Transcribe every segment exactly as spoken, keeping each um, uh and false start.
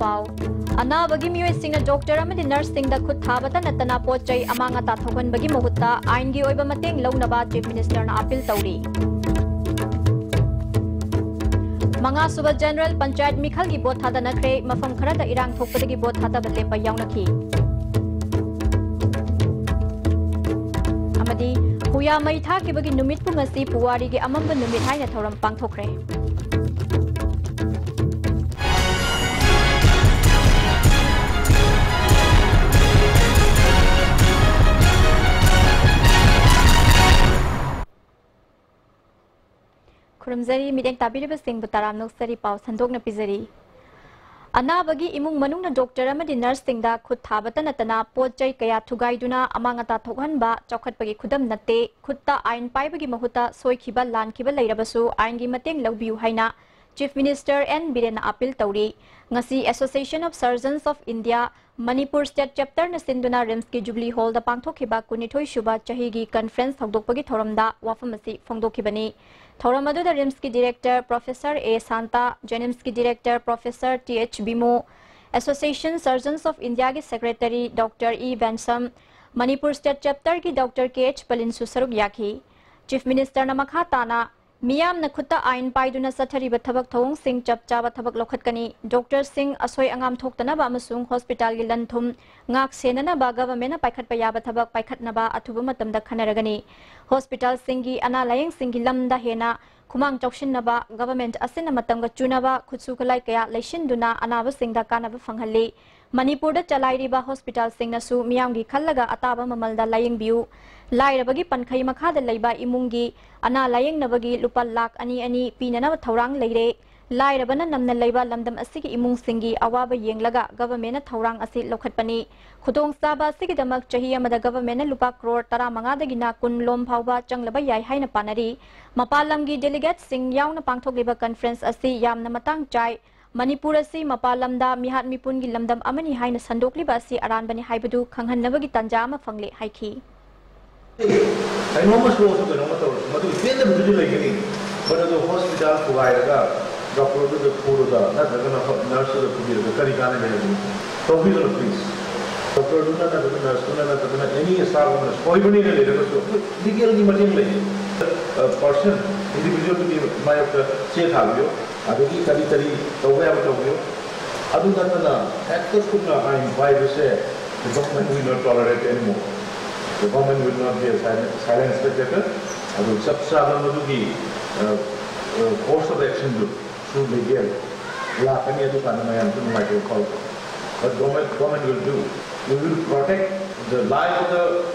ꯄꯥꯎ꯫ ꯑꯅꯥꯕꯒꯤ ꯃꯤꯑꯣꯏꯁꯤꯡꯅ ꯗꯣꯛꯇꯔ ꯑꯃꯗꯤ ꯅꯔꯁꯁꯤꯡꯗ ꯈꯨꯠ ꯊꯥꯕꯇ ꯅꯠꯇꯅ ꯄꯣꯠ ꯆꯩ ꯑꯃꯥꯡ ꯑꯇꯥ ꯊꯣꯛꯍꯟꯕꯒꯤ ꯃꯍꯨꯠꯇ ꯑꯥꯏꯟꯒꯤ ꯑꯣꯏꯕ ꯃꯇꯦꯡ ꯂꯧꯅꯕ ꯆꯤꯐ ꯃꯤꯅꯤꯁꯇꯔꯅ ꯑꯄꯤꯜ ꯇꯧꯔꯤ꯫ ꯃꯉꯥꯁꯨꯕ ꯖꯦꯅꯔꯦꯜ ꯄꯟꯆꯥꯌꯠ ꯃꯤꯈꯜꯒꯤ ꯚꯣꯠ ꯊꯥꯗꯅꯈ꯭ꯔꯦ꯫ ꯃꯐꯝ ꯈꯔꯗ ꯏꯔꯥꯡ ꯊꯣꯛꯄꯗꯒꯤ ꯚꯣꯠ ꯊꯥꯗꯕ ꯂꯦꯞꯄ ꯌꯥꯎꯅꯈꯤ꯫ ꯑꯃꯗꯤ ꯍꯨꯌꯥ ꯃꯩ ꯊꯥꯈꯤꯕꯒꯤ ꯅꯨꯃꯤꯠꯄꯨ ꯉꯁꯤ ꯄꯨꯋꯥꯔꯤꯒꯤ ꯑꯃꯝꯕ ꯅꯨꯃꯤꯠ ꯍꯥꯏꯅ ꯊꯧꯔꯝ ꯄꯥꯡꯊꯣꯛꯈ꯭ꯔꯦ꯫ ꯈꯨꯔꯨꯝꯖꯔꯤ, ꯃꯤꯠꯌꯦꯡ ꯇꯥꯕꯤꯔꯤꯕꯁꯤꯡꯕꯨ ꯇꯔꯥꯝꯅ ꯑꯣꯛꯆꯔꯤ꯫ ꯄꯥꯎ ꯁꯟꯗꯣꯛꯅ ꯄꯤꯖꯔꯤ꯫ ꯑꯅꯥꯕꯒꯤ ꯏꯃꯨꯡ ꯃꯅꯨꯡꯅ ꯗꯣꯛꯇꯔ ꯑꯃꯗꯤ ꯅꯔꯁꯁꯤꯡꯗ ꯈꯨꯠ ꯊꯥꯕꯇ ꯅꯠꯇꯅ ꯄꯣꯠ ꯆꯩ ꯀꯌꯥ ꯊꯨꯒꯥꯏꯗꯨꯅ ꯑꯃꯥꯡ ꯑꯇꯥ ꯊꯣꯛꯍꯟꯕ ꯆꯥꯎꯈꯠꯄꯒꯤ ꯈꯨꯗꯝ ꯅꯠꯇꯦ꯫ ꯈꯨꯠꯇ ꯑꯥꯏꯟ ꯄꯥꯏꯕꯒꯤ ꯃꯍꯨꯠꯇ ꯁꯣꯏꯈꯤꯕ ꯂꯥꯟꯈꯤꯕ ꯂꯩꯔꯕꯁꯨ ꯑꯥꯏꯟꯒꯤ ꯃꯇꯦꯡ ꯂꯧꯕꯤꯌꯨ ꯍꯥꯏꯅ ꯆꯤꯐ ꯃꯤꯅꯤꯁꯇꯔ ꯑꯦꯟ ꯕꯤꯔꯦꯟꯅ ꯑꯄꯤꯜ ꯇꯧꯔꯤ꯫ ꯉꯁꯤ Association of Surgeons of India Manipur state ꯆꯦꯞꯇꯔꯅ ꯁꯤꯟꯗꯨꯅ ꯔꯤꯝꯁꯀꯤ ꯖꯨꯕꯤꯂꯤ ꯍꯣꯜꯗ ꯄꯥꯡꯊꯣꯛꯈꯤꯕ ꯀꯨꯟꯅꯤꯊꯣꯏ ꯁꯨꯕ ꯆꯍꯤꯒꯤ ꯀꯟꯐꯔꯦꯟꯁ ꯍꯧꯗꯣꯛꯄꯒꯤ ꯊꯧꯔꯝꯗ ꯋꯥꯐꯝ ꯑꯁꯤ ꯐꯣꯡꯗꯣꯛꯈꯤꯕꯅꯤ꯫ ꯊꯧꯔꯝ ꯑꯗꯨꯗ ꯔꯤꯝꯁꯀꯤ ꯗꯤꯔꯦꯛꯇꯔ ꯄ꯭ꯔꯣꯐꯦꯁꯔ ꯑꯦ ꯁꯥꯟꯇꯥ, ꯖꯦꯅꯤꯝꯁꯀꯤ director professor T H Bimo, association surgeons of ꯏꯟꯗꯤꯌꯥꯒꯤ secretary doctor E Bensam, Manipur state ꯆꯦꯞꯇꯔꯒꯤ ꯗꯣꯛꯇꯔ ꯀꯦ ꯑꯩꯆ ꯄꯂꯤꯟꯁꯨ ꯁꯔꯨꯛ ꯌꯥꯈꯤ꯫ ꯆꯤꯐ ꯃꯤꯅꯤꯁꯇꯔꯅ ꯃꯈꯥ ꯇꯥꯅ ꯃꯤꯌꯥꯝꯅ ꯈꯨꯠꯇ ꯑꯥꯏꯟ ꯄꯥꯏꯗꯨꯅ ꯆꯠꯊꯔꯤꯕ ꯊꯕꯛ ꯊꯧꯑꯣꯡꯁꯤꯡ ꯆꯞ ꯆꯥꯕ ꯊꯕꯛ ꯂꯧꯈꯠꯀꯅꯤ꯫ ꯗꯣꯛꯇꯔꯁꯤꯡ ꯑꯁꯣꯏ ꯑꯉꯥꯝ ꯊꯣꯛꯇꯅꯕ ꯑꯃꯁꯨꯡ ꯍꯣꯁꯄꯤꯇꯥꯜꯒꯤ ꯂꯟ ꯊꯨꯝ ꯉꯥꯛ ꯁꯦꯟꯅꯅꯕ ꯒꯚꯔꯟꯃꯦꯟꯠꯅ ꯄꯥꯏꯈꯠꯄ ꯌꯥꯕ ꯊꯕꯛ ꯄꯥꯏꯈꯠꯅꯕ ꯑꯊꯨꯕ ꯃꯇꯝꯗ ꯈꯟꯅꯔꯒꯅꯤ꯫ ꯍꯣꯁꯄꯤꯇꯥꯜꯁꯤꯡꯒꯤ ꯑꯅꯥ ꯂꯥꯌꯦꯡꯁꯤꯡꯒꯤ ꯂꯝꯗ ꯍꯦꯟꯅ ꯈꯨꯃꯥꯡ ꯆꯥꯎꯁꯤꯟꯅꯕ ꯒꯚꯔꯟꯃꯦꯟꯠ ꯑꯁꯤꯅ ꯃꯇꯝꯒ ꯆꯨꯅꯕ ꯈꯨꯠꯁꯨ ꯈꯨꯠꯂꯥꯏ ꯀꯌꯥ ꯂꯩꯁꯤꯟꯗꯨꯅ ꯑꯅꯥꯕꯁꯤꯡꯗ ꯀꯥꯟꯅꯕ ꯐꯪꯍꯜꯂꯤ꯫ ꯃꯅꯤꯄꯨꯔꯗ ꯆꯂꯥꯏꯔꯤꯕ ꯍꯣꯁꯄꯤꯇꯥꯜꯁꯤꯡꯅꯁꯨ ꯃꯤꯌꯥꯝꯒꯤ ꯈꯜꯂꯒ ꯑꯇꯥꯕ ꯃꯃꯜꯗ ꯂꯥꯌꯦꯡꯕꯤꯌꯨ꯫ ꯂꯥꯏꯔꯕꯒꯤ ꯄꯟꯈꯩ ꯃꯈꯥꯗ ꯂꯩꯕ ꯏꯃꯨꯡꯒꯤ ꯑꯅꯥ ꯂꯥꯌꯦꯡꯅꯕꯒꯤ ꯂꯨꯄꯥ ꯂꯥꯈ ꯑꯅꯤ ꯑꯅꯤ ꯄꯤꯅꯅꯕ ꯊꯧꯔꯥꯡ ꯂꯩꯔꯦ꯫ ꯂꯥꯏꯔꯕꯅ ꯅꯝꯅ ꯂꯩꯕ ꯂꯝꯗꯝ ꯑꯁꯤꯒꯤ ꯏꯃꯨꯡꯁꯤꯡꯒꯤ ꯑꯋꯥꯕ ꯌꯦꯡꯂꯒ ꯒꯚꯔꯟꯃꯦꯟꯠꯅ ꯊꯧꯔꯥꯡ ꯑꯁꯤ ꯂꯧꯈꯠꯄꯅꯤ꯫ ꯈꯨꯗꯣꯡꯆꯥꯕ ꯑꯁꯤꯒꯤꯗꯃꯛ ꯆꯍꯤ ꯑꯃꯗ ꯒꯚꯔꯟꯃꯦꯟꯠꯅ ꯂꯨꯄꯥ ꯀ꯭ꯔꯣꯔ ꯇꯔꯥꯃꯉꯥꯗꯒꯤꯅ ꯀꯨꯟ ꯂꯣꯝ ꯐꯥꯎꯕ ꯆꯪꯂꯕ ꯌꯥꯏ ꯍꯥꯏꯅ ꯄꯥꯅꯔꯤ꯫ ꯃꯄꯥꯟ ꯂꯝꯒꯤ ꯗꯦꯂꯤꯒꯦꯠꯁꯤꯡ ꯌꯥꯎꯅ ꯄꯥꯡꯊꯣꯛꯂꯤꯕ ꯀꯟꯐꯔꯦꯟꯁ ꯑꯁꯤ ꯌꯥꯝꯅ ꯃꯇꯥꯡ ꯆꯥꯏ꯫ ꯃꯅꯤꯄꯨꯔ ꯑꯁꯤ ꯃꯄꯥꯟ ꯂꯝꯗ ꯃꯤꯍꯥꯠ ꯃꯤꯄꯨꯟꯒꯤ ꯂꯝꯗꯝ ꯑꯃꯅꯤ ꯍꯥꯏꯅ ꯁꯟꯗꯣꯛꯂꯤꯕ ꯑꯁꯤ ꯑꯔꯥꯟꯕꯅꯤ ꯍꯥꯏꯕꯗꯨ ꯈꯪꯍꯟꯅꯕꯒꯤ ꯇꯥꯟꯖꯥ ꯑꯃ ꯐꯪꯂꯦ ꯍꯥꯏꯈꯤ꯫ ꯀꯩꯅꯣꯝꯃ ꯁꯣꯛꯑꯁꯨ ꯀꯩꯅꯣꯝꯃ ꯇꯧꯔꯁꯨ ꯃꯗꯨꯒꯤ ꯄꯦꯟꯗꯕꯗꯨꯗꯤ ꯂꯩꯒꯅꯤ꯫ But ꯑꯗꯨ ꯍꯣꯁꯄꯤꯇꯥꯜ ꯊꯨꯒꯥꯏꯔꯒ ꯗꯣꯛꯇꯔꯗꯨꯗ ꯐꯨꯔꯒ ꯅꯠꯇ꯭ꯔꯒꯅ ꯅꯔꯁꯇꯨꯗ ꯐꯨꯕꯤꯔꯒ ꯀꯔꯤ ꯀꯥꯟꯅꯒꯦ ꯍꯥꯏꯕꯅꯤ? ꯇꯧꯕꯤꯒꯅꯨ, ꯄ꯭ꯂꯤꯖ꯫ ꯗꯣꯛꯇꯔꯗꯨꯅ ꯅꯠꯇ꯭ꯔꯒ ꯅꯔꯁꯇꯨꯅ ꯅꯠꯇ꯭ꯔꯒꯅ ꯑꯦꯅꯤ ꯁ꯭ꯇꯥꯐ ꯑꯃꯅ ꯁꯣꯏꯕꯅꯦꯅ ꯂꯩꯔꯒꯁꯨ ꯑꯩꯈꯣꯏ ꯂꯤꯒꯦꯜꯒꯤ ꯃꯇꯦꯡ ꯂꯩ꯫ ꯄꯔꯁꯟ, ꯏꯟꯗꯤꯚꯤꯖꯨꯋꯦꯜꯗꯨꯒꯤ ꯃꯥꯌꯣꯛꯇ ꯆꯦ ꯊꯥꯕꯤꯌꯨ, ꯑꯗꯒꯤ ꯀꯔꯤ ꯀꯔꯤ ꯇꯧꯕ ꯌꯥꯕ ꯇꯧꯕꯤꯌꯨ꯫ ꯑꯗꯨ ꯅꯠꯇꯅ ꯍꯦꯛꯇ ꯈꯨꯠꯅ ꯑꯥꯏꯟ ꯄꯥꯏꯕꯁꯦ the government will not tolerate anymore. The government will not be a silent, silent spectator. ꯑꯗꯨ ꯆꯞ ꯆꯥꯕ ꯃꯗꯨꯒꯤ course of actionꯗꯨ through legal ꯂꯥꯛꯀꯅꯤ, ꯑꯗꯨꯀꯥꯟꯗ ꯃꯌꯥꯝꯁꯨ ꯅꯨꯡꯉꯥꯏꯇꯕ ꯐꯥꯎꯔꯛꯀꯅꯤ꯫ But government, government will do. We will protect the life of the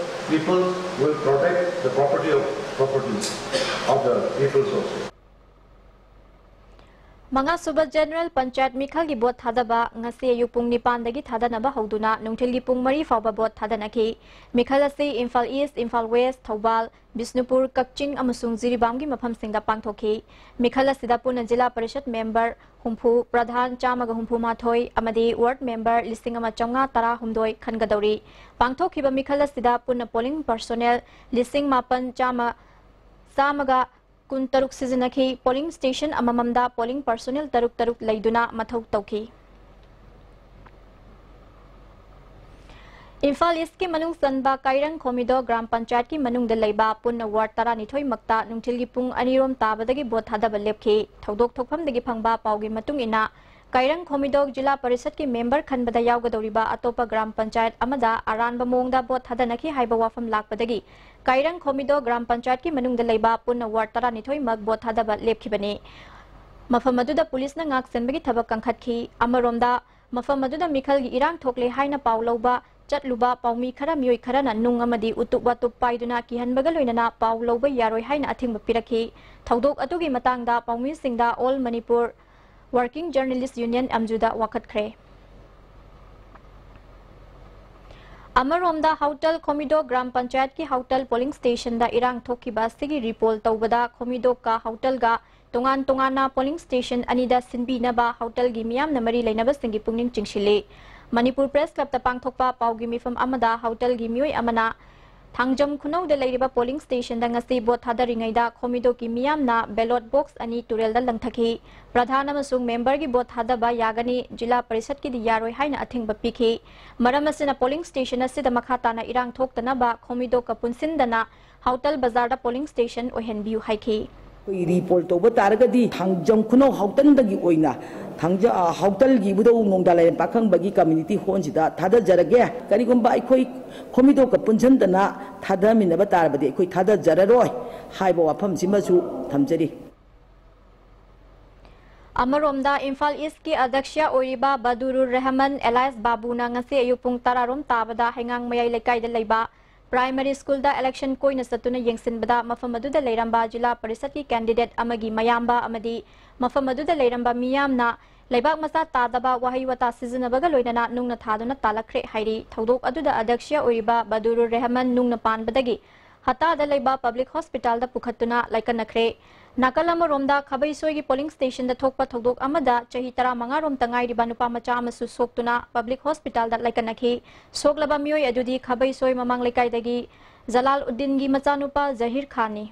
people, will protect the property of, properties of the peoples also. ꯃꯉꯥꯁꯨꯕ ꯖꯦꯅꯔꯦꯜ ꯄꯟꯆꯥꯌꯠ ꯃꯤꯈꯜꯒꯤ ꯚꯣꯠ ꯊꯥꯗꯕ ꯉꯁꯤ ꯑꯌꯨꯛ ꯄꯨꯡ ꯅꯤꯄꯥꯟꯗꯒꯤ ꯊꯥꯗꯅꯕ ꯍꯧꯗꯨꯅ ꯅꯨꯡꯊꯤꯜꯒꯤ ꯄꯨꯡ ꯃꯔꯤ ꯐꯥꯎꯕ ꯚꯣꯠ ꯊꯥꯗꯅꯈꯤ꯫ ꯃꯤꯈꯜ ꯑꯁꯤ ꯏꯝꯐꯥꯜ ꯏꯁ, ꯏꯝꯐꯥꯜ ꯋꯦꯁ, ꯊꯧꯕꯥꯜ, ꯕꯤꯁꯅꯨꯄꯨꯔ, ꯀꯛꯆꯤꯡ ꯑꯃꯁꯨꯡ ꯖꯤꯔꯤꯕꯥꯝꯒꯤ ꯃꯐꯝꯁꯤꯡꯗ ꯄꯥꯡꯊꯣꯛꯈꯤ꯫ ꯃꯤꯈꯜ ꯑꯁꯤꯗ ꯄꯨꯟꯅ ꯖꯤꯂꯥ ꯄꯔꯤꯁꯠ ꯃꯦꯝꯕꯔ ꯍꯨꯝꯐꯨ, ꯄ꯭ꯔꯙꯥꯟ ꯆꯥꯝꯃꯒ ꯍꯨꯝꯐꯨ ꯃꯥꯊꯣꯏ ꯑꯃꯗꯤ ꯋꯥꯔꯗ ꯃꯦꯝꯕꯔ ꯂꯤꯁꯤꯡ ꯑꯃ ꯆꯥꯝꯃꯉꯥ ꯇꯔꯥꯍꯨꯝꯗꯣꯏ ꯈꯟꯒꯗꯧꯔꯤ꯫ ꯄꯥꯡꯊꯣꯛꯈꯤꯕ ꯃꯤꯈꯜ ꯑꯁꯤꯗ ꯄꯨꯟꯅ ꯄꯣꯂꯤꯡ ꯄꯔꯁꯣꯅꯦꯜ ꯂꯤꯁꯤꯡ ꯃꯥꯄꯟ ꯆꯥꯝꯃ, ꯆꯥꯝꯃꯒ ꯀꯨꯟꯇꯔꯨꯛ ꯁꯤꯖꯤꯟꯅꯈꯤ꯫ ꯄꯣꯂꯤꯡ ꯁ꯭ꯇꯦꯁꯟ ꯑꯃꯃꯝꯗ ꯄꯣꯂꯤꯡ ꯄꯔꯁꯣꯅꯦꯜ ꯇꯔꯨꯛ ꯇꯔꯨꯛ ꯂꯩꯗꯨꯅ ꯃꯊꯧ ꯇꯧꯈꯤ꯫ ꯏꯝꯐꯥꯜ ꯏꯁꯀꯤ ꯃꯅꯨꯡ ꯆꯟꯕ ꯀꯥꯏꯔꯪ ꯈꯣꯃꯤꯗꯣ ꯒ꯭ꯔꯥꯝ ꯄꯟꯆꯥꯌꯠꯀꯤ ꯃꯅꯨꯡꯗ ꯂꯩꯕ ꯄꯨꯟꯅ ꯋꯥꯔꯗ ꯇꯔꯥꯅꯤꯊꯣꯏ ꯃꯛꯇ ꯅꯨꯡꯊꯤꯜꯒꯤ ꯄꯨꯡ ꯑꯅꯤꯔꯣꯝ ꯇꯥꯕꯗꯒꯤ ꯚꯣꯠ ꯊꯥꯗꯕ ꯂꯦꯞꯈꯤ꯫ ꯊꯧꯗꯣꯛ ꯊꯣꯛꯐꯝꯗꯒꯤ ꯐꯪꯕ ꯄꯥꯎꯒꯤ ꯃꯇꯨꯡ ꯏꯟꯅ, ꯀꯥꯏꯔꯪ ꯈꯣꯃꯤꯗꯣꯛ ꯖꯤꯂꯥ ꯄꯔꯤꯁꯠꯀꯤ ꯃꯦꯝꯕꯔ ꯈꯟꯕꯗ ꯌꯥꯎꯒꯗꯧꯔꯤꯕ ꯑꯇꯣꯞꯄ ꯒ꯭ꯔꯥꯝ ꯄꯟꯆꯥꯌꯠ ꯑꯃꯗ ꯑꯔꯥꯟꯕ ꯃꯑꯣꯡꯗ ꯚꯣꯠ ꯊꯥꯗꯅꯈꯤ ꯍꯥꯏꯕ ꯋꯥꯐꯝ ꯂꯥꯛꯄꯗꯒꯤ, ꯀꯥꯏꯔꯪ ꯈꯣꯃꯤꯗꯣꯛ ꯒ꯭ꯔꯥꯝ ꯄꯟꯆꯥꯌꯠꯀꯤ ꯃꯅꯨꯡꯗ ꯂꯩꯕ ꯄꯨꯟꯅ ꯋꯥꯔꯗ ꯇꯔꯥꯅꯤꯊꯣꯏ ꯃꯛ ꯚꯣꯠ ꯊꯥꯗꯕ ꯂꯦꯞꯈꯤꯕꯅꯤ꯫ ꯃꯐꯝ ꯑꯗꯨꯗ ꯄꯨꯂꯤꯁꯅ ꯉꯥꯛ ꯁꯦꯟꯕꯒꯤ ꯊꯕꯛ ꯀꯟꯈꯠꯈꯤ꯫ ꯑꯃꯔꯣꯝꯗ, ꯃꯐꯝ ꯑꯗꯨꯗ ꯃꯤꯈꯜꯒꯤ ꯏꯔꯥꯡ ꯊꯣꯛꯂꯦ ꯍꯥꯏꯅ ꯄꯥꯎ ꯂꯧꯕ ꯆꯠꯂꯨꯕ ꯄꯥꯎꯃꯤ ꯈꯔ, ꯃꯤꯑꯣꯏ ꯈꯔꯅ ꯅꯨꯡ ꯑꯃꯗꯤ ꯎꯇꯨꯞ ꯋꯥꯇꯨꯞ ꯄꯥꯏꯗꯨꯅ ꯀꯤꯍꯟꯕꯒ ꯂꯣꯏꯅꯅ ꯄꯥꯎ ꯂꯧꯕ ꯌꯥꯔꯣꯏ ꯍꯥꯏꯅ ꯑꯊꯤꯡꯕ ꯄꯤꯔꯛꯈꯤ꯫ ꯊꯧꯗꯣꯛ ꯑꯗꯨꯒꯤ ꯃꯇꯥꯡꯗ ꯄꯥꯎꯃꯤꯁꯤꯡꯗ all Manipur working journalists union, ꯑꯝꯖꯨꯗ ꯋꯥꯀꯠꯈ꯭ꯔꯦ꯫ ꯑꯃꯔꯣꯝꯗ, ꯍꯥꯎꯇꯜ ꯈꯣꯃꯤꯗꯣ ꯒ꯭ꯔꯥꯝ ꯄꯟꯆꯥꯌꯠꯀꯤ ꯍꯥꯎꯇꯜ ꯄꯣꯂꯤꯡ ꯁ꯭ꯇꯦꯁꯟꯗ ꯏꯔꯥꯡ ꯊꯣꯛꯈꯤꯕ ꯑꯁꯤꯒꯤ ꯔꯤꯄꯣꯜ ꯇꯧꯕꯗ ꯈꯣꯃꯤꯗꯣꯛꯀ ꯍꯥꯎꯇꯜꯒ ꯇꯣꯉꯥꯟ ꯇꯣꯉꯥꯟꯅ ꯄꯣꯂꯤꯡ ꯁ꯭ꯇꯦꯁꯟ ꯑꯅꯤꯗ ꯁꯤꯟꯕꯤꯅꯕ ꯍꯥꯎꯇꯜꯒꯤ ꯃꯤꯌꯥꯝꯅ ꯃꯔꯤ ꯂꯩꯅꯕꯁꯤꯡꯒꯤ ꯄꯨꯛꯅꯤꯡ ꯆꯤꯡꯁꯤꯜꯂꯤ꯫ ꯃꯅꯤꯄꯨꯔ ꯄ꯭ꯔꯦꯁ ꯀ꯭ꯂꯕꯇ ꯄꯥꯡꯊꯣꯛꯄ ꯄꯥꯎꯒꯤ ꯃꯤꯐꯝ ꯑꯃꯗ ꯍꯥꯎꯇꯜꯒꯤ ꯃꯤꯑꯣꯏ ꯑꯃꯅ ꯊꯥꯡꯖꯝ ꯈꯨꯅꯧꯗ ꯂꯩꯔꯤꯕ polling stationꯗ ꯉꯁꯤ vote ꯊꯥꯗꯔꯤꯉꯩꯗ ꯈꯣꯃꯤꯗꯣꯛꯀꯤ ꯃꯤꯌꯥꯝꯅ ballot box ꯑꯅꯤ ꯇꯨꯔꯦꯜꯗ ꯂꯪꯊꯈꯤ꯫ ꯄ꯭ꯔꯙꯥꯟ ꯑꯃꯁꯨꯡ memberꯒꯤ vote ꯊꯥꯗꯕ ꯌꯥꯒꯅꯤ, ꯖꯤꯂꯥ ꯄꯔꯤꯁꯠꯀꯤꯗꯤ ꯌꯥꯔꯣꯏ ꯍꯥꯏꯅ ꯑꯊꯤꯡꯕ ꯄꯤꯈꯤ꯫ ꯃꯔꯝ ꯑꯁꯤꯅ polling station ꯑꯁꯤꯗ ꯃꯈꯥ ꯇꯥꯅ ꯏꯔꯥꯡ ꯊꯣꯛꯇꯅꯕ ꯈꯣꯃꯤꯗꯣꯛꯀ ꯄꯨꯟꯁꯤꯟꯗꯅ ꯍꯥꯎꯇꯜ ꯕꯖꯥꯔꯗ polling station ꯑꯣꯏꯍꯟꯕꯤꯌꯨ ꯍꯥꯏꯈꯤ꯫ ꯑꯩꯈꯣꯏ repoll ꯇꯧꯕ ꯇꯥꯔꯒꯗꯤ ꯊꯥꯡꯖꯝ ꯈꯨꯅꯧ ꯍꯥꯎꯇꯟꯗꯒꯤ ꯑꯣꯏꯅ ꯊꯥꯡꯖ-, ꯑ, ꯍꯥꯎꯇꯜꯒꯤ ꯏꯕꯨꯙꯧ ꯅꯣꯡꯗꯥ ꯂꯥꯏꯔꯦꯝ ꯄꯥꯈꯪꯕꯒꯤ community hallꯁꯤꯗ ꯊꯥꯗꯖꯔꯒꯦ꯫ ꯀꯔꯤꯒꯨꯝꯕ ꯑꯩꯈꯣꯏ ꯈꯣꯃꯤꯗꯣꯛꯀ ꯄꯨꯟꯁꯤꯟꯗꯅ ꯊꯥꯗꯃꯤꯟꯅꯕ ꯇꯥꯔꯕꯗꯤ ꯑꯩꯈꯣꯏ ꯊꯥꯗꯖꯔꯔꯣꯏ ꯍꯥꯏꯕ ꯋꯥꯐꯝꯁꯤꯃꯁꯨ ꯊꯝꯖꯔꯤ꯫ ꯑꯃꯔꯣꯝꯗ, ꯏꯝꯐꯥꯜ ꯏꯁ꯭ꯠꯀꯤ ꯑꯗ꯭ꯌꯛꯁ ꯑꯣꯏꯔꯤꯕ ꯕꯗꯨꯔꯨꯔ ꯔꯦꯍꯃꯟ alias ꯕꯥꯕꯨꯅ ꯉꯁꯤ ꯑꯌꯨꯛ ꯄꯨꯡ ꯇꯔꯥ ꯔꯣꯝ ꯇꯥꯕꯗ ꯍꯩꯉꯥꯡ ꯃꯌꯥꯏ ꯂꯩꯀꯥꯏꯗ ꯂꯩꯕ primary schoolꯗ election ꯀꯣꯏꯅ ꯆꯠꯇꯨꯅ ꯌꯦꯡꯁꯤꯟꯕꯗ ꯃꯐꯝ ꯑꯗꯨꯗ ꯂꯩꯔꯝꯕ ꯖꯤꯂꯥ ꯄꯔꯤꯁꯠꯀꯤ candidate ꯑꯃꯒꯤ ꯃꯌꯥꯝꯕ ꯑꯃꯗꯤ ꯃꯐꯝ ꯑꯗꯨꯗ ꯂꯩꯔꯝꯕ ꯃꯤꯌꯥꯝꯅ ꯂꯩꯕꯥꯛ ꯃꯆꯥ ꯇꯥꯗꯕ ꯋꯥꯍꯩ ꯋꯥꯇꯥ ꯁꯤꯖꯤꯟꯅꯕꯒ ꯂꯣꯏꯅꯅ ꯅꯨꯡꯅ ꯊꯥꯗꯨꯅ ꯇꯥꯜꯂꯛꯈ꯭ꯔꯦ ꯍꯥꯏꯔꯤ꯫ ꯊꯧꯗꯣꯛ ꯑꯗꯨꯗ ꯑꯗ꯭ꯌꯛꯁ ꯑꯣꯏꯔꯤꯕ ꯕꯗꯨꯔꯨꯔ ꯔꯦꯍꯃꯟ ꯅꯨꯡꯅ ꯄꯥꯟꯕꯗꯒꯤ ꯍꯇꯥꯗ ꯂꯩꯕ public hospitalꯗ ꯄꯨꯈꯠꯇꯨꯅ ꯂꯥꯏꯀꯠꯅꯈ꯭ꯔꯦ꯫ ꯅꯥꯀꯜ ꯑꯃꯔꯣꯝꯗ, ꯈꯥꯕꯩꯁꯣꯏꯒꯤ polling stationꯗ ꯊꯣꯛꯄ ꯊꯧꯗꯣꯛ ꯑꯃꯗ ꯆꯍꯤ ꯇꯔꯥꯃꯉꯥ ꯔꯣꯝꯇ ꯉꯥꯏꯔꯤꯕ ꯅꯨꯄꯥ ꯃꯆꯥ ꯑꯃꯁꯨ ꯁꯣꯛꯇꯨꯅ public hospitalꯗ ꯂꯥꯏꯀꯠꯅꯈꯤ꯫ ꯁꯣꯛꯂꯕ ꯃꯤꯑꯣꯏ ꯑꯗꯨꯗꯤ ꯈꯥꯕꯩꯁꯣꯏ ꯃꯃꯥꯡ ꯂꯩꯀꯥꯏꯗꯒꯤ ꯖꯂꯥꯜ ꯎꯗꯤꯟꯒꯤ ꯃꯆꯥꯅꯨꯄꯥ ꯖꯍꯤꯔ ꯈꯥꯟꯅꯤ꯫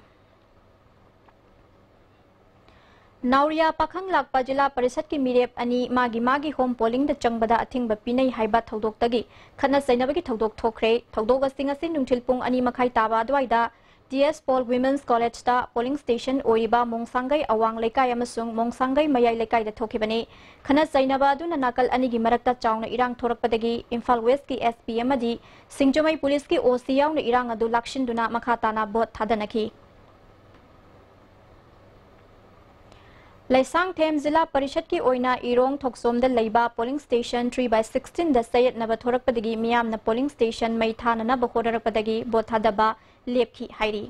ꯅꯥꯎꯔꯤꯌꯥ ꯄꯥꯈꯪ ꯂꯥꯛꯄ ꯖꯤꯂꯥ ꯄꯔꯤꯁꯠꯀꯤ ꯃꯤꯔꯦꯞ ꯑꯅꯤ ꯃꯥꯒꯤ ꯃꯥꯒꯤ home pollingꯗ ꯆꯪꯕꯗ ꯑꯊꯤꯡꯕ ꯄꯤꯅꯩ ꯍꯥꯏꯕ ꯊꯧꯗꯣꯛꯇꯒꯤ ꯈꯠꯅ ꯆꯩꯅꯕꯒꯤ ꯊꯧꯗꯣꯛ ꯊꯣꯛꯈ꯭ꯔꯦ꯫ ꯊꯧꯗꯣꯛ ꯑꯁꯤ ꯉꯁꯤ ꯅꯨꯡꯊꯤꯜ ꯄꯨꯡ ꯑꯅꯤ ꯃꯈꯥꯏ ꯇꯥꯕ ꯑꯗꯨꯋꯥꯏꯗ ꯇꯤ ꯑꯦꯁ ꯄꯣꯜ Women's Collegeꯇ polling station ꯑꯣꯏꯔꯤꯕ ꯃꯣꯡꯁꯥꯡꯒꯩ ꯑꯋꯥꯡ ꯂꯩꯀꯥꯏ ꯑꯃꯁꯨꯡ ꯃꯣꯡꯁꯥꯡꯒꯩ ꯃꯌꯥꯏ ꯂꯩꯀꯥꯏꯗ ꯊꯣꯛꯈꯤꯕꯅꯤ꯫ ꯈꯠꯅ ꯆꯩꯅꯕ ꯑꯗꯨꯅ ꯅꯥꯀꯜ ꯑꯅꯤꯒꯤ ꯃꯔꯛꯇ ꯆꯥꯎꯅ ꯏꯔꯥꯡ ꯊꯣꯔꯛꯄꯗꯒꯤ ꯏꯝꯐꯥꯜ Westꯀꯤ S P ꯑꯃꯗꯤ ꯁꯤꯡꯖꯃꯩ policeꯀꯤ O C ꯌꯥꯎꯅ ꯏꯔꯥꯡ ꯑꯗꯨ ꯂꯥꯛꯁꯤꯟꯗꯨꯅ ꯃꯈꯥ ꯇꯥꯅ vote ꯊꯥꯗꯅꯈꯤ꯫ ꯂꯩꯁꯥꯡꯊꯦꯝ ꯖꯤꯂꯥ ꯄꯔꯤꯁꯠꯀꯤ ꯑꯣꯏꯅ ꯏꯔꯣꯡ ꯊꯣꯛꯆꯣꯝꯗ ꯂꯩꯕ polling station three by sixteenꯗ ꯆꯌꯦꯠꯅꯕ ꯊꯣꯔꯛꯄꯗꯒꯤ ꯃꯤꯌꯥꯝꯅ polling station ꯃꯩ ꯊꯥꯅꯅꯕ ꯍꯣꯠꯅꯔꯛꯄꯗꯒꯤ vote ꯊꯥꯗꯕ ꯂꯦꯞꯈꯤ ꯍꯥꯏꯔꯤ꯫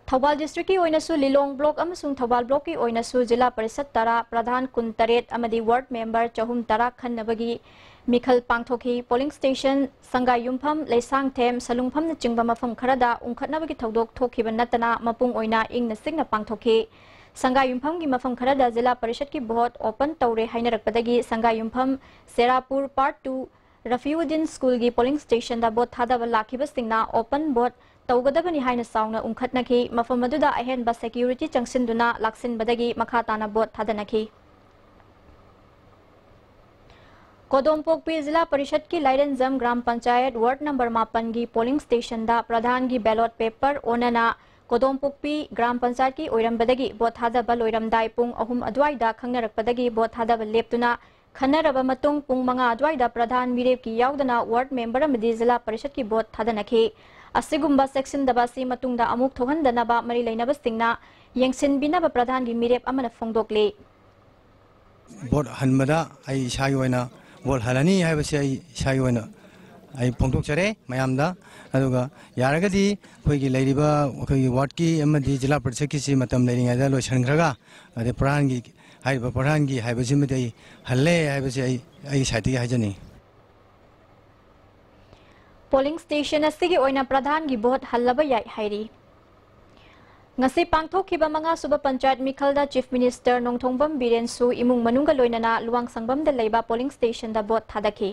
ꯊꯧꯕꯥꯜ districtꯀꯤ ꯑꯣꯏꯅꯁꯨ ꯂꯤꯂꯣꯡ block ꯑꯃꯁꯨꯡ ꯊꯧꯕꯥꯜ blockꯀꯤ ꯑꯣꯏꯅꯁꯨ ꯖꯤꯂꯥ ꯄꯔꯤꯁꯠ ꯇꯔꯥ, ꯄ꯭ꯔꯙꯥꯟ ꯀꯨꯟꯇꯔꯦꯠ ꯑꯃꯗꯤ ward member ꯆꯍꯨꯝ ꯇꯔꯥ ꯈꯟꯅꯕꯒꯤ ꯃꯤꯈꯜ ꯄꯥꯡꯊꯣꯛꯈꯤ꯫ Polling station ꯁꯪꯒꯥꯏꯌꯨꯝꯐꯝ, ꯂꯩꯁꯥꯡꯊꯦꯝ, ꯁꯂꯨꯡꯐꯝꯅꯆꯤꯡꯕ ꯃꯐꯝ ꯈꯔꯗ ꯎꯪꯈꯠꯅꯕꯒꯤ ꯊꯧꯗꯣꯛ ꯊꯣꯛꯈꯤꯕ ꯅꯠꯇꯅ ꯃꯄꯨꯡ ꯑꯣꯏꯅ ꯏꯪꯅ ꯆꯤꯛꯅ ꯄꯥꯡꯊꯣꯛꯈꯤ꯫ ꯁꯪꯒꯥꯏꯌꯨꯝꯐꯝꯒꯤ ꯃꯐꯝ ꯈꯔꯗ ꯖꯤꯂꯥ ꯄꯔꯤꯁꯠꯀꯤ vote open ꯇꯧꯔꯦ ꯍꯥꯏꯅꯔꯛꯄꯗꯒꯤ ꯁꯪꯒꯥꯏꯌꯨꯝꯐꯝ, ꯁꯦꯔꯥꯄꯨꯔ Part two, ꯔꯐꯤꯎꯗꯤꯟ ꯁ꯭ꯀꯨꯜꯒꯤ ꯄꯣꯂꯤꯡ ꯁ꯭ꯇꯦꯁꯟꯗ ꯚꯣꯠ ꯊꯥꯗꯕ ꯂꯥꯛꯈꯤꯕꯁꯤꯡꯅ ꯑꯣꯄꯟ ꯚꯣꯠ ꯇꯧꯒꯗꯕꯅꯤ ꯍꯥꯏꯅ ꯆꯥꯎꯅ ꯎꯪꯈꯠꯅꯈꯤ꯫ ꯃꯐꯝ ꯑꯗꯨꯗ ꯑꯍꯦꯟꯕ ꯁꯦꯀ꯭ꯌꯨꯔꯤꯇꯤ ꯆꯪꯁꯤꯟꯗꯨꯅ ꯂꯥꯛꯁꯤꯟꯕꯗꯒꯤ ꯃꯈꯥ ꯇꯥꯅ ꯚꯣꯠ ꯊꯥꯗꯅꯈꯤ꯫ ꯀꯣꯗꯣꯝꯄꯣꯛꯄꯤ ꯖꯤꯂꯥ ꯄꯔꯤꯁꯠꯀꯤ ꯂꯥꯏꯔꯦꯟꯖꯝ ꯒ꯭ꯔꯥꯝ ꯄꯟꯆꯥꯌꯠ ꯋꯥꯔꯗ ꯅꯝꯕꯔ ꯃꯥꯄꯟꯒꯤ ꯄꯣꯂꯤꯡ ꯁ꯭ꯇꯦꯁꯟꯗ ꯄ꯭ꯔꯙꯥꯟꯒꯤ ꯕꯦꯂꯣꯠ ꯄꯦꯄꯔ ꯑꯣꯟꯅꯅ ꯀꯣꯗꯣꯝꯄꯣꯛꯄꯤ ꯒ꯭ꯔꯥꯝ ꯄꯟꯆꯥꯌꯠꯀꯤ ꯑꯣꯏꯔꯝꯕꯗꯒꯤ ꯚꯣꯠ ꯊꯥꯗꯕ ꯂꯣꯏꯔꯝꯗꯥꯏ ꯄꯨꯡ ꯑꯍꯨꯝ ꯑꯗꯨꯋꯥꯏꯗ ꯈꯪꯅꯔꯛꯄꯗꯒꯤ ꯚꯣꯠ ꯊꯥꯗꯕ ꯂꯦꯞꯇꯨꯅ ꯈꯟꯅꯔꯕ ꯃꯇꯨꯡ ꯄꯨꯡ ꯃꯉꯥ ꯑꯗꯨꯋꯥꯏꯗ ꯄ꯭ꯔꯙꯥꯟ ꯃꯤꯔꯦꯞꯀꯤ ꯌꯥꯎꯗꯅ ꯋꯥꯔꯗ ꯃꯦꯝꯕꯔ ꯑꯃꯗꯤ ꯖꯤꯂꯥ ꯄꯔꯤꯁꯠꯀꯤ ꯚꯣꯠ ꯊꯥꯗꯅꯈꯤ꯫ ꯑꯁꯤꯒꯨꯝꯕ ꯆꯦꯛꯁꯤꯟꯗꯕ ꯑꯁꯤ ꯃꯇꯨꯡꯗ ꯑꯃꯨꯛ ꯊꯣꯛꯍꯟꯗꯅꯕ ꯃꯔꯤ ꯂꯩꯅꯕꯁꯤꯡꯅ ꯌꯦꯡꯁꯤꯟꯕꯤꯅꯕ ꯄ꯭ꯔꯙꯥꯟꯒꯤ ꯃꯤꯔꯦꯞ ꯑꯃꯅ ꯐꯣꯡꯗꯣꯛꯂꯤ꯫ ꯚꯣꯠ ꯍꯟꯕꯗ ꯑꯩ ꯏꯁꯥꯒꯤ ꯑꯣꯏꯅ ꯚꯣꯠ ꯍꯜꯂꯅꯤ ꯍꯥꯏꯕꯁꯤ ꯑꯩ ꯏꯁꯥꯒꯤ ꯑꯣꯏꯅ ꯑꯩ ꯐꯣꯡꯗꯣꯛꯆꯔꯦ ꯃꯌꯥꯝꯗ꯫ ꯑꯗꯨꯒ ꯌꯥꯔꯒꯗꯤ ꯑꯩꯈꯣꯏꯒꯤ ꯂꯩꯔꯤꯕ ꯑꯩꯈꯣꯏꯒꯤ ꯋꯥꯔꯗꯀꯤ ꯑꯃꯗꯤ ꯖꯤꯂꯥ ꯄꯔꯤꯁꯠꯀꯤꯁꯤ ꯃꯇꯝ ꯂꯩꯔꯤꯉꯩꯗ ꯂꯣꯏꯁꯤꯟꯈ꯭ꯔꯒ, ꯑꯗꯩ ꯄ꯭ꯔꯙꯥꯟꯒꯤ, ꯍꯥꯏꯔꯤꯕ ꯄ꯭ꯔꯙꯥꯟꯒꯤ ꯍꯥꯏꯕꯁꯤꯃꯗꯤ ꯑꯩ ꯍꯜꯂꯦ ꯍꯥꯏꯕꯁꯤ ꯑꯩ ꯑꯩꯒꯤ ꯁꯥꯏꯠꯇꯒꯤ ꯍꯥꯏꯖꯅꯤꯡꯏ꯫ ꯄꯣꯂꯤꯡ ꯁ꯭ꯇꯦꯁꯟ ꯑꯁꯤꯒꯤ ꯑꯣꯏꯅ ꯄ꯭ꯔꯙꯥꯟꯒꯤ ꯚꯣꯠ ꯍꯜꯂꯕ ꯌꯥꯏ ꯍꯥꯏꯔꯤ꯫ ꯉꯁꯤ ꯄꯥꯡꯊꯣꯛꯈꯤꯕ ꯃꯉꯥꯁꯨꯕ ꯄꯟꯆꯥꯌꯠ ꯃꯤꯈꯜꯗ ꯆꯤꯐ ꯃꯤꯅꯤꯁꯇꯔ ꯅꯣꯡꯊꯣꯡꯕꯝ ꯕꯤꯔꯦꯟꯁꯨ ꯏꯃꯨꯡ ꯃꯅꯨꯡꯒ ꯂꯣꯏꯅꯅ ꯂꯨꯋꯥꯡꯁꯪꯕꯝꯗ ꯂꯩꯕ ꯄꯣꯂꯤꯡ ꯁ꯭ꯇꯦꯁꯟꯗ ꯚꯣꯠ ꯊꯥꯗꯈꯤ꯫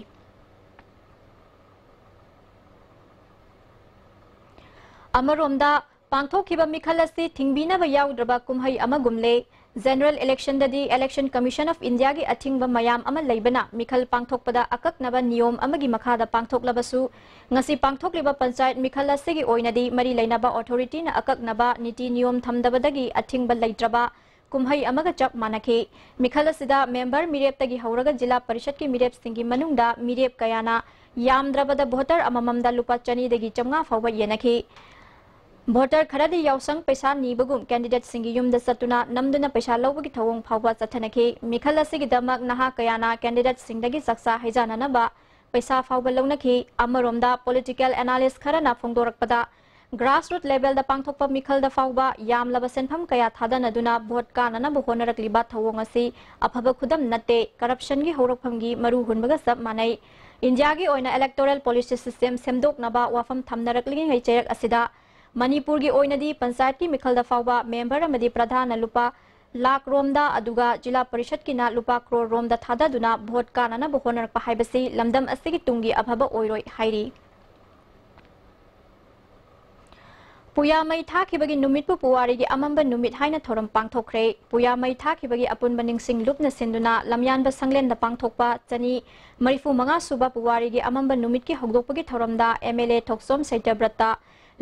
ꯑꯃꯔꯣꯝꯗ, ꯄꯥꯡꯊꯣꯛꯈꯤꯕ ꯃꯤꯈꯜ ꯑꯁꯤ ꯊꯤꯡꯕꯤꯅꯕ ꯌꯥꯎꯗ꯭ꯔꯕ ꯀꯨꯝꯍꯩ ꯑꯃꯒꯨꯝꯂꯦ꯫ ꯖꯦꯅꯔꯦꯜ ꯏꯂꯦꯛꯁꯟꯗꯗꯤ ꯏꯂꯦꯛꯁꯟ ꯀꯃꯤꯁꯟ ꯑꯣꯐ ꯏꯟꯗꯤꯌꯥꯒꯤ ꯑꯊꯤꯡꯕ ꯃꯌꯥꯝ ꯑꯃ ꯂꯩꯕꯅ ꯃꯤꯈꯜ ꯄꯥꯡꯊꯣꯛꯄꯗ ꯑꯀꯛꯅꯕ ꯅꯤꯌꯣꯝ ꯑꯃꯒꯤ ꯃꯈꯥꯗ ꯄꯥꯡꯊꯣꯛꯂꯕꯁꯨ, ꯉꯁꯤ ꯄꯥꯡꯊꯣꯛꯂꯤꯕ ꯄꯟꯆꯥꯌꯠ ꯃꯤꯈꯜ ꯑꯁꯤꯒꯤ ꯑꯣꯏꯅꯗꯤ ꯃꯔꯤ ꯂꯩꯅꯕ ꯑꯣꯊꯣꯔꯤꯇꯤꯅ ꯑꯀꯛꯅꯕ ꯅꯤꯇꯤ ꯅꯤꯌꯣꯝ ꯊꯝꯗꯕꯗꯒꯤ ꯑꯊꯤꯡꯕ ꯂꯩꯇ꯭ꯔꯕ ꯀꯨꯝꯍꯩ ꯑꯃꯒ ꯆꯞ ꯃꯥꯟꯅꯈꯤ꯫ ꯃꯤꯈꯜ ꯑꯁꯤꯗ ꯃꯦꯝꯕꯔ ꯃꯤꯔꯦꯞꯇꯒꯤ ꯍꯧꯔꯒ ꯖꯤꯂꯥ ꯄꯔꯤꯁꯠꯀꯤ ꯃꯤꯔꯦꯞꯁꯤꯡꯒꯤ ꯃꯅꯨꯡꯗ ꯃꯤꯔꯦꯞ ꯀꯌꯥꯅ ꯌꯥꯝꯗ꯭ꯔꯕꯗ ꯚꯣꯇꯔ ꯑꯃꯃꯝꯗ ꯂꯨꯄꯥ ꯆꯅꯤꯗꯒꯤ ꯆꯥꯝꯃꯉꯥ ꯐꯥꯎꯕ ꯌꯦꯟꯅꯈꯤ꯫ ꯚꯣꯇꯔ ꯈꯔꯗꯤ ꯌꯥꯎꯁꯪ ꯄꯩꯁꯥ ꯅꯤꯕꯒꯨꯝ ꯀꯦꯟꯗꯤꯗꯦꯠꯁꯤꯡꯒꯤ ꯌꯨꯝꯗ ꯆꯠꯇꯨꯅ ꯅꯝꯗꯨꯅ ꯄꯩꯁꯥ ꯂꯧꯕꯒꯤ ꯊꯧꯑꯣꯡ ꯐꯥꯎꯕ ꯆꯠꯊꯅꯈꯤ꯫ ꯃꯤꯈꯜ ꯑꯁꯤꯒꯤꯗꯃꯛ ꯅꯍꯥ ꯀꯌꯥꯅ ꯀꯦꯟꯗꯤꯗꯦꯠꯁꯤꯡꯗꯒꯤ ꯆꯥꯛꯆꯥ ꯍꯩꯖꯥꯅꯅꯕ ꯄꯩꯁꯥ ꯐꯥꯎꯕ ꯂꯧꯅꯈꯤ꯫ ꯑꯃꯔꯣꯝꯗ, ꯄꯣꯂꯤꯇꯤꯀꯦꯜ ꯑꯦꯅꯥꯂꯤꯁ ꯈꯔꯅ ꯐꯣꯡꯗꯣꯔꯛꯄꯗ, ꯒ꯭ꯔꯥꯁꯔꯨꯠ ꯂꯦꯚꯦꯜꯗ ꯄꯥꯡꯊꯣꯛꯄ ꯃꯤꯈꯜꯗ ꯐꯥꯎꯕ ꯌꯥꯝꯂꯕ ꯁꯦꯟꯐꯝ ꯀꯌꯥ ꯊꯥꯗꯅꯗꯨꯅ ꯚꯣꯠ ꯀꯥꯅꯅꯕ ꯍꯣꯠꯅꯔꯛꯂꯤꯕ ꯊꯧꯑꯣꯡ ꯑꯁꯤ ꯑꯐꯕ ꯈꯨꯗꯝ ꯅꯠꯇꯦ, ꯀꯔꯞꯁꯟꯒꯤ ꯍꯧꯔꯛꯐꯝꯒꯤ ꯃꯔꯨ ꯍꯨꯟꯕꯒ ꯆꯞ ꯃꯥꯟꯅꯩ꯫ ꯏꯟꯗꯤꯌꯥꯒꯤ ꯑꯣꯏꯅ ꯏꯂꯦꯛꯇꯣꯔꯦꯜ ꯄꯣꯂꯤꯁꯤ ꯁꯤꯁꯇꯦꯝ ꯁꯦꯝꯗꯣꯛꯅꯕ ꯋꯥꯐꯝ ꯊꯝꯅꯔꯛꯂꯤꯉꯩ ꯆꯩꯔꯛ ꯑꯁꯤꯗ ꯃꯅꯤꯄꯨꯔꯒꯤ ꯑꯣꯏꯅꯗꯤ ꯄꯟꯆꯥꯌꯠꯀꯤ ꯃꯤꯈꯜꯗ ꯐꯥꯎꯕ ꯃꯦꯝꯕꯔ ꯑꯃꯗꯤ ꯄ꯭ꯔꯙꯥꯟꯅ ꯂꯨꯄꯥ ꯂꯥꯈ ꯔꯣꯝꯗ, ꯑꯗꯨꯒ ꯖꯤꯂꯥ ꯄꯔꯤꯁꯠꯀꯤꯅ ꯂꯨꯄꯥ ꯀ꯭ꯔꯣꯔ ꯔꯣꯝꯗ ꯊꯥꯗꯗꯨꯅ ꯚꯣꯠ ꯀꯥꯅꯅꯕ ꯍꯣꯠꯅꯔꯛꯄ ꯍꯥꯏꯕꯁꯤ ꯂꯝꯗꯝ ꯑꯁꯤꯒꯤ ꯇꯨꯡꯒꯤ ꯑꯐꯕ ꯑꯣꯏꯔꯣꯏ ꯍꯥꯏꯔꯤ꯫ ꯄꯨꯌꯥ ꯃꯩ ꯊꯥꯈꯤꯕꯒꯤ ꯅꯨꯃꯤꯠꯄꯨ ꯄꯨꯋꯥꯔꯤꯒꯤ ꯑꯃꯝꯕ ꯅꯨꯃꯤꯠ ꯍꯥꯏꯅ ꯊꯧꯔꯝ ꯄꯥꯡꯊꯣꯛꯈ꯭ꯔꯦ꯫ ꯄꯨꯌꯥ ꯃꯩ ꯊꯥꯈꯤꯕꯒꯤ ꯑꯄꯨꯟꯕ ꯅꯤꯡꯁꯤꯡ ꯂꯨꯞꯅ ꯁꯤꯟꯗꯨꯅ ꯂꯝꯌꯥꯟꯕ ꯁꯪꯂꯦꯟꯗ ꯄꯥꯡꯊꯣꯛꯄ ꯆꯅꯤ ꯃꯔꯤꯐꯨ ꯃꯉꯥ ꯁꯨꯕ ꯄꯨꯋꯥꯔꯤꯒꯤ ꯑꯃꯝꯕ ꯅꯨꯃꯤꯠꯀꯤ ꯍꯧꯗꯣꯛꯄꯒꯤ ꯊꯧꯔꯝꯗ ꯑꯦꯝ ꯑꯦꯜ ꯑꯦ ꯊꯣꯛꯆꯣꯝ ꯁꯩꯇꯕ꯭ꯔꯠꯇ,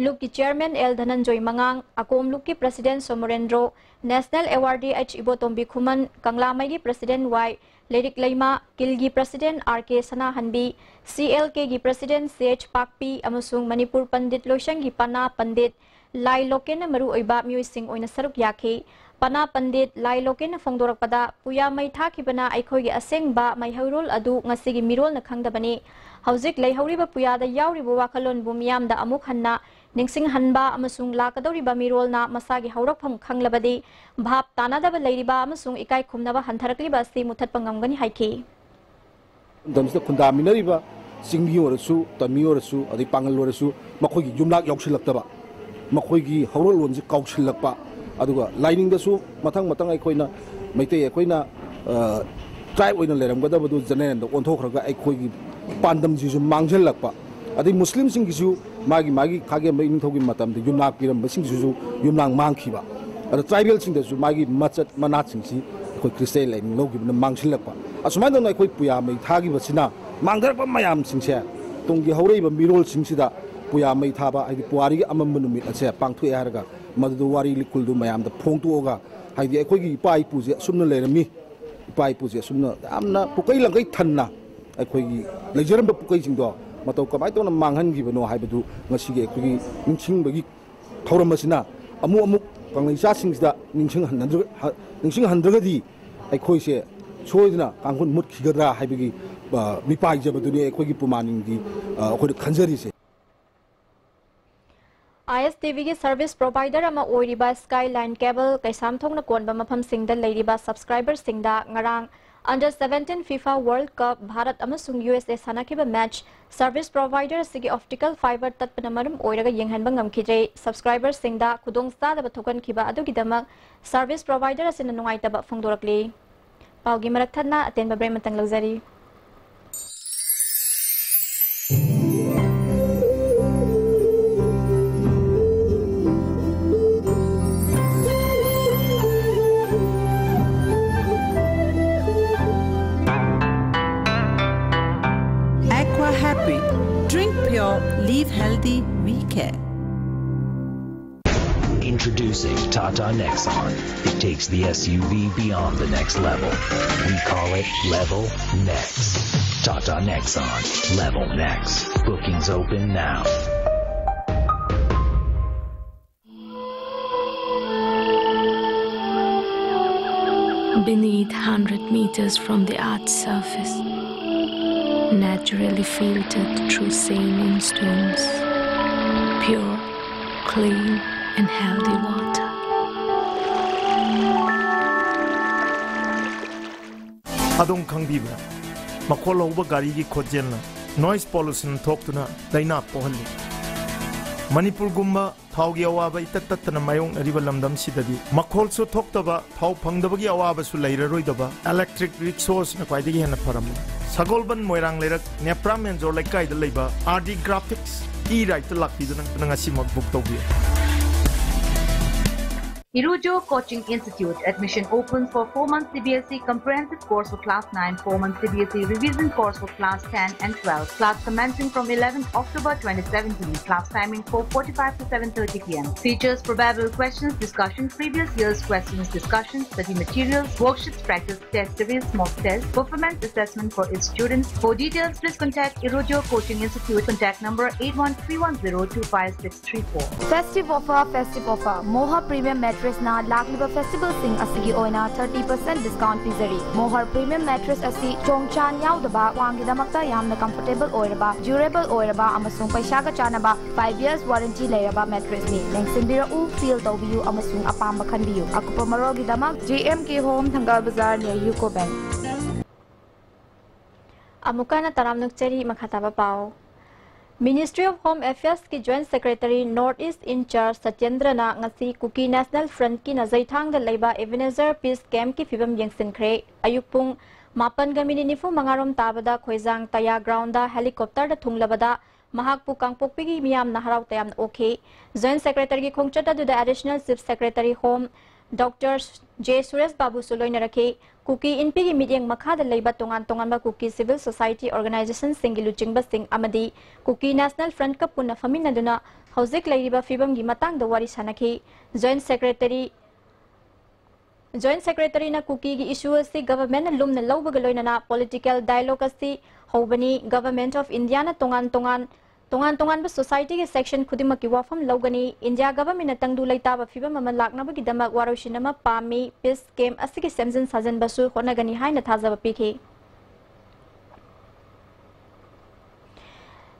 ꯂꯨꯞꯀꯤ ꯆꯤꯌꯔꯃꯦꯟ ꯑꯦꯜ ꯙꯅꯟꯖꯣꯏ ꯃꯉꯥꯡ, ꯑꯀꯣꯝ ꯂꯨꯞꯀꯤ president Somorendro, national awardee H Ibotombi Khuman, ꯀꯪꯂꯥꯃꯩꯒꯤ ꯄ꯭ꯔꯁꯤꯗꯦꯟ ꯋꯥꯏ ꯂꯩꯔꯤꯛ ꯂꯩꯃ, ꯀꯤꯜꯒꯤ president R K Sanahanbi, C L ꯀꯦꯒꯤ ꯄ꯭ꯔꯁꯤꯗꯦꯟ ꯁꯤ ꯑꯩꯆ ꯄꯥꯛꯄꯤ ꯑꯃꯁꯨꯡ ꯃꯅꯤꯄꯨꯔ ꯄꯟꯗꯤꯠ ꯂꯣꯏꯁꯪꯒꯤ ꯄꯅꯥ ꯄꯟꯗꯤꯠ, ꯂꯥꯏ ꯂꯣꯀꯦꯟꯅ ꯃꯔꯨꯑꯣꯏꯕ ꯃꯤꯑꯣꯏꯁꯤꯡ ꯑꯣꯏꯅ ꯁꯔꯨꯛ ꯌꯥꯈꯤ꯫ ꯄꯅꯥ ꯄꯟꯗꯤꯠ, ꯂꯥꯏ ꯂꯣꯀꯦꯟꯅ ꯐꯣꯡꯗꯣꯔꯛꯄꯗ, ꯄꯨꯌꯥ ꯃꯩ ꯊꯥꯈꯤꯕꯅ ꯑꯩꯈꯣꯏꯒꯤ ꯑꯁꯦꯡꯕ ꯃꯩꯍꯧꯔꯣꯜ ꯑꯗꯨ ꯉꯁꯤꯒꯤ ꯃꯤꯔꯣꯜꯅ ꯈꯪꯗꯕꯅꯤ꯫ ꯍꯧꯖꯤꯛ ꯂꯩꯍꯧꯔꯤꯕ ꯄꯨꯌꯥꯗ ꯌꯥꯎꯔꯤꯕ ꯋꯥꯈꯜꯂꯣꯟꯕꯨ ꯃꯤꯌꯥꯝꯗ ꯑꯃꯨꯛ ꯍꯟꯅ ꯅꯤꯡꯁꯤꯡꯍꯟꯕ ꯑꯃꯁꯨꯡ ꯂꯥꯛꯀꯗꯧꯔꯤꯕ ꯃꯤꯔꯣꯜꯅ ꯃꯁꯥꯒꯤ ꯍꯧꯔꯛꯐꯝ ꯈꯪꯂꯕꯗꯤ ꯚꯥꯞ ꯇꯥꯅꯗꯕ ꯂꯩꯔꯤꯕ ꯑꯃꯁꯨꯡ ꯏꯀꯥꯏ ꯈꯨꯝꯅꯕ ꯍꯟꯊꯔꯛꯂꯤꯕ ꯑꯁꯤ ꯃꯨꯊꯠꯄ ꯉꯝꯒꯅꯤ ꯍꯥꯏꯈꯤ꯫ ꯂꯝꯗꯝꯁꯤꯗ ꯈꯨꯟꯗꯥꯃꯤꯟꯅꯔꯤꯕ ꯆꯤꯡꯃꯤ ꯑꯣꯏꯔꯁꯨ, ꯇꯝꯃꯤ ꯑꯣꯏꯔꯁꯨ, ꯑꯗꯩ ꯄꯥꯡꯒꯜ ꯑꯣꯏꯔꯁꯨ, ꯃꯈꯣꯏꯒꯤ ꯌꯨꯝꯂꯥꯛ ꯌꯥꯎꯁꯤꯜꯂꯛꯇꯕ, ꯃꯈꯣꯏꯒꯤ ꯍꯧꯔꯛꯂꯣꯟꯁꯤ ꯀꯥꯎꯁꯤꯜꯂꯛꯄ, ꯑꯗꯨꯒ ꯂꯥꯏꯅꯤꯡꯗꯁꯨ ꯃꯊꯪ ꯃꯊꯪ ꯑꯩꯈꯣꯏꯅ ꯃꯩꯇꯩ ꯑꯩꯈꯣꯏꯅ, ꯑ, ꯇ꯭ꯔꯥꯏꯕ ꯑꯣꯏꯅ ꯂꯩꯔꯝꯒꯗꯕꯗꯨ ꯖꯦꯅꯦꯔꯦꯜꯗ ꯑꯣꯟꯊꯣꯛꯈ꯭ꯔꯒ ꯑꯩꯈꯣꯏꯒꯤ ꯄꯥꯟꯗꯝꯁꯤꯁꯨ ꯃꯥꯡꯁꯤꯜꯂꯛꯄ, ꯑꯗꯩ ꯃꯨꯁꯂꯤꯝꯁꯤꯡꯒꯤꯁꯨ ꯃꯥꯒꯤ ꯃꯥꯒꯤ ꯈꯥꯒꯦꯝꯕ ꯏꯅꯤꯡꯊꯧꯒꯤ ꯃꯇꯝꯗ ꯌꯨꯝꯅꯥꯛ ꯄꯤꯔꯝꯕꯁꯤꯡꯁꯤꯁꯨ ꯌꯨꯝꯅꯥꯛ ꯃꯥꯡꯈꯤꯕ, ꯑꯗ ꯇ꯭ꯔꯥꯏꯕꯦꯜꯁꯤꯡꯗꯁꯨ ꯃꯥꯒꯤ ꯃꯆꯠ ꯃꯅꯥꯠꯁꯤꯡꯁꯤ ꯑꯩꯈꯣꯏ ꯈ꯭ꯔꯤꯁꯇꯤꯌꯥꯟ ꯂꯥꯏꯅꯤꯡ ꯂꯧꯈꯤꯕꯅ ꯃꯥꯡꯁꯤꯜꯂꯛꯄ, ꯑꯁꯨꯃꯥꯏꯅ ꯇꯧꯅ ꯑꯩꯈꯣꯏ ꯄꯨꯌꯥ ꯃꯩ ꯊꯥꯈꯤꯕꯁꯤꯅ ꯃꯥꯡꯊꯔꯛꯄ ꯃꯌꯥꯝꯁꯤꯡꯁꯦ ꯇꯨꯡꯒꯤ ꯍꯧꯔꯛꯏꯕ ꯃꯤꯔꯣꯜꯁꯤꯡꯁꯤꯗ ꯄꯨꯌꯥ ꯃꯩ ꯊꯥꯕ, ꯍꯥꯏꯗꯤ ꯄꯨꯋꯥꯔꯤꯒꯤ ꯑꯃꯝꯕ ꯅꯨꯃꯤꯠ ꯑꯁꯦ ꯄꯥꯡꯊꯣꯛꯑꯦ ꯍꯥꯏꯔꯒ ꯃꯗꯨꯗ ꯋꯥꯔꯤ ꯂꯤꯀꯨꯜꯗꯨ ꯃꯌꯥꯝꯗ ꯐꯣꯡꯗꯣꯛꯑꯒ, ꯍꯥꯏꯗꯤ ꯑꯩꯈꯣꯏꯒꯤ ꯏꯄꯥ ꯏꯄꯨꯁꯦ ꯑꯁꯨꯝꯅ ꯂꯩꯔꯝꯃꯤ, ꯏꯄꯥ ꯏꯄꯨꯁꯦ ꯑꯁꯨꯝꯅ ꯌꯥꯝꯅ ꯄꯨꯀꯩ ꯂꯪꯀꯩ ꯊꯟꯅ ꯑꯩꯈꯣꯏꯒꯤ ꯂꯩꯖꯔꯝꯕ ꯄꯨꯀꯩꯁꯤꯡꯗꯣ ꯃꯇꯧ ꯀꯃꯥꯏꯅ ꯇꯧꯅ ꯃꯥꯡꯍꯟꯈꯤꯕꯅꯣ ꯍꯥꯏꯕꯗꯨ ꯉꯁꯤꯒꯤ ꯑꯩꯈꯣꯏꯒꯤ ꯅꯤꯡꯁꯤꯡꯕꯒꯤ ꯊꯧꯔꯝ ꯑꯁꯤꯅ ꯑꯃꯨꯛ ꯑꯃꯨꯛ ꯀꯪꯂꯩꯆꯥꯁꯤꯡꯁꯤꯗ ꯅꯤꯡꯁꯤꯡꯍꯟꯅꯗ꯭ꯔ-, ꯍ-, ꯅꯤꯡꯁꯤꯡꯍꯟꯗ꯭ꯔꯒꯗꯤ ꯑꯩꯈꯣꯏꯁꯦ ꯁꯣꯏꯗꯅ ꯀꯥꯡꯈꯨꯜ ꯃꯨꯠꯈꯤꯒꯗ꯭ꯔꯥ ꯍꯥꯏꯕꯒꯤ, ꯑ, ꯃꯤꯄꯥꯏꯖꯕꯗꯨꯅꯤ ꯑꯩꯈꯣꯏꯒꯤ ꯄꯨꯃꯥꯅꯤꯡꯒꯤ, ꯑ, ꯑꯩꯈꯣꯏꯅ ꯈꯟꯖꯔꯤꯁꯦ꯫ ꯑꯥꯏ ꯑꯦꯁ ꯇꯤ ꯚꯤꯒꯤ ꯁꯔꯚꯤꯁ ꯄ꯭ꯔꯣꯚꯥꯏꯗꯔ ꯑꯃ ꯑꯣꯏꯔꯤꯕ ꯁ꯭ꯀꯥꯏ ꯂꯥꯏꯟ ꯀꯦꯕꯜ ꯀꯩꯁꯥꯝꯊꯣꯡꯅ ꯀꯣꯟꯕ ꯃꯐꯝꯁꯤꯡꯗ ꯂꯩꯔꯤꯕ ꯁꯕꯁꯀ꯭ꯔꯥꯏꯕꯔꯁꯤꯡꯗ ꯉꯔꯥꯡ Under seventeen FIFA World Cup Bharat ꯑꯃꯁꯨꯡ ꯌꯨ ꯑꯦꯁ ꯑꯦ ꯁꯥꯟꯅꯈꯤꯕ ꯃꯦꯆ ꯁꯔꯚꯤꯁ ꯄ꯭ꯔꯣꯚꯥꯏꯗꯔ ꯑꯁꯤꯒꯤ ꯑꯣꯞꯇꯤꯀꯦꯜ ꯐꯥꯏꯕꯔ ꯇꯠꯄꯅ ꯃꯔꯝ ꯑꯣꯏꯔꯒ ꯌꯦꯡꯍꯟꯕ ꯉꯝꯈꯤꯗ꯭ꯔꯦ꯫ ꯁꯕꯁꯀ꯭ꯔꯥꯏꯕꯔꯁꯤꯡꯗ ꯈꯨꯗꯣꯡꯆꯥꯗꯕ ꯊꯣꯛꯍꯟꯈꯤꯕ ꯑꯗꯨꯒꯤꯗꯃꯛ ꯁꯔꯚꯤꯁ ꯄ꯭ꯔꯣꯚꯥꯏꯗꯔ ꯑꯁꯤꯅ ꯅꯨꯡꯉꯥꯏꯇꯕ ꯐꯣꯡꯗꯣꯔꯛꯂꯤ꯫ ꯄꯥꯎꯒꯤ ꯃꯔꯛ ꯊꯠꯅ ꯑꯇꯦꯟꯕ ꯕ꯭ꯔꯦꯛ ꯑꯃꯇꯪ ꯂꯧꯖꯔꯤ꯫ Aqua Happy. Drink pure, live healthy, we care. Introducing Tata Nexon. It takes the S U V beyond the next level. We call it Level Next. Tata Nexon. Level Next. Bookings open now. Beneath hundred meters from the earth's surface, naturally filtered through saline stones, pure, clean and healthy water. ꯑꯗꯣꯝ ꯈꯪꯕꯤꯕ꯭ꯔꯥ? ꯃꯈꯣꯜ ꯍꯧꯕ ꯒꯥꯔꯤꯒꯤ ꯈꯣꯟꯖꯦꯜꯅ noise pollution ꯊꯣꯛꯇꯨꯅ ꯂꯥꯏꯅꯥ ꯄꯣꯛꯍꯜꯂꯤ꯫ ꯃꯅꯤꯄꯨꯔꯒꯨꯝꯕ ꯊꯥꯎꯒꯤ ꯑꯋꯥꯕ ꯏꯇꯠ ꯇꯠꯇꯅ ꯃꯥꯌꯣꯛꯅꯔꯤꯕ ꯂꯝꯗꯝꯁꯤꯗꯗꯤ ꯃꯈꯣꯜꯁꯨ ꯊꯣꯛꯇꯕ, ꯊꯥꯎ ꯐꯪꯗꯕꯒꯤ ꯑꯋꯥꯕꯁꯨ ꯂꯩꯔꯔꯣꯏꯗꯕ electric rickshaw ꯑꯁꯤꯅ ꯈ꯭ꯋꯥꯏꯗꯒꯤ ꯍꯦꯟꯅ ꯐꯔꯝꯃꯤ꯫ ꯁꯒꯣꯜꯕꯟ ꯃꯣꯏꯔꯥꯡ ꯂꯩꯔꯛ ꯅꯦꯄ꯭ꯔꯥ ꯃꯦꯟꯖꯣꯔ ꯂꯩꯀꯥꯏꯗ ꯂꯩꯕ R D Graphics E-Ride ꯂꯥꯛꯄꯤꯗꯨꯅ ꯉꯁꯤꯃꯛ book ꯇꯧꯕꯤꯌꯨ꯫ Irujo Coaching Institute. Admission open for four months C B S E comprehensive course for class nine, four months C B S E revision course for class ten and twelve. Class commencing from eleventh October twenty seventeen. Class timing four forty-five to seven thirty P M. Features: probable questions, discussion, previous year's questions, discussion, study materials, worksheets, practice test series, mock test, performance assessment for its students. For details, please contact Irujo Coaching Institute. Contact number eight one three one zero two five six three four. Festive offer, festive offer. Moha Premium Mattress ꯅ ꯂꯥꯛꯂꯤꯕ festival ꯁꯤꯡ ꯑꯁꯤꯒꯤ ꯑꯣꯏꯅ thirty percent discount ꯄꯤꯖꯔꯤ꯫ Moha Premium Mattress ꯑꯁꯤ ꯆꯣꯡ ꯆꯥꯟ ꯌꯥꯎꯗꯕ, ꯈ꯭ꯋꯥꯡꯒꯤꯗꯃꯛꯇ ꯌꯥꯝꯅ comfortable ꯑꯣꯏꯔꯕ, durable ꯑꯣꯏꯔꯕ ꯑꯃꯁꯨꯡ ꯄꯩꯁꯥꯒ ꯆꯥꯟꯅꯕ five years warranty ꯂꯩꯔꯕ mattress ꯅꯤ꯫ ꯂꯦꯡꯁꯤꯟꯕꯤꯔꯛꯎ, feel ꯇꯧꯕꯤꯌꯨ ꯑꯃꯁꯨꯡ ꯑꯄꯥꯝꯕ ꯈꯟꯕꯤꯌꯨ꯫ ꯑꯀꯨꯞꯄ ꯃꯔꯣꯜꯒꯤꯗꯃꯛ J M K Home, ꯊꯪꯒꯥꯜ ꯕꯖꯥꯔ, near UCO Bank꯫ ꯑꯃꯨꯛꯀ ꯍꯟꯅ ꯇꯔꯥꯝꯅ ꯑꯣꯛꯆꯔꯤ꯫ ꯃꯈꯥ ꯇꯥꯕ ꯄꯥꯎ꯫ Ministry of Home Affairs ꯀꯤ Joint Secretary North East in charge ꯁꯇ꯭ꯌꯦꯟꯗ꯭ꯔꯅ ꯉꯁꯤ ꯀꯨꯀꯤ National Front ꯀꯤ ꯅꯖꯩꯊꯥꯡꯗ ꯂꯩꯕ Ebenezer Peace Camp ꯀꯤ ꯐꯤꯕꯝ ꯌꯦꯡꯁꯤꯟꯈ꯭ꯔꯦ꯫ ꯑꯌꯨꯛ ꯄꯨꯡ ꯃꯥꯄꯟꯒ ꯃꯤꯅꯤꯠ ꯅꯤꯐꯨ ꯃꯉꯥ ꯔꯣꯝ ꯇꯥꯕꯗ ꯈꯣꯏꯖꯥꯡ ꯇꯌꯥ ground ꯗ helicopter ꯗ ꯊꯨꯡꯂꯕꯗ ꯃꯍꯥꯛꯄꯨ ꯀꯥꯡꯄꯣꯛꯄꯤꯒꯤ ꯃꯤꯌꯥꯝꯅ ꯍꯔꯥꯎ ꯇꯌꯥꯝꯅ ꯑꯣꯛꯈꯤ꯫ Joint Secretary ꯒꯤ ꯈꯣꯡꯆꯠ ꯑꯗꯨꯗ Additional Chief Secretary Home Doctor J Suresh ꯕꯥꯕꯨꯁꯨ ꯂꯣꯏꯅꯔꯛꯈꯤ꯫ ꯀꯨꯀꯤ ꯏꯟꯄꯤꯒꯤ ꯃꯤꯠꯌꯦꯡ ꯃꯈꯥꯗ ꯂꯩꯕ ꯇꯣꯉꯥꯟ ꯇꯣꯉꯥꯟꯕ ꯀꯨꯀꯤ civil society organization ꯁꯤꯡꯒꯤ ꯂꯨꯆꯤꯡꯕꯁꯤꯡ ꯑꯃꯗꯤ ꯀꯨꯀꯤ National Front ꯀ ꯄꯨꯟꯅ ꯐꯝꯃꯤꯟꯅꯗꯨꯅ ꯍꯧꯖꯤꯛ ꯂꯩꯔꯤꯕ ꯐꯤꯕꯝꯒꯤ ꯃꯇꯥꯡꯗ ꯋꯥꯔꯤ ꯁꯥꯅꯈꯤ꯫ Joint Secretary, Joint Secretary ꯅ ꯀꯨꯀꯤꯒꯤ issue ꯑꯁꯤ government ꯅ ꯂꯨꯝꯅ ꯂꯧꯕꯒ ꯂꯣꯏꯅꯅ political dialogue ꯑꯁꯤ ꯍꯧꯕꯅꯤ꯫ Government of India ꯅ ꯇꯣꯉꯥꯟ ꯇꯣꯉꯥꯟ, ꯇꯣꯉꯥꯟ ꯇꯣꯉꯥꯟꯕ society ꯒꯤ section ꯈꯨꯗꯤꯡꯃꯛꯀꯤ ꯋꯥꯐꯝ ꯂꯧꯒꯅꯤ꯫ India government ꯅ ꯇꯪꯗꯨ ꯂꯩꯇꯥꯕ ꯐꯤꯕꯝ ꯑꯃ ꯂꯥꯛꯅꯕꯒꯤꯗꯃꯛ ꯋꯥꯔꯣꯏꯁꯤꯟ ꯑꯃ ꯄꯥꯝꯃꯤ꯫ Peace camp ꯑꯁꯤꯒꯤ ꯁꯦꯝꯖꯤꯟ ꯁꯥꯖꯤꯟꯕꯁꯨ ꯍꯣꯠꯅꯒꯅꯤ ꯍꯥꯏꯅ ꯊꯥꯖꯕ ꯄꯤꯈꯤ꯫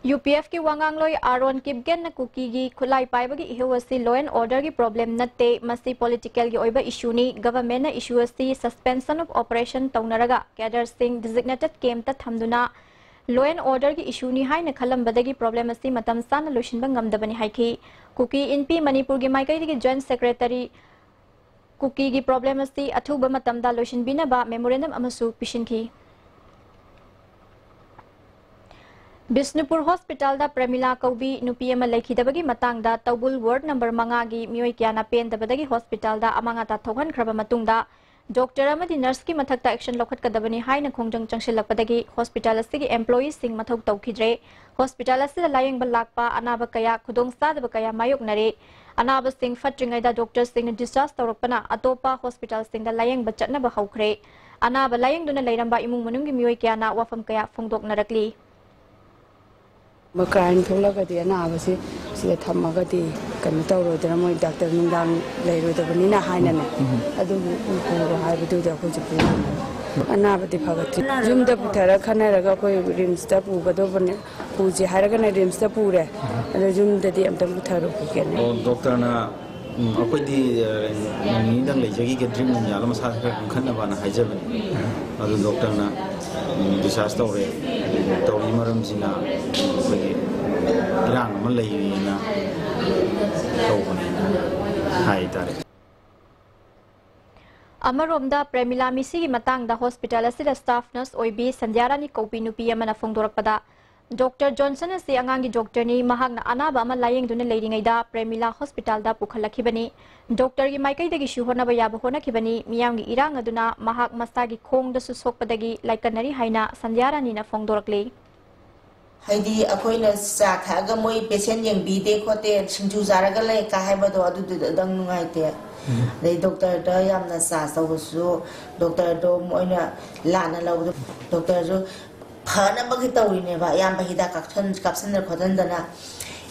ꯌꯨ ꯄꯤ ꯑꯦꯐ ꯀꯤ ꯋꯥꯉꯥꯡꯂꯣꯏ ꯑꯥꯔꯣꯟ ꯀꯤꯞꯒꯦꯟꯅ ꯀꯨꯀꯤꯒꯤ ꯈꯨꯠꯂꯥꯏ ꯄꯥꯏꯕꯒꯤ ꯏꯍꯧ ꯑꯁꯤ law and order ꯒꯤ problem ꯅꯠꯇꯦ, ꯃꯁꯤ political ꯒꯤ ꯑꯣꯏꯕ issue ꯅꯤ꯫ Government ꯅ issue ꯑꯁꯤ suspension of operation ꯇꯧꯅꯔꯒ cadre ꯁꯤꯡ designated camp ꯇ ꯊꯝꯗꯨꯅ law and order ꯒꯤ issue ꯅꯤ ꯍꯥꯏꯅ ꯈꯜꯂꯝꯕꯗꯒꯤ problem ꯑꯁꯤ ꯃꯇꯝ ꯆꯥꯅ ꯂꯣꯏꯁꯤꯟꯕ ꯉꯝꯗꯕꯅꯤ ꯍꯥꯏꯈꯤ꯫ ꯀꯨꯀꯤ ꯏꯟꯄꯤ ꯃꯅꯤꯄꯨꯔꯒꯤ ꯃꯥꯏꯀꯩꯗꯒꯤ Joint Secretary ꯀꯨꯀꯤꯒꯤ problem ꯑꯁꯤ ꯑꯊꯨꯕ ꯃꯇꯝꯗ ꯂꯣꯏꯁꯤꯟꯕꯤꯅꯕ memorandum ꯑꯃꯁꯨ ꯄꯤꯁꯤꯟꯈꯤ꯫ ꯕꯤꯁꯅꯨꯄꯨꯔ hospital ꯗ ꯄ꯭ꯔꯦꯃꯤꯂꯥ ꯀꯧꯕꯤ ꯅꯨꯄꯤ ꯑꯃ ꯂꯩꯈꯤꯗꯕꯒꯤ ꯃꯇꯥꯡꯗ ꯇꯧꯕꯨꯜ ward number ꯃꯉꯥꯒꯤ ꯃꯤꯑꯣꯏ ꯀꯌꯥꯅ ꯄꯦꯟꯗꯕꯗꯒꯤ hospital ꯗ ꯑꯃꯥꯡ ꯑꯇꯥ ꯊꯣꯛꯍꯟꯈ꯭ꯔꯕ ꯃꯇꯨꯡꯗ doctor ꯑꯃꯗꯤ nurse ꯀꯤ ꯃꯊꯛꯇ action ꯂꯧꯈꯠꯀꯗꯕꯅꯤ ꯍꯥꯏꯅ ꯈꯣꯡꯖꯪ ꯆꯪꯁꯤꯜꯂꯛꯄꯗꯒꯤ hospital ꯑꯁꯤꯒꯤ employee ꯁꯤꯡ ꯃꯊꯧ ꯇꯧꯈꯤꯗ꯭ꯔꯦ꯫ Hospital ꯑꯁꯤꯗ ꯂꯥꯌꯦꯡꯕ ꯂꯥꯛꯄ ꯑꯅꯥꯕ ꯀꯌꯥ, ꯈꯨꯗꯣꯡꯆꯥꯗꯕ ꯀꯌꯥ ꯃꯥꯌꯣꯛꯅꯔꯦ꯫ ꯑꯅꯥꯕꯁꯤꯡ ꯐꯠꯇ꯭ꯔꯤꯉꯩꯗ doctor ꯁꯤꯡꯅ discharge ꯇꯧꯔꯛꯄꯅ ꯑꯇꯣꯞꯄ hospital ꯁꯤꯡꯗ ꯂꯥꯌꯦꯡꯕ ꯆꯠꯅꯕ ꯍꯧꯈ꯭ꯔꯦ꯫ ꯑꯅꯥꯕ ꯂꯥꯌꯦꯡꯗꯨꯅ ꯂꯩꯔꯝꯕ ꯏꯃꯨꯡ ꯃꯅꯨꯡꯒꯤ ꯃꯤꯑꯣꯏ ꯀꯌꯥꯅ ꯋꯥꯐꯝ ꯀꯌꯥ ꯐꯣꯡꯗꯣꯛꯅꯔꯛꯂꯤ꯫ Crime ꯊꯣꯛꯂꯒꯗꯤ ꯑꯅꯥꯕꯁꯤ ꯁꯤꯗ ꯊꯝꯃꯒꯗꯤ ꯀꯩꯅꯣ ꯇꯧꯔꯣꯏꯗꯅ, ꯃꯣꯏ doctor ꯅꯨꯡꯗꯥꯡ ꯂꯩꯔꯣꯏꯗꯕꯅꯤꯅ ꯍꯥꯏꯅꯅꯦ꯫ ꯑꯗꯨꯒꯤ ꯄꯨꯔꯣ ꯍꯥꯏꯕꯗꯨꯗꯤ ꯑꯩꯈꯣꯏꯁꯨ ꯄꯨꯔꯣꯏ꯫ ꯑꯅꯥꯕꯗꯤ ꯐꯒꯠꯇ꯭ꯔꯤ꯫ ꯌꯨꯝꯗ ꯄꯨꯊꯔ ꯈꯟꯅꯔꯒ ꯑꯩꯈꯣꯏ ꯔꯤꯝꯁꯇ ꯄꯨꯒꯗꯧꯕꯅꯦ, ꯄꯨꯁꯤ ꯍꯥꯏꯔꯒꯅ ꯔꯤꯝꯁꯇ ꯄꯨꯔꯦ꯫ ꯑꯗꯣ ꯌꯨꯝꯗꯗꯤ ꯑꯝꯇꯪ ꯄꯨꯊꯔꯨꯈꯤꯒꯦꯅꯦ꯫ ꯑꯣ, doctor ꯅ ꯎꯝ, ꯑꯩꯈꯣꯏꯗꯤ, ꯑ, ꯅꯣꯡ ꯅꯤꯅꯤꯗꯪ ꯂꯩꯖꯈꯤꯒꯦ, ꯗ꯭ꯔꯤꯞ ꯅꯨꯡ ꯌꯥꯜꯂꯒ ꯃꯁꯥ ꯈꯔ ꯀꯟꯈꯠꯅꯕꯅ ꯍꯥꯏꯖꯕꯅꯤ꯫ ꯑꯗꯨ ꯗꯣꯛꯇꯔꯅ, ꯎꯝ, ꯗꯤꯁꯆꯥꯔꯖ ꯇꯧꯔꯦ꯫ ꯇꯧꯔꯤ ꯃꯔꯝꯁꯤꯅ ꯑꯩꯈꯣꯏꯒꯤ ꯏꯔꯥꯡ ꯑꯃ ꯂꯩꯔꯤꯅ ꯇꯧꯕꯅꯦꯅ ꯍꯥꯏ ꯇꯥꯔꯦ꯫ ꯑꯃꯔꯣꯝꯗ, ꯄ꯭ꯔꯦꯃꯤꯂꯥ ꯃꯤꯁꯤꯒꯤ ꯃꯇꯥꯡꯗ ꯍꯣꯁꯄꯤꯇꯥꯜ ꯑꯁꯤꯗ ꯁ꯭ꯇꯥꯐ ꯅꯔꯁ ꯑꯣꯏꯕꯤ ꯁꯟꯙ꯭ꯌꯥꯔꯥꯅꯤ ꯀꯧꯕꯤ ꯅꯨꯄꯤ ꯑꯃꯅ ꯐꯣꯡꯗꯣꯔꯛꯄꯗ, ꯗꯣꯛꯇꯔ ꯖꯣꯟꯁꯟ ꯑꯁꯤ ꯑꯉꯥꯡꯒꯤ ꯗꯣꯛꯇꯔꯅꯤ, ꯃꯍꯥꯛꯅ ꯑꯅꯥꯕ ꯑꯃ ꯂꯥꯌꯦꯡꯗꯨꯅ ꯂꯩꯔꯤꯉꯩꯗ ꯄ꯭ꯔꯦꯃꯤꯂꯥ ꯍꯣꯁꯄꯤꯇꯥꯜꯗ ꯄꯨꯈꯠꯂꯛꯈꯤꯕꯅꯤ꯫ ꯗꯣꯛꯇꯔꯒꯤ ꯃꯥꯏꯀꯩꯗꯒꯤꯁꯨ ꯍꯣꯠꯅꯕ ꯌꯥꯕ ꯍꯣꯠꯅꯈꯤꯕꯅꯤ꯫ ꯃꯤꯌꯥꯝꯒꯤ ꯏꯔꯥꯡ ꯑꯗꯨꯅ ꯃꯍꯥꯛ ꯃꯁꯥꯒꯤ ꯈꯣꯡꯗꯁꯨ ꯁꯣꯛꯄꯗꯒꯤ ꯂꯥꯏꯀꯠꯅꯔꯤ ꯍꯥꯏꯅ ꯁꯟꯙ꯭ꯌꯥꯔꯥꯅꯤꯅ ꯐꯣꯡꯗꯣꯔꯛꯂꯤ꯫ ꯍꯥꯏꯗꯤ ꯑꯩꯈꯣꯏꯅ ꯆꯥ ꯊꯛꯑꯒ ꯃꯣꯏ ꯄꯦꯁꯦꯟ ꯌꯦꯡꯕꯤꯗꯦ ꯈꯣꯠꯇꯦ, ꯁꯤꯡꯖꯨ ꯆꯥꯔꯒ ꯂꯩ ꯀꯥꯏ ꯍꯥꯏꯕꯗꯣ ꯑꯗꯨꯗꯨꯗꯪ ꯅꯨꯡꯉꯥꯏꯇꯦ꯫ ꯑꯗꯩ ꯗꯣꯛꯇꯔꯗ ꯌꯥꯝꯅ ꯆꯥꯔꯖ ꯇꯧꯕꯁꯨ, ꯗꯣꯛꯇꯔꯗꯣ ꯃꯣꯏꯅ ꯂꯥꯟꯅ ꯂꯧꯕꯗꯣ, ꯗꯣꯛꯇꯔꯁꯨ ꯐꯅꯕꯒꯤ ꯇꯧꯔꯤꯅꯦꯕ, ꯑꯌꯥꯝꯕ ꯍꯤꯗꯥꯛ ꯀꯥꯞꯁꯟ-, ꯀꯥꯞꯁꯟꯗꯅ ꯈꯣꯠꯍꯟꯗꯅ,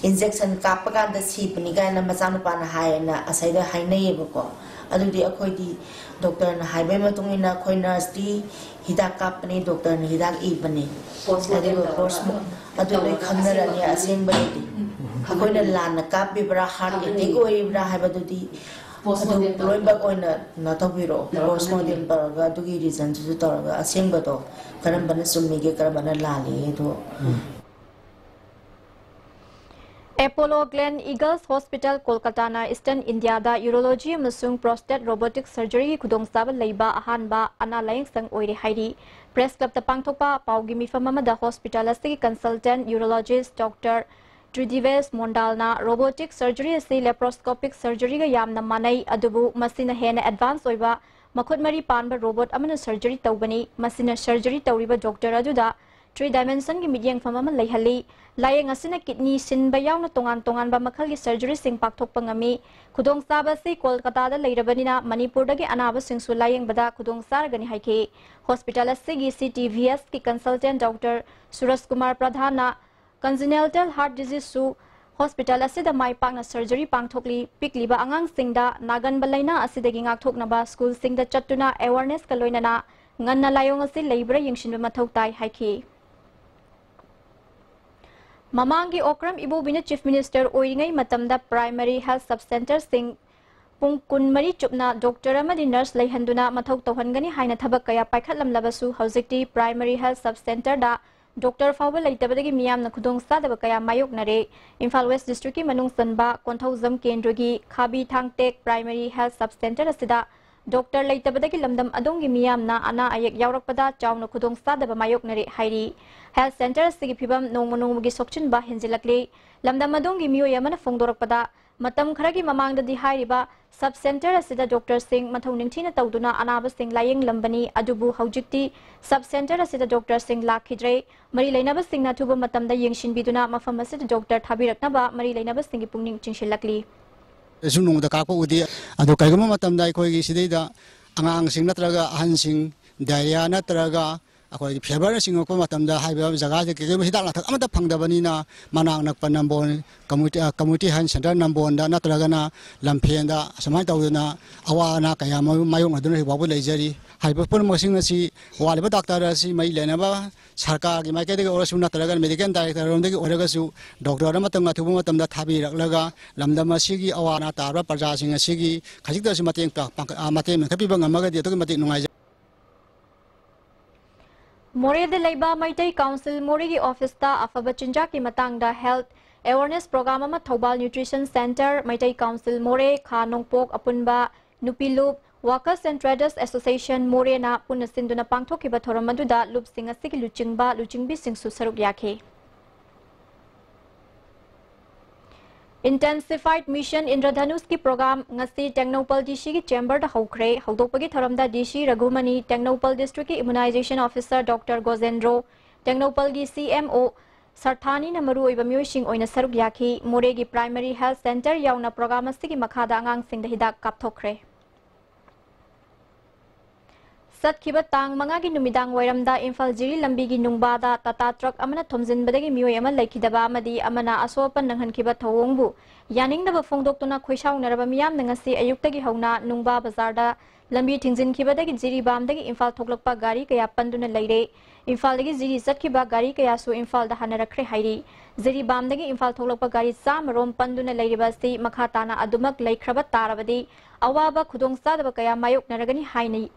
ꯏꯟꯖꯦꯛꯁꯟ ꯀꯥꯞꯄ ꯀꯥꯟꯗ ꯁꯤꯕꯅꯤ ꯀꯥꯏꯅ ꯃꯆꯥꯅꯨꯄꯥꯅ ꯍꯥꯏꯌꯦꯅ ꯑꯁꯩꯗ ꯍꯥꯏꯅꯩꯌꯦꯕꯀꯣ꯫ ꯑꯗꯨꯗꯤ ꯑꯩꯈꯣꯏꯗꯤ ꯗꯣꯛꯇꯔꯅ ꯍꯥꯏꯕꯒꯤ ꯃꯇꯨꯡ ꯏꯟꯅ ꯑꯩꯈꯣꯏ ꯅꯔꯁꯇꯤ ꯍꯤꯗꯥꯛ ꯀꯥꯞꯄꯅꯤ, ꯗꯣꯛꯇꯔꯅ ꯍꯤꯗꯥꯛ ꯏꯕꯅꯤ꯫ Postmortem ꯑꯗꯨꯒ ꯇꯧꯔꯒ ꯄꯣꯁ-, ꯑꯗꯨ ꯂꯣꯏ ꯑꯁꯦꯡꯕ ꯈꯪꯅꯔꯅꯤ꯫ ꯑꯁꯦꯡꯕꯗꯨꯗꯤ ꯑꯩꯈꯣꯏꯅ ꯂꯥꯟꯅ ꯀꯥꯞꯄꯤꯕ꯭ꯔꯥ, ꯍꯥꯔꯠ ꯑꯦꯇꯦꯛ ꯑꯣꯏꯔꯤꯕ꯭ꯔꯥ ꯍꯥꯏꯕꯗꯨꯗꯤ ꯑꯗꯨ ꯂꯣꯏꯅꯃꯛ ꯑꯣꯏꯅ ꯀꯩꯅꯣ ꯇꯧꯕꯤꯔꯛꯑꯣ꯫ ꯄꯣꯁꯃꯣꯔꯇꯦꯝ ꯇꯧꯔꯒ ꯑꯗꯨꯒꯤ ꯔꯤꯖꯟꯁꯤꯁꯨ ꯇꯧꯔꯒ ꯑꯁꯦꯡꯕꯗꯣ ꯀꯔꯝꯕꯅ ꯆꯨꯝꯃꯤꯒꯦ, ꯀꯔꯝꯕꯅ ꯂꯥꯜꯂꯤꯒꯦꯗꯣ꯫ ꯑꯦꯄꯣꯂꯣ ꯒ꯭ꯂꯦꯟ ꯏꯒꯜꯁ ꯍꯣꯁꯄꯤꯇꯥꯜ ꯀꯣꯜꯀꯇꯥꯅ ꯏꯁꯇꯔꯟ ꯏꯟꯗꯤꯌꯥꯗ ꯌꯨꯔꯣꯂꯣꯖꯤ ꯑꯃꯁꯨꯡ ꯄ꯭ꯔꯣꯁꯇꯦꯠ ꯔꯣꯕꯣꯇꯤꯛ ꯁꯔꯖꯔꯤꯒꯤ ꯈꯨꯗꯣꯡꯆꯥꯕ ꯂꯩꯕ ꯑꯍꯥꯟꯕ ꯑꯅꯥ ꯂꯥꯌꯦꯡ ꯁꯪ ꯑꯣꯏꯔꯦ ꯍꯥꯏꯔꯤ꯫ ꯄ꯭ꯔꯦꯁ ꯀ꯭ꯂꯕꯇ ꯄꯥꯡꯊꯣꯛꯄ ꯄꯥꯎꯒꯤ ꯃꯤꯐꯝ ꯑꯃꯗ ꯍꯣꯁꯄꯤꯇꯥꯜ ꯑꯁꯤꯒꯤ ꯀꯟꯁꯜꯇꯦꯟꯠ ꯌꯨꯔꯣꯂꯣꯖꯤꯁ ꯗꯣꯛꯇꯔ ꯇ꯭ꯔꯤꯗꯤꯚꯦꯁ ꯃꯣꯟꯗꯥꯜꯅ ꯔꯣꯕꯣꯇꯤꯛ ꯁꯔꯖꯔꯤ ꯑꯁꯤ ꯂꯦꯄ꯭ꯔꯣꯁꯀꯣꯄꯤꯛ ꯁꯔꯖꯔꯤꯒ ꯌꯥꯝꯅ ꯃꯥꯟꯅꯩ, ꯑꯗꯨꯕꯨ ꯃꯁꯤꯅ ꯍꯦꯟꯅ ꯑꯦꯗꯚꯥꯟꯁ ꯑꯣꯏꯕ ꯃꯈꯨꯠ ꯃꯔꯤ ꯄꯥꯟꯕ ꯔꯣꯕꯣꯠ ꯑꯃꯅ ꯁꯔꯖꯔꯤ ꯇꯧꯕꯅꯤ꯫ ꯃꯁꯤꯅ ꯁꯔꯖꯔꯤ ꯇꯧꯔꯤꯕ ꯗꯣꯛꯇꯔ ꯑꯗꯨꯗ ꯊ꯭ꯔꯤ ꯗꯥꯏꯃꯦꯟꯁꯟꯒꯤ ꯃꯤꯠꯌꯦꯡꯐꯝ ꯑꯃ ꯂꯩꯍꯜꯂꯤ꯫ ꯂꯥꯌꯦꯡ ꯑꯁꯤꯅ ꯀꯤꯗꯅꯤ ꯁꯤꯟꯕ ꯌꯥꯎꯅ ꯇꯣꯉꯥꯟ ꯇꯣꯉꯥꯟꯕ ꯃꯈꯜꯒꯤ ꯁꯔꯖꯔꯤꯁꯤꯡ ꯄꯥꯡꯊꯣꯛꯄ ꯉꯝꯃꯤ꯫ ꯈꯨꯗꯣꯡꯆꯥꯕ ꯑꯁꯤ ꯀꯣꯜꯀꯇꯥꯗ ꯂꯩꯔꯕꯅꯤꯅ ꯃꯅꯤꯄꯨꯔꯗꯒꯤ ꯑꯅꯥꯕꯁꯤꯡꯁꯨ ꯂꯥꯌꯦꯡꯕꯗ ꯈꯨꯗꯣꯡ ꯆꯥꯔꯒꯅꯤ ꯍꯥꯏꯈꯤ꯫ ꯍꯣꯁꯄꯤꯇꯥꯜ ꯑꯁꯤꯒꯤ ꯁꯤ ꯇꯤ ꯚꯤ ꯑꯦꯁꯀꯤ ꯀꯟꯁꯜꯇꯦꯟꯠ ꯗꯣꯛꯇꯔ ꯁꯨꯔꯖ ꯀꯨꯃꯥꯔ ꯄ꯭ꯔꯙꯥꯟꯅ ꯀꯟꯖꯤꯅꯦꯜꯇꯦꯜ ꯍꯥꯔꯠ ꯗꯤꯖꯤꯖꯁꯨ ꯍꯣꯁꯄꯤꯇꯥꯜ ꯑꯁꯤꯗ ꯃꯥꯏ ꯄꯥꯛꯅ ꯁꯔꯖꯔꯤ ꯄꯥꯡꯊꯣꯛꯂꯤ꯫ ꯄꯤꯛꯂꯤꯕ ꯑꯉꯥꯡꯁꯤꯡꯗ ꯅꯥꯒꯟꯕ ꯂꯥꯏꯅꯥ ꯑꯁꯤꯗꯒꯤ ꯉꯥꯛꯊꯣꯛꯅꯕ ꯁ꯭ꯀꯨꯜꯁꯤꯡꯗ ꯆꯠꯇꯨꯅ ꯑꯦꯋꯥꯔꯅꯦꯁꯀ ꯂꯣꯏꯅꯅ ꯉꯟꯅ ꯂꯥꯏꯑꯣꯡ ꯑꯁꯤ ꯂꯩꯕ꯭ꯔꯥ ꯌꯦꯡꯁꯤꯟꯕ ꯃꯊꯧ ꯇꯥꯏ ꯍꯥꯏꯈꯤ꯫ ꯃꯃꯥꯡꯒꯤ ꯑꯣꯀ꯭ꯔꯝ ꯏꯕꯣꯕꯤꯅ Chief Minister ꯑꯣꯏꯔꯤꯉꯩ ꯃꯇꯝꯗ primary health sub centreꯁꯤꯡ ꯄꯨꯡ ꯀꯨꯟꯃꯔꯤ ꯆꯨꯞꯅ doctor ꯑꯃꯗꯤ nurse ꯂꯩꯍꯟꯗꯨꯅ ꯃꯊꯧ ꯇꯧꯍꯟꯒꯅꯤ ꯍꯥꯏꯅ ꯊꯕꯛ ꯀꯌꯥ ꯄꯥꯏꯈꯠꯂꯝꯂꯕꯁꯨ, ꯍꯧꯖꯤꯛꯇꯤ primary health sub centreꯗ doctor ꯐꯥꯎꯕ ꯂꯩꯇꯕꯗꯒꯤ ꯃꯤꯌꯥꯝꯅ ꯈꯨꯗꯣꯡꯆꯥꯗꯕ ꯀꯌꯥ ꯃꯥꯌꯣꯛꯅꯔꯦ꯫ ꯏꯝꯐꯥꯜ West Districtꯀꯤ ꯃꯅꯨꯡ ꯆꯟꯕ ꯀꯣꯟꯊꯧꯖꯝ ꯀꯦꯟꯗ꯭ꯔꯒꯤ ꯈꯥꯕꯤ ꯊꯥꯡꯇꯦꯛ primary health sub centre ꯑꯁꯤꯗ doctor ꯂꯩꯇꯕꯗꯒꯤ ꯂꯝꯗꯝ ꯑꯗꯣꯝꯒꯤ ꯃꯤꯌꯥꯝꯅ ꯑꯅꯥ ꯑꯌꯦꯛ ꯌꯥꯎꯔꯛꯄꯗ ꯆꯥꯎꯅ ꯈꯨꯗꯣꯡꯆꯥꯗꯕ ꯃꯥꯌꯣꯛꯅꯔꯦ ꯍꯥꯏꯔꯤ꯫ Health centre ꯑꯁꯤꯒꯤ ꯐꯤꯕꯝ ꯅꯣꯡꯃ ꯅꯣꯡꯃꯒꯤ ꯁꯣꯛꯆꯤꯟꯕ ꯍꯦꯟꯖꯤꯜꯂꯛꯂꯤ꯫ ꯂꯝꯗꯝ ꯑꯗꯣꯝꯒꯤ ꯃꯤꯑꯣꯏ ꯑꯃꯅ ꯐꯣꯡꯗꯣꯔꯛꯄꯗ, ꯃꯇꯝ ꯈꯔꯒꯤ ꯃꯃꯥꯡꯗꯗꯤ ꯍꯥꯏꯔꯤꯕ sub centre ꯑꯁꯤꯗ doctorꯁꯤꯡ ꯃꯊꯧ ꯅꯤꯡꯊꯤꯅ ꯇꯧꯗꯨꯅ ꯑꯅꯥꯕꯁꯤꯡ ꯂꯥꯌꯦꯡꯂꯝꯕꯅꯤ꯫ ꯑꯗꯨꯕꯨ ꯍꯧꯖꯤꯛꯇꯤ sub centre ꯑꯁꯤꯗ doctorꯁꯤꯡ ꯂꯥꯛꯈꯤꯗ꯭ꯔꯦ꯫ ꯃꯔꯤ ꯂꯩꯅꯕꯁꯤꯡꯅ ꯑꯊꯨꯕ ꯃꯇꯝꯗ ꯌꯦꯡꯁꯤꯟꯕꯤꯗꯨꯅ ꯃꯐꯝ ꯑꯁꯤꯗ doctor ꯊꯥꯕꯤꯔꯛꯅꯕ ꯃꯔꯤ ꯂꯩꯅꯕꯁꯤꯡꯒꯤ ꯄꯨꯛꯅꯤꯡ ꯆꯤꯡꯁꯤꯜꯂꯛꯂꯤ꯫ ꯁꯨꯝ ꯅꯣꯡꯃꯗ ꯀꯥꯞꯄ ꯎꯗꯦ꯫ ꯑꯗꯣ ꯀꯩꯒꯨꯝꯕ ꯃꯇꯝꯗ ꯑꯩꯈꯣꯏꯒꯤ ꯁꯤꯗꯩꯗ ꯑꯉꯥꯡꯁꯤꯡ ꯅꯠꯇ꯭ꯔꯒ ꯑꯍꯟꯁꯤꯡ diarrhea ꯅꯠꯇ꯭ꯔꯒ ꯑꯩꯈꯣꯏꯒꯤ feverꯅ ꯆꯤꯡꯉꯛꯄ ꯃꯇꯝꯗ ꯍꯥꯏꯔꯤꯕ ꯖꯒꯥꯁꯦ ꯀꯩꯒꯨꯝꯕ ꯍꯤꯗꯥꯛ ꯂꯥꯡꯊꯛ ꯑꯃꯠꯇ ꯐꯪꯗꯕꯅꯤꯅ ꯃꯅꯥꯛ ꯅꯛꯄ ꯅꯝꯕꯣꯜ community, ꯑ, community health centre ꯅꯝꯕꯣꯜꯗ ꯅꯠꯇ꯭ꯔꯒꯅ ꯂꯝꯐꯦꯜꯗ ꯑꯁꯨꯃꯥꯏꯅ ꯇꯧꯗꯅ ꯑꯋꯥ ꯑꯅꯥ ꯀꯌꯥ ꯃꯔꯨꯝ ꯃꯥꯌꯣꯛꯅꯗꯨꯅ ꯍꯧꯖꯤꯛ ꯐꯥꯎꯕ ꯂꯩꯖꯔꯤ꯫ ꯍꯥꯏꯔꯤꯕ ꯄꯨꯝꯅꯃꯛꯁꯤꯡ ꯑꯁꯤ ꯋꯥꯠꯂꯤꯕ doctor ꯑꯁꯤ ꯃꯔꯤ ꯂꯩꯅꯕ ꯁꯔꯀꯥꯔꯒꯤ ꯃꯥꯏꯀꯩꯗꯒꯤ ꯑꯣꯏꯔꯁꯨ ꯅꯠꯇ꯭ꯔꯒꯅ medical director ꯔꯣꯝꯗꯒꯤ ꯑꯣꯏꯔꯒꯁꯨ doctor ꯑꯃꯇꯪ ꯑꯊꯨꯕ ꯃꯇꯝꯗ ꯊꯥꯕꯤꯔꯛꯂꯒ ꯂꯝꯗꯝ ꯑꯁꯤꯒꯤ ꯑꯋꯥ ꯑꯅꯥ ꯇꯥꯔꯕ ꯄ꯭ꯔꯖꯥꯁꯤꯡ ꯑꯁꯤꯒꯤ ꯈꯖꯤꯛꯇꯁꯨ ꯃꯇꯦꯡ ꯄꯥꯡ-, ꯄꯥꯡ-, ꯑ, ꯃꯇꯦꯡ ꯃꯦꯟꯈꯠꯄꯤꯕ ꯉꯝꯃꯒꯗꯤ ꯑꯗꯨꯛꯀꯤ ꯃꯇꯤꯛ ꯅꯨꯡꯉꯥꯏꯖꯩ꯫ ꯃꯣꯔꯦꯗ ꯂꯩꯕ ꯃꯩꯇꯩ Council ꯃꯣꯔꯦꯒꯤ officeꯇ ꯑꯐꯕ ꯆꯤꯟꯖꯥꯛꯀꯤ ꯃꯇꯥꯡꯗ health awareness program ꯑꯃ Thoubal Nutrition Centre, Meitei Council ꯃꯣꯔꯦ, ꯈꯥ ꯅꯣꯡꯄꯣꯛ ꯑꯄꯨꯟꯕ, ꯅꯨꯄꯤ ꯂꯨꯞ, Workers and Traders Association ꯃꯣꯔꯦꯅ ꯄꯨꯟꯅ ꯁꯤꯟꯗꯨꯅ ꯄꯥꯡꯊꯣꯛꯈꯤꯕ ꯊꯧꯔꯝ ꯑꯗꯨꯗ ꯂꯨꯞꯁꯤꯡ ꯑꯁꯤꯒꯤ ꯂꯨꯆꯤꯡꯕ, ꯂꯨꯆꯤꯡꯕꯤꯁꯤꯡꯁꯨ ꯁꯔꯨꯛ ꯌꯥꯈꯤ꯫ Intensified Mission ꯏꯟꯗ꯭ꯔꯙꯅꯨꯁꯀꯤ program ꯉꯁꯤ ꯇꯦꯡꯅꯧꯄꯜ DCꯒꯤ chamberꯗ ꯍꯧꯈ꯭ꯔꯦ꯫ ꯍꯧꯗꯣꯛꯄꯒꯤ ꯊꯧꯔꯝꯗ DC ꯔꯘꯨꯃꯅꯤ, Tengnoupal Districtꯀꯤ Immunization Officer Doctor ꯒꯣꯖꯦꯟꯗ꯭ꯔꯣ, ꯇꯦꯡꯅꯧꯄꯜꯒꯤ CMO ꯁꯔꯊꯥꯅꯤꯅ ꯃꯔꯨꯑꯣꯏꯕ ꯃꯤꯑꯣꯏꯁꯤꯡ ꯑꯣꯏꯅ ꯁꯔꯨꯛ ꯌꯥꯈꯤ꯫ ꯃꯣꯔꯦꯒꯤ primary health centre ꯌꯥꯎꯅ program ꯑꯁꯤꯒꯤ ꯃꯈꯥꯗ ꯑꯉꯥꯡꯁꯤꯡꯗ ꯍꯤꯗꯥꯛ ꯀꯥꯞꯊꯣꯛꯈ꯭ꯔꯦ꯫ ꯆꯠꯈꯤꯕ ꯇꯥꯡ ꯃꯉꯥꯒꯤ ꯅꯨꯃꯤꯗꯥꯡ ꯋꯥꯏꯔꯝꯗ ꯏꯝꯐꯥꯜ ꯖꯤꯔꯤ ꯂꯝꯕꯤꯒꯤ ꯅꯨꯡꯕꯥꯗ ꯇꯥꯇꯥ ꯇ꯭ꯔꯛ ꯑꯃꯅ ꯊꯣꯝꯖꯤꯟꯕꯗꯒꯤ ꯃꯤꯑꯣꯏ ꯑꯃ ꯂꯩꯈꯤꯗꯕ ꯑꯃꯗꯤ ꯑꯃꯅ ꯑꯁꯣꯛ ꯑꯄꯟ ꯅꯪꯍꯟꯈꯤꯕ ꯊꯧꯑꯣꯡꯕꯨ ꯌꯥꯅꯤꯡꯗꯕ ꯐꯣꯡꯗꯣꯛꯇꯨꯅ ꯈꯣꯏꯁꯥꯎꯅꯔꯕ ꯃꯤꯌꯥꯝꯅ ꯉꯁꯤ ꯑꯌꯨꯛꯇꯒꯤ ꯍꯧꯅ ꯅꯨꯡꯕꯥ ꯕꯖꯥꯔꯗ ꯂꯝꯕꯤ ꯊꯤꯡꯖꯤꯟꯈꯤꯕꯗꯒꯤ ꯖꯤꯔꯤꯕꯥꯝꯗꯒꯤ ꯏꯝꯐꯥꯜ ꯊꯣꯛꯂꯛꯄ ꯒꯥꯔꯤ ꯀꯌꯥ ꯄꯟꯗꯨꯅ ꯂꯩꯔꯦ꯫ ꯏꯝꯐꯥꯜꯗꯒꯤ ꯖꯤꯔꯤ ꯆꯠꯈꯤꯕ ꯒꯥꯔꯤ ꯀꯌꯥꯁꯨ ꯏꯝꯐꯥꯜꯗ ꯍꯟꯅꯔꯛꯈ꯭ꯔꯦ ꯍꯥꯏꯔꯤ꯫ ꯖꯤꯔꯤꯕꯥꯝꯗꯒꯤ ꯏꯝꯐꯥꯜ ꯊꯣꯛꯂꯛꯄ ꯒꯥꯔꯤ ꯆꯥꯝꯃꯔꯣꯝ ꯄꯟꯗꯨꯅ ꯂꯩꯔꯤꯕ ꯑꯁꯤ ꯃꯈꯥ ꯇꯥꯅ ꯑꯗꯨꯃꯛ ꯂꯩꯈ꯭ꯔꯕ ꯇꯥꯔꯕꯗꯤ ꯑꯋꯥꯕ ꯈꯨꯗꯣꯡꯆꯥꯗꯕ ꯀꯌꯥ ꯃꯥꯌꯣꯛꯅꯔꯒꯅꯤ ꯍꯥꯏꯅꯩ꯫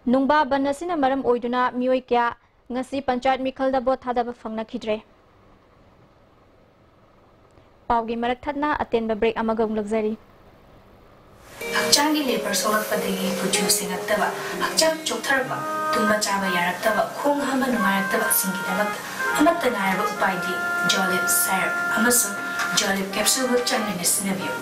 ꯅꯨꯡꯕꯥ ꯕꯟ ꯑꯁꯤꯅ ꯃꯔꯝ ꯑꯣꯏꯗꯨꯅ ꯃꯤꯑꯣꯏ ꯀꯌꯥ ꯉꯁꯤ ꯄꯟꯆꯥꯌꯠ ꯃꯤꯈꯜꯗ ꯚꯣꯠ ꯊꯥꯗꯕ ꯐꯪꯅꯈꯤꯗ꯭ꯔꯦ꯫ ꯄꯥꯎꯒꯤ ꯃꯔꯛ ꯊꯠꯅ ꯑꯇꯦꯟꯕ ꯕ꯭ꯔꯦꯛ ꯑꯃꯒ ꯑꯃꯨꯛ ꯂꯧꯖꯔꯤ꯫ ꯍꯛꯆꯥꯡꯒꯤ ꯂꯦꯕꯔ ꯁꯣꯛꯂꯛꯄꯗꯒꯤ ꯀꯨꯆꯨ ꯁꯦꯡꯉꯛꯇꯕ, ꯍꯛꯆꯥꯡ ꯆꯣꯛꯊꯔꯛꯄ, ꯇꯨꯝꯕ ꯆꯥꯕ ꯌꯥꯔꯛꯇꯕ, ꯈꯣꯡ ꯍꯥꯝꯕ ꯅꯨꯡꯉꯥꯏꯔꯛꯇꯕꯁꯤꯡꯒꯤꯗꯃꯛꯇ ꯑꯃꯠꯇ ꯉꯥꯏꯔꯕ ꯎꯄꯥꯏꯗꯤ ꯖꯣꯂꯤꯞ ꯁꯥꯏꯔꯞ ꯑꯃꯁꯨꯡ ꯖꯣꯂꯤꯞ ꯀꯦꯞꯁꯨꯜꯕꯨ ꯆꯥꯡ ꯅꯥꯏꯅ ꯁꯤꯖꯤꯟꯅꯕꯤꯌꯨ꯫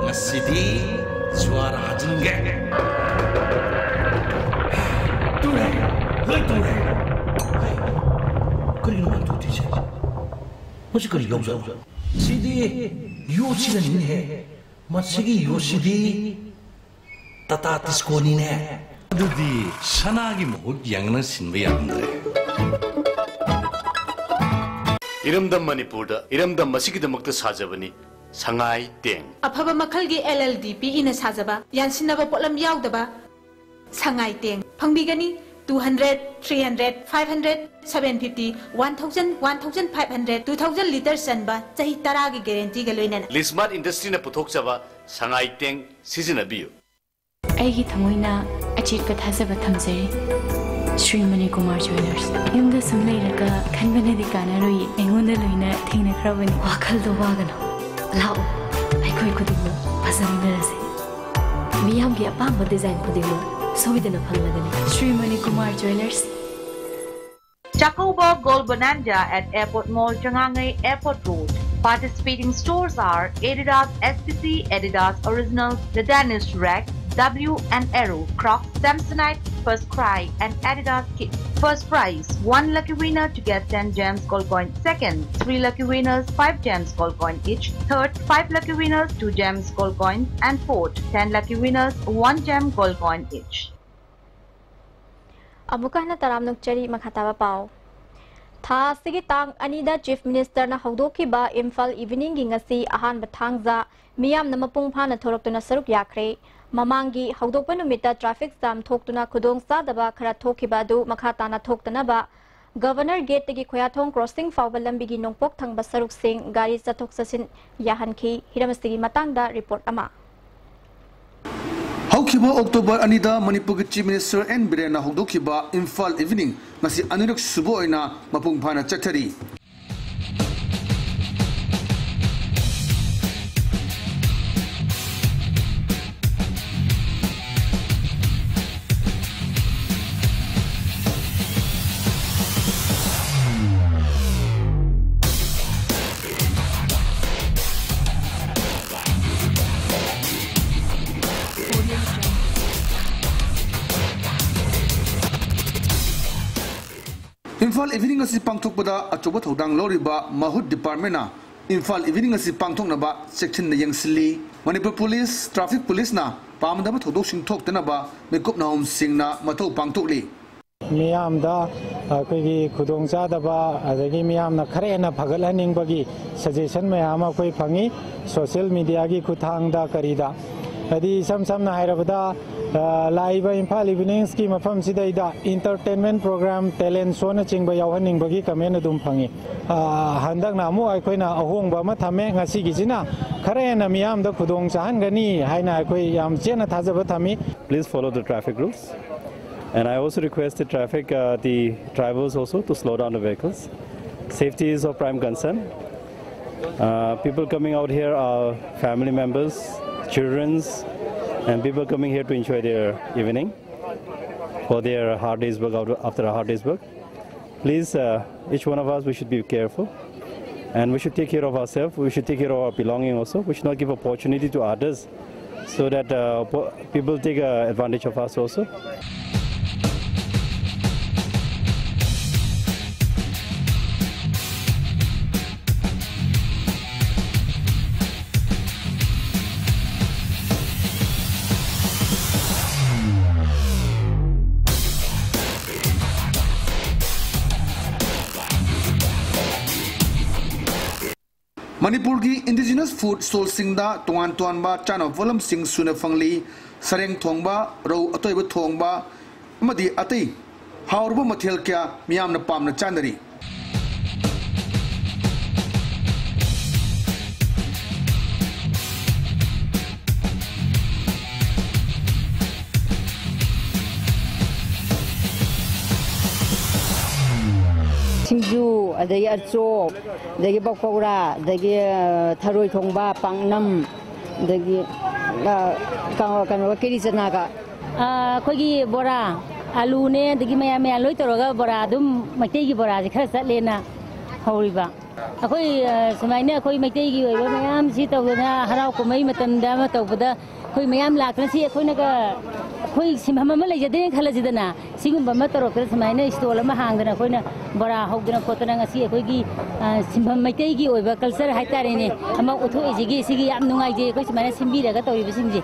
ꯉꯁꯤꯗꯤ ꯖ꯭ꯋꯥꯔ ꯍꯥꯖꯤꯟꯒꯦ꯫ ꯇꯨꯔꯦ, ꯂꯣꯏ ꯇꯨꯔꯦ꯫ ꯍꯩ, ꯀꯔꯤꯅꯣ ꯃꯥꯅ ꯇꯨꯗ꯭ꯔꯤꯁꯦ? ꯃꯁꯤ ꯀꯔꯤ ꯌꯥꯎꯖꯥꯠꯅꯣ? ꯁꯤꯗꯤ ꯌꯣꯠꯁꯤꯅꯅꯤꯅꯦꯍꯦ꯫ ꯃꯁꯤꯒꯤ ꯌꯣꯠꯁꯤꯗꯤ ꯇꯥꯇꯥ ꯇꯤꯁꯀꯣꯅꯤꯅꯦ꯫ ꯑꯗꯨꯗꯤ ꯁꯅꯥꯒꯤ ꯃꯍꯨꯠ ꯌꯥꯡꯅ ꯁꯤꯟꯕ ꯌꯥꯔꯝꯗ꯭ꯔꯦ꯫ ꯏꯔꯝꯗꯝ ꯃꯅꯤꯄꯨꯔꯗ ꯏꯔꯝꯗꯝ ꯑꯁꯤꯒꯤꯗꯃꯛꯇ ꯁꯥꯖꯕꯅꯤ ꯁꯉꯥꯏ ꯇꯦꯡ꯫ ꯑꯐꯕ ꯃꯈꯜꯒꯤ ꯑꯦꯜ ꯑꯦꯜ ꯗꯤ ꯄꯤ ꯏꯅ ꯁꯥꯖꯕ, ꯌꯥꯟꯁꯤꯟꯅꯕ ꯄꯣꯠꯂꯝ ꯌꯥꯎꯗꯕ ꯁꯉꯥꯏ ꯇꯦꯡ ꯐꯪꯕꯤꯒꯅꯤ꯫ Two hundred, three hundred, five hundred, seven fifty, one thousand, one thousand five hundred, two thousand litre ꯆꯟꯕ ꯆꯍꯤ ꯇꯔꯥꯒꯤ ꯒꯦꯔꯦꯟꯇꯤꯒ ꯂꯣꯏꯅꯅ꯫ ꯂꯤꯁꯃꯥꯔꯠ ꯏꯟꯗꯁꯇ꯭ꯔꯤꯅ ꯄꯨꯊꯣꯛꯆꯕ ꯁꯉꯥꯏ ꯇꯦꯡ ꯁꯤꯖꯤꯟꯅꯕꯤꯌꯨ꯫ ꯑꯩꯒꯤ ꯊꯃꯣꯏꯅ ꯑꯆꯦꯠꯄ ꯊꯥꯖꯕ ꯊꯝꯖꯔꯤ ꯁ꯭ꯔꯤ ꯃꯅꯤꯀꯨꯃꯥꯔ ꯖ꯭ꯋꯦꯂꯔꯁ꯫ ꯌꯨꯝꯗ ꯁꯨꯝ ꯂꯩꯔꯒ ꯈꯟꯕꯅꯗꯤ ꯀꯥꯟꯅꯔꯣꯏꯌꯦ, ꯑꯩꯉꯣꯟꯗ ꯂꯣꯏꯅ ꯊꯦꯡꯅꯈ꯭ꯔꯕꯅꯤ꯫ ꯋꯥꯈꯜꯗꯣ ꯋꯥꯒꯅꯨ, ꯂꯥꯛꯑꯣ, ꯑꯩꯈꯣꯏ ꯈꯨꯗꯤꯡꯃꯛ ꯐꯖꯃꯤꯟꯅꯔꯁꯤ꯫ ꯃꯤꯌꯥꯝꯒꯤ ꯑꯄꯥꯝꯕ ꯗꯤꯖꯥꯏꯟ ꯈꯨꯗꯤꯡꯃꯛ ꯁꯣꯏꯗꯅ ꯐꯪꯂꯒꯅꯤ꯫ Shri Manikumar ꯖ꯭ꯋꯦꯂꯔꯁ꯫ Chakobah Gold Bonanza at Airport Mall, Changangei Airport Road. Participating stores are Adidas S C C, Adidas Originals, The Danish Rack, W and Arrow, Crocs, Samsonite, First Cry and Adidas Kids. First prize, one lucky winner to get ten gems gold coin. Second, three lucky winners, five gems gold coin each. Third, five lucky winners, two gems gold coin. And fourth, ten lucky winners, one gem gold coin each. ꯑꯃꯨꯛꯀ ꯍꯟꯅ ꯇꯔꯥꯝꯅ ꯑꯣꯛꯆꯔꯤ꯫ ꯃꯈꯥ ꯇꯥꯕ ꯄꯥꯎ꯫ ꯊꯥ ꯑꯁꯤꯒꯤ ꯇꯥꯡ ꯑꯅꯤꯗ Chief Minister ꯅ ꯍꯧꯗꯣꯛꯈꯤꯕ ꯏꯝꯐꯥꯜ Evening ꯒꯤ ꯉꯁꯤ ꯑꯍꯥꯟꯕ ꯊꯥꯡꯖ ꯃꯤꯌꯥꯝꯅ ꯃꯄꯨꯡ ꯐꯥꯅ ꯊꯣꯔꯛꯇꯨꯅ ꯁꯔꯨꯛ ꯌꯥꯈ꯭ꯔꯦ꯫ ꯃꯃꯥꯡꯒꯤ ꯍꯧꯗꯣꯛꯄ ꯅꯨꯃꯤꯠꯇ traffic jam ꯊꯣꯛꯇꯨꯅ ꯈꯨꯗꯣꯡ ꯆꯥꯗꯕ ꯈꯔ ꯊꯣꯛꯈꯤꯕ ꯑꯗꯨ ꯃꯈꯥ ꯇꯥꯅ ꯊꯣꯛꯇꯅꯕ Governor Gate ꯇꯒꯤ ꯈꯣꯌꯥꯊꯣꯡ crossing ꯐꯥꯎꯕ ꯂꯝꯕꯤꯒꯤ ꯅꯣꯡꯄꯣꯛ ꯊꯪꯕ ꯁꯔꯨꯛꯁꯤꯡ ꯒꯥꯔꯤ ꯆꯠꯊꯣꯛ ꯆꯠꯁꯤꯟ ꯌꯥꯍꯟꯈꯤ꯫ ꯍꯤꯔꯝ ꯑꯁꯤꯒꯤ ꯃꯇꯥꯡꯗ report ꯑꯃ꯫ ꯍꯧꯈꯤꯕ October ꯑꯅꯤꯗ ꯃꯅꯤꯄꯨꯔꯒꯤ Chief Minister ꯑꯦꯟ ꯕꯤꯔꯦꯟꯅ ꯍꯧꯗꯣꯛꯈꯤꯕ ꯏꯝꯐꯥꯜ Evening ꯉꯁꯤ ꯑꯅꯤꯔꯛ ꯁꯨꯕ ꯑꯣꯏꯅ ꯃꯄꯨꯡ ꯐꯥꯅ ꯆꯠꯊꯔꯤ꯫ ꯏꯝꯐꯥꯜ Evening ꯑꯁꯤ ꯄꯥꯡꯊꯣꯛꯄꯗ ꯑꯆꯧꯕ ꯊꯧꯗꯥꯡ ꯂꯧꯔꯤꯕ ꯃꯍꯨꯠ department ꯅ ꯏꯝꯐꯥꯜ Evening ꯑꯁꯤ ꯄꯥꯡꯊꯣꯛꯅꯕ ꯆꯦꯛꯁꯤꯟꯅ ꯌꯦꯡꯁꯤꯜꯂꯤ꯫ ꯃꯅꯤꯄꯨꯔ ꯄꯨꯂꯤꯁ, traffic ꯄꯨꯂꯤꯁꯅ ꯄꯥꯝꯗꯕ ꯊꯧꯗꯣꯛꯁꯤꯡ ꯊꯣꯛꯇꯅꯕ ꯃꯤꯀꯨꯞ ꯅꯍꯨꯝꯁꯤꯡꯅ ꯃꯊꯧ ꯄꯥꯡꯊꯣꯛꯂꯤ꯫ ꯃꯤꯌꯥꯝꯗ ꯑꯩꯈꯣꯏꯒꯤ ꯈꯨꯗꯣꯡꯆꯥꯗꯕ, ꯑꯗꯒꯤ ꯃꯤꯌꯥꯝꯅ ꯈꯔ ꯍꯦꯟꯅ ꯐꯒꯠꯍꯟꯅꯤꯡꯕꯒꯤ suggestion ꯃꯌꯥꯝ ꯑꯃ ꯑꯩꯈꯣꯏ ꯐꯪꯉꯤ꯫ Social media ꯒꯤ ꯈꯨꯠꯊꯥꯡꯗ ꯀꯔꯤꯗ, ꯍꯥꯏꯗꯤ ꯏꯁꯝ ꯁꯝꯅ ꯍꯥꯏꯔꯕꯗ, ꯑ, ꯂꯥꯛꯏꯕ ꯏꯝꯐꯥꯜ Evenings ꯀꯤ ꯃꯐꯝꯁꯤꯗꯩꯗ entertainment program, talent show ꯅꯆꯤꯡꯕ ꯌꯥꯎꯍꯟꯅꯤꯡꯕꯒꯤ comment ꯑꯗꯨꯝ ꯐꯪꯉꯤ꯫ ꯑ, ꯍꯟꯗꯛꯅ ꯑꯃꯨꯛ ꯑꯩꯈꯣꯏꯅ ꯑꯍꯣꯡꯕ ꯑꯃ ꯊꯝꯃꯦ꯫ ꯉꯁꯤꯒꯤꯁꯤꯅ ꯈꯔ ꯍꯦꯟꯅ ꯃꯤꯌꯥꯝꯗ ꯈꯨꯗꯣꯡ ꯆꯥꯍꯟꯒꯅꯤ ꯍꯥꯏꯅ ꯑꯩꯈꯣꯏ ꯌꯥꯝ ꯆꯦꯠꯅ ꯊꯥꯖꯕ ꯊꯝꯃꯤ꯫ Please follow the traffic rules. And I also request the traffic, uh, the drivers also to slow down the vehicles. Safety is of prime concern. Uh, people coming out here are family members, children's, and people coming here to enjoy their evening for their hard day's work, out- after a hard day's work. Please, uh, each one of us, we should be careful. And we should take care of ourselves. We should take care of our belonging also. We should not give opportunity to others so that, uh, po- people take, uh, advantage of us also. ꯃꯅꯤꯄꯨꯔꯒꯤ indigenous food stallꯁꯤꯡꯗ ꯇꯣꯉꯥꯟ ꯇꯣꯉꯥꯟꯕ ꯆꯥꯅꯕ ꯄꯣꯠꯂꯝꯁꯤꯡ ꯁꯨꯅ ꯐꯪꯂꯤ꯫ ꯁꯔꯦꯡ ꯊꯣꯡꯕ, ꯔꯧ ꯑꯇꯣꯏꯕ ꯊꯣꯡꯕ ꯑꯃꯗꯤ ꯑꯇꯩ ꯍꯥꯎꯔꯕ ꯃꯊꯦꯜ ꯀꯌꯥ ꯃꯤꯌꯥꯝꯅ ꯄꯥꯝꯅ ꯆꯥꯅꯔꯤ꯫ ꯁꯤꯡꯖꯨ, ꯑꯗꯒꯤ ꯑꯆꯣꯞ, ꯑꯗꯒꯤ ꯄꯀꯧꯔꯥ, ꯑꯗꯒꯤ, ꯑ, ꯊꯔꯣꯏ ꯊꯣꯡꯕ, ꯄꯥꯛꯅꯝ, ꯑꯗꯒꯤ, ꯑ, ꯀ-, ꯀꯩꯅꯣꯒ, ꯀꯦꯂꯤ ꯆꯅꯥꯒ꯫ ꯑ, ꯑꯩꯈꯣꯏꯒꯤ ꯕꯣꯔꯥ, ꯑꯂꯨꯅꯦ, ꯑꯗꯒꯤ ꯃꯌꯥꯟ ꯃꯌꯥꯟ ꯂꯣꯏ ꯇꯧꯔꯒ ꯕꯣꯔꯥ ꯑꯗꯨꯝ, ꯃꯩꯇꯩꯒꯤ ꯕꯣꯔꯥꯁꯦ ꯈꯔ ꯆꯠꯂꯦꯅ ꯍꯧꯔꯤꯕ꯫ ꯑꯩꯈꯣꯏ, ꯑ, ꯁꯨꯃꯥꯏꯅ ꯑꯩꯈꯣꯏ ꯃꯩꯇꯩꯒꯤ ꯑꯣꯏꯕ ꯃꯌꯥꯝꯁꯤ ꯇꯧꯗꯅ ꯍꯔꯥꯎ ꯀꯨꯝꯍꯩ ꯃꯇꯝꯗ ꯑꯃ ꯇꯧꯕꯗ ꯑꯩꯈꯣꯏ ꯃꯌꯥꯝ ꯂꯥꯛꯇꯅ ꯁꯤ ꯑꯩꯈꯣꯏꯅꯒ ꯑꯩꯈꯣꯏ ꯁꯤꯟꯐꯝ ꯑꯃ ꯂꯩꯖꯗꯦꯅ ꯈꯜꯂꯁꯤꯗꯅ, ꯁꯤꯒꯨꯝꯕ ꯑꯃ ꯇꯧꯔꯛꯇꯅ ꯁꯨꯃꯥꯏꯅ stall ꯑꯃ ꯍꯥꯡꯗꯅ ꯑꯩꯈꯣꯏꯅ ꯕꯣꯔꯥ ꯍꯧꯗꯅ ꯈꯣꯠꯇꯅ ꯉꯁꯤ ꯑꯩꯈꯣꯏꯒꯤ, ꯑ, ꯁꯤꯟꯐꯝ ꯃꯩꯇꯩꯒꯤ ꯑꯣꯏꯕ culture ꯍꯥꯏꯇꯥꯔꯦꯅꯦ ꯑꯃ ꯎꯠꯊꯣꯛꯏꯁꯤꯒꯤ ꯁꯤꯒꯤ ꯌꯥꯝ ꯅꯨꯡꯉꯥꯏꯖꯩ ꯑꯩꯈꯣꯏ ꯁꯨꯃꯥꯏꯅ ꯁꯤꯟꯕꯤꯔꯒ ꯇꯧꯔꯤꯕꯁꯤꯡꯁꯦ꯫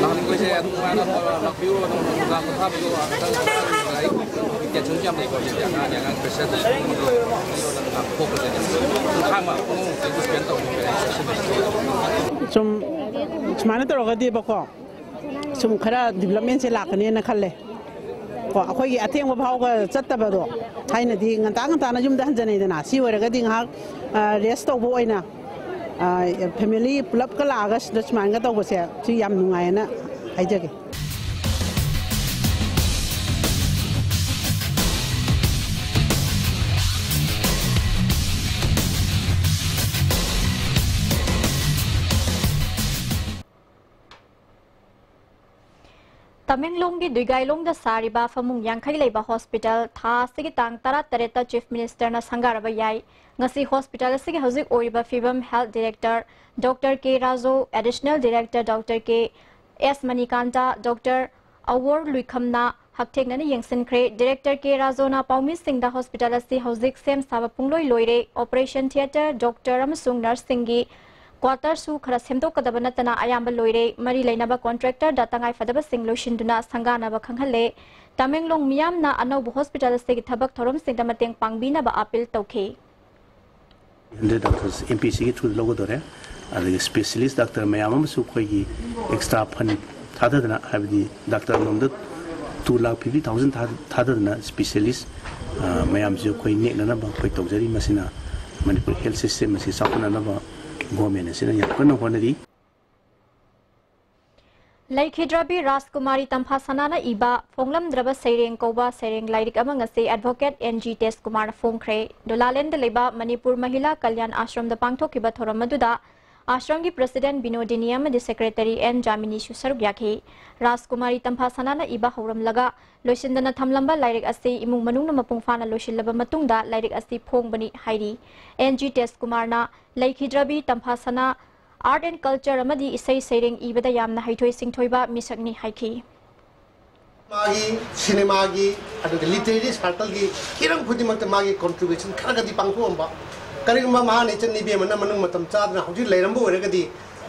ꯂꯥꯛꯅꯤꯡꯕꯁꯦ ꯑꯗꯨꯝ ꯅꯨꯡꯉꯥꯏꯅ ꯂꯥꯛꯄꯤꯌꯨ, ꯑꯗꯨꯝ ꯗꯨꯀꯥꯟ ꯄꯣꯊꯥꯕꯤꯌꯨ, ꯑꯉꯥꯡ ꯇꯦꯟꯁꯟꯁꯨ ꯌꯥꯝ ꯂꯩꯀꯣ, ꯍꯧꯖꯤꯛꯇꯤ ꯑꯉꯥꯡꯒꯤ ꯑꯉꯥꯡ pressure ꯂꯩ꯫ ꯊꯣꯛꯄꯁꯦ ꯄꯨꯡ ꯈꯥꯏꯃ ꯄꯨꯡ ꯑꯃꯃꯨꯛꯇꯤ spend ꯇꯧꯕ ꯌꯥꯏ꯫ ꯁꯨꯝ ꯁꯨꯃꯥꯏꯅ ꯇꯧꯔꯒꯗꯤꯕꯀꯣ, ꯁꯨꯝ ꯈꯔ developmentꯁꯦ ꯂꯥꯛꯀꯅꯦꯅ ꯈꯜꯂꯦ꯫ ꯀꯣ, ꯑꯩꯈꯣꯏꯒꯤ ꯑꯊꯦꯡꯕ ꯐꯥꯎꯒ ꯆꯠꯇꯕꯗꯣ, ꯊꯥꯏꯅꯗꯤ ꯉꯟꯇꯥ ꯉꯟꯇꯥꯅ ꯌꯨꯝꯗ ꯍꯟꯖꯅꯩꯗꯅ, ꯁꯤ ꯑꯣꯏꯔꯒꯗꯤ ꯉꯥꯏꯍꯥꯛ, ꯑ, rest ꯇꯧꯕ ꯑꯣꯏꯅ, ꯑ, family ꯄꯨꯂꯞꯀ ꯂꯥꯛꯑꯒ ꯁꯤꯗ ꯁꯨꯃꯥꯏꯅꯒ ꯇꯧꯕꯁꯦ ꯁꯤ ꯌꯥꯝ ꯅꯨꯡꯉꯥꯏꯌꯦꯅ ꯍꯥꯏꯖꯒꯦ꯫ ꯇꯃꯦꯡꯂꯣꯡꯒꯤ ꯗꯨꯏꯒꯥꯏꯂꯣꯡꯗ ꯁꯥꯔꯤꯕ ꯐꯃꯨꯡ ꯌꯥꯡꯈꯩ ꯂꯩꯕ hospital ꯊꯥ ꯑꯁꯤꯒꯤ ꯇꯥꯡ ꯇꯔꯥꯇꯔꯦꯠꯇ Chief Ministerꯅ ꯁꯪꯒꯥꯔꯕ ꯌꯥꯏ꯫ ꯉꯁꯤ hospital ꯑꯁꯤꯒꯤ ꯍꯧꯖꯤꯛ ꯑꯣꯏꯔꯤꯕ ꯐꯤꯕꯝ health director Doctor K Raju, additional director Doctor K S Manikanta, Doctor ꯑꯋꯣꯔ ꯂꯨꯏꯈꯝꯅ, ꯍꯛꯊꯦꯡꯅꯅ ꯌꯦꯡꯁꯤꯟꯈ꯭ꯔꯦ꯫ ꯗꯤꯔꯦꯛꯇꯔ ꯀꯦ ꯔꯥꯖꯣꯅ ꯄꯥꯎꯃꯤꯁꯤꯡꯗ ꯍꯣꯁꯄꯤꯇꯥꯜ ꯑꯁꯤ ꯍꯧꯖꯤꯛ ꯁꯦꯝ ꯁꯥꯕ ꯄꯨꯡꯂꯣꯏ ꯂꯣꯏꯔꯦ, ꯑꯣꯄꯔꯦꯁꯟ ꯊꯤꯌꯦꯇꯔ, ꯗꯣꯛꯇꯔ ꯑꯃꯁꯨꯡ ꯅꯔꯁꯁꯤꯡꯒꯤ ꯀ꯭ꯋꯥꯇꯔꯁꯨ ꯈꯔ ꯁꯦꯝꯗꯣꯛꯀꯗꯕ ꯅꯠꯇꯅ ꯑꯌꯥꯝꯕ ꯂꯣꯏꯔꯦ꯫ ꯃꯔꯤ ꯂꯩꯅꯕ ꯀꯣꯟꯇ꯭ꯔꯦꯛꯇꯔꯗ ꯇꯉꯥꯏꯐꯗꯕꯁꯤꯡ ꯂꯣꯏꯁꯤꯟꯗꯨꯅ ꯁꯪꯒꯥꯅꯕ ꯈꯪꯍꯜꯂꯦ꯫ ꯇꯃꯦꯡꯂꯣꯡ ꯃꯤꯌꯥꯝꯅ ꯑꯅꯧꯕ ꯍꯣꯁꯄꯤꯇꯥꯜ ꯑꯁꯤꯒꯤ ꯊꯕꯛ ꯊꯧꯔꯝꯁꯤꯡꯗ ꯃꯇꯦꯡ ꯄꯥꯡꯕꯤꯅꯕ ꯑꯥꯄꯤꯜ ꯇꯧꯈꯤ꯫ ꯍꯟꯗ꯭ꯔꯦꯠ ꯗꯣꯛꯇꯔꯁ ꯑꯦꯝ ꯄꯤ ꯁꯤꯒꯤ ꯊ꯭ꯔꯨꯗ ꯂꯧꯒꯗꯧꯔꯦ꯫ ꯑꯗꯒꯤ ꯁ꯭ꯄꯦꯁꯤꯌꯦꯂꯤꯁ ꯗꯥꯛꯇꯔ ꯃꯌꯥꯝ ꯑꯃꯁꯨ ꯑꯩꯈꯣꯏꯒꯤ ꯑꯦꯛꯁꯇ꯭ꯔꯥ ꯐꯟ ꯊꯥꯗꯗꯅ, ꯍꯥꯏꯕꯗꯤ ꯗꯥꯛꯇꯔ ꯑꯃꯃꯝꯗ ꯇꯨ ꯂꯥꯈ ꯐꯤꯐꯇꯤ ꯊꯥꯎꯖꯟ ꯊꯥꯗꯗꯅ ꯁ꯭ꯄꯦꯁꯤꯌꯦꯂꯤꯁ ꯃꯌꯥꯝꯁꯨ ꯑꯩꯈꯣꯏ ꯅꯦꯛꯅꯅꯕ ꯑꯩꯈꯣꯏ ꯇꯧꯖꯔꯤ꯫ ꯃꯁꯤꯅ ꯃꯅꯤꯄꯨꯔ ꯍꯦꯜꯊ ꯁꯤꯁꯇꯦꯝ ꯑꯁꯤ ꯆꯥꯎꯈꯠꯅꯅꯕ ꯒꯣꯔꯃꯦꯟ ꯑꯁꯤꯅ ꯌꯥꯝ ꯀꯟꯅ ꯍꯣꯠꯅꯔꯤ꯫ ꯂꯩꯈꯤꯗ꯭ꯔꯕꯤ ꯔꯥꯖꯀꯨꯃꯥꯔꯤ ꯇꯝꯐꯥꯁꯅꯥꯅ ꯏꯕ ꯐꯣꯡꯂꯝꯗ꯭ꯔꯕ ꯁꯩꯔꯦꯡ ꯀꯧꯕ ꯁꯩꯔꯦꯡ ꯂꯥꯏꯔꯤꯛ ꯑꯃ ꯉꯁꯤ ꯑꯦꯗꯚꯣꯀꯦꯠ ꯑꯦꯟ ꯖꯤ ꯇꯦꯖꯀꯨꯃꯥꯔꯅ ꯐꯣꯡꯈ꯭ꯔꯦ꯫ ꯗꯣꯂꯥꯂꯦꯟꯗ ꯂꯩꯕ ꯃꯅꯤꯄꯨꯔ ꯃꯍꯤꯂꯥ ꯀꯜꯌꯥꯟ ꯑꯥꯁ꯭ꯔꯝꯗ ꯄꯥꯡꯊꯣꯛꯈꯤꯕ ꯊꯧꯔꯝ ꯑꯗꯨꯗ ꯑꯥꯁ꯭ꯔꯝꯒꯤ ꯄ꯭ꯔꯁꯤꯗꯦꯟꯠ ꯕꯤꯅꯣꯗꯤꯅꯤ ꯑꯃꯗꯤ ꯁꯦꯀ꯭ꯔꯦꯇꯔꯤ ꯑꯦꯟ ꯖꯥꯃꯤꯅꯤꯁꯨ ꯁꯔꯨꯛ ꯌꯥꯈꯤ꯫ ꯔꯥꯖꯀꯨꯃꯥꯔꯤ ꯇꯝꯐꯥꯁꯅꯥꯅ ꯏꯕ ꯍꯧꯔꯝꯂꯒ ꯂꯣꯏꯁꯤꯟꯗꯅ ꯊꯝꯂꯝꯕ ꯂꯥꯏꯔꯤꯛ ꯑꯁꯤ ꯏꯃꯨꯡ ꯃꯅꯨꯡꯅ ꯃꯄꯨꯡ ꯐꯥꯅ ꯂꯣꯏꯁꯤꯜꯂꯕ ꯃꯇꯨꯡꯗ ꯂꯥꯏꯔꯤꯛ ꯑꯁꯤ ꯐꯣꯡꯕꯅꯤ ꯍꯥꯏꯔꯤ꯫ ꯑꯦꯟ ꯖꯤ ꯇꯦꯖꯀꯨꯃꯥꯔꯅ ꯂꯩꯈꯤꯗ꯭ꯔꯕꯤ ꯇꯝꯐꯥꯁꯅꯥ ꯑꯥꯔꯠ ꯑꯦꯟ ꯀꯜꯆꯔ ꯑꯃꯗꯤ ꯏꯁꯩ ꯁꯩꯔꯦꯡ ꯏꯕꯗ ꯌꯥꯝꯅ ꯍꯩꯊꯣꯏ ꯁꯤꯡꯊꯣꯏꯕ ꯃꯤꯁꯛꯅꯤ ꯍꯥꯏꯈꯤ꯫ ꯃꯥꯒꯤ ꯁꯤꯅꯦꯃꯥꯒꯤ ꯑꯗꯨꯒ ꯂꯤꯇꯔꯦꯔꯤ ꯁꯥꯔꯀꯜꯒꯤ ꯍꯤꯔꯝ ꯈꯨꯗꯤꯡꯃꯛꯇ ꯃꯥꯒꯤ ꯀꯣꯟꯇ꯭ꯔꯤꯕ꯭ꯌꯨꯁꯟ ꯈꯔꯒꯗꯤ ꯄꯥꯡꯊꯣꯛꯑꯝꯕ, ꯀꯔꯤꯒꯨꯝꯕ ꯃꯍꯥꯛꯅ ꯏꯆꯟ ꯏꯕꯦꯝꯃꯅ ꯃꯅꯨꯡ ꯃꯇꯝ ꯆꯥꯗꯅ ꯍꯧꯖꯤꯛ ꯂꯩꯔꯝꯕ ꯑꯣꯏꯔꯒꯗꯤ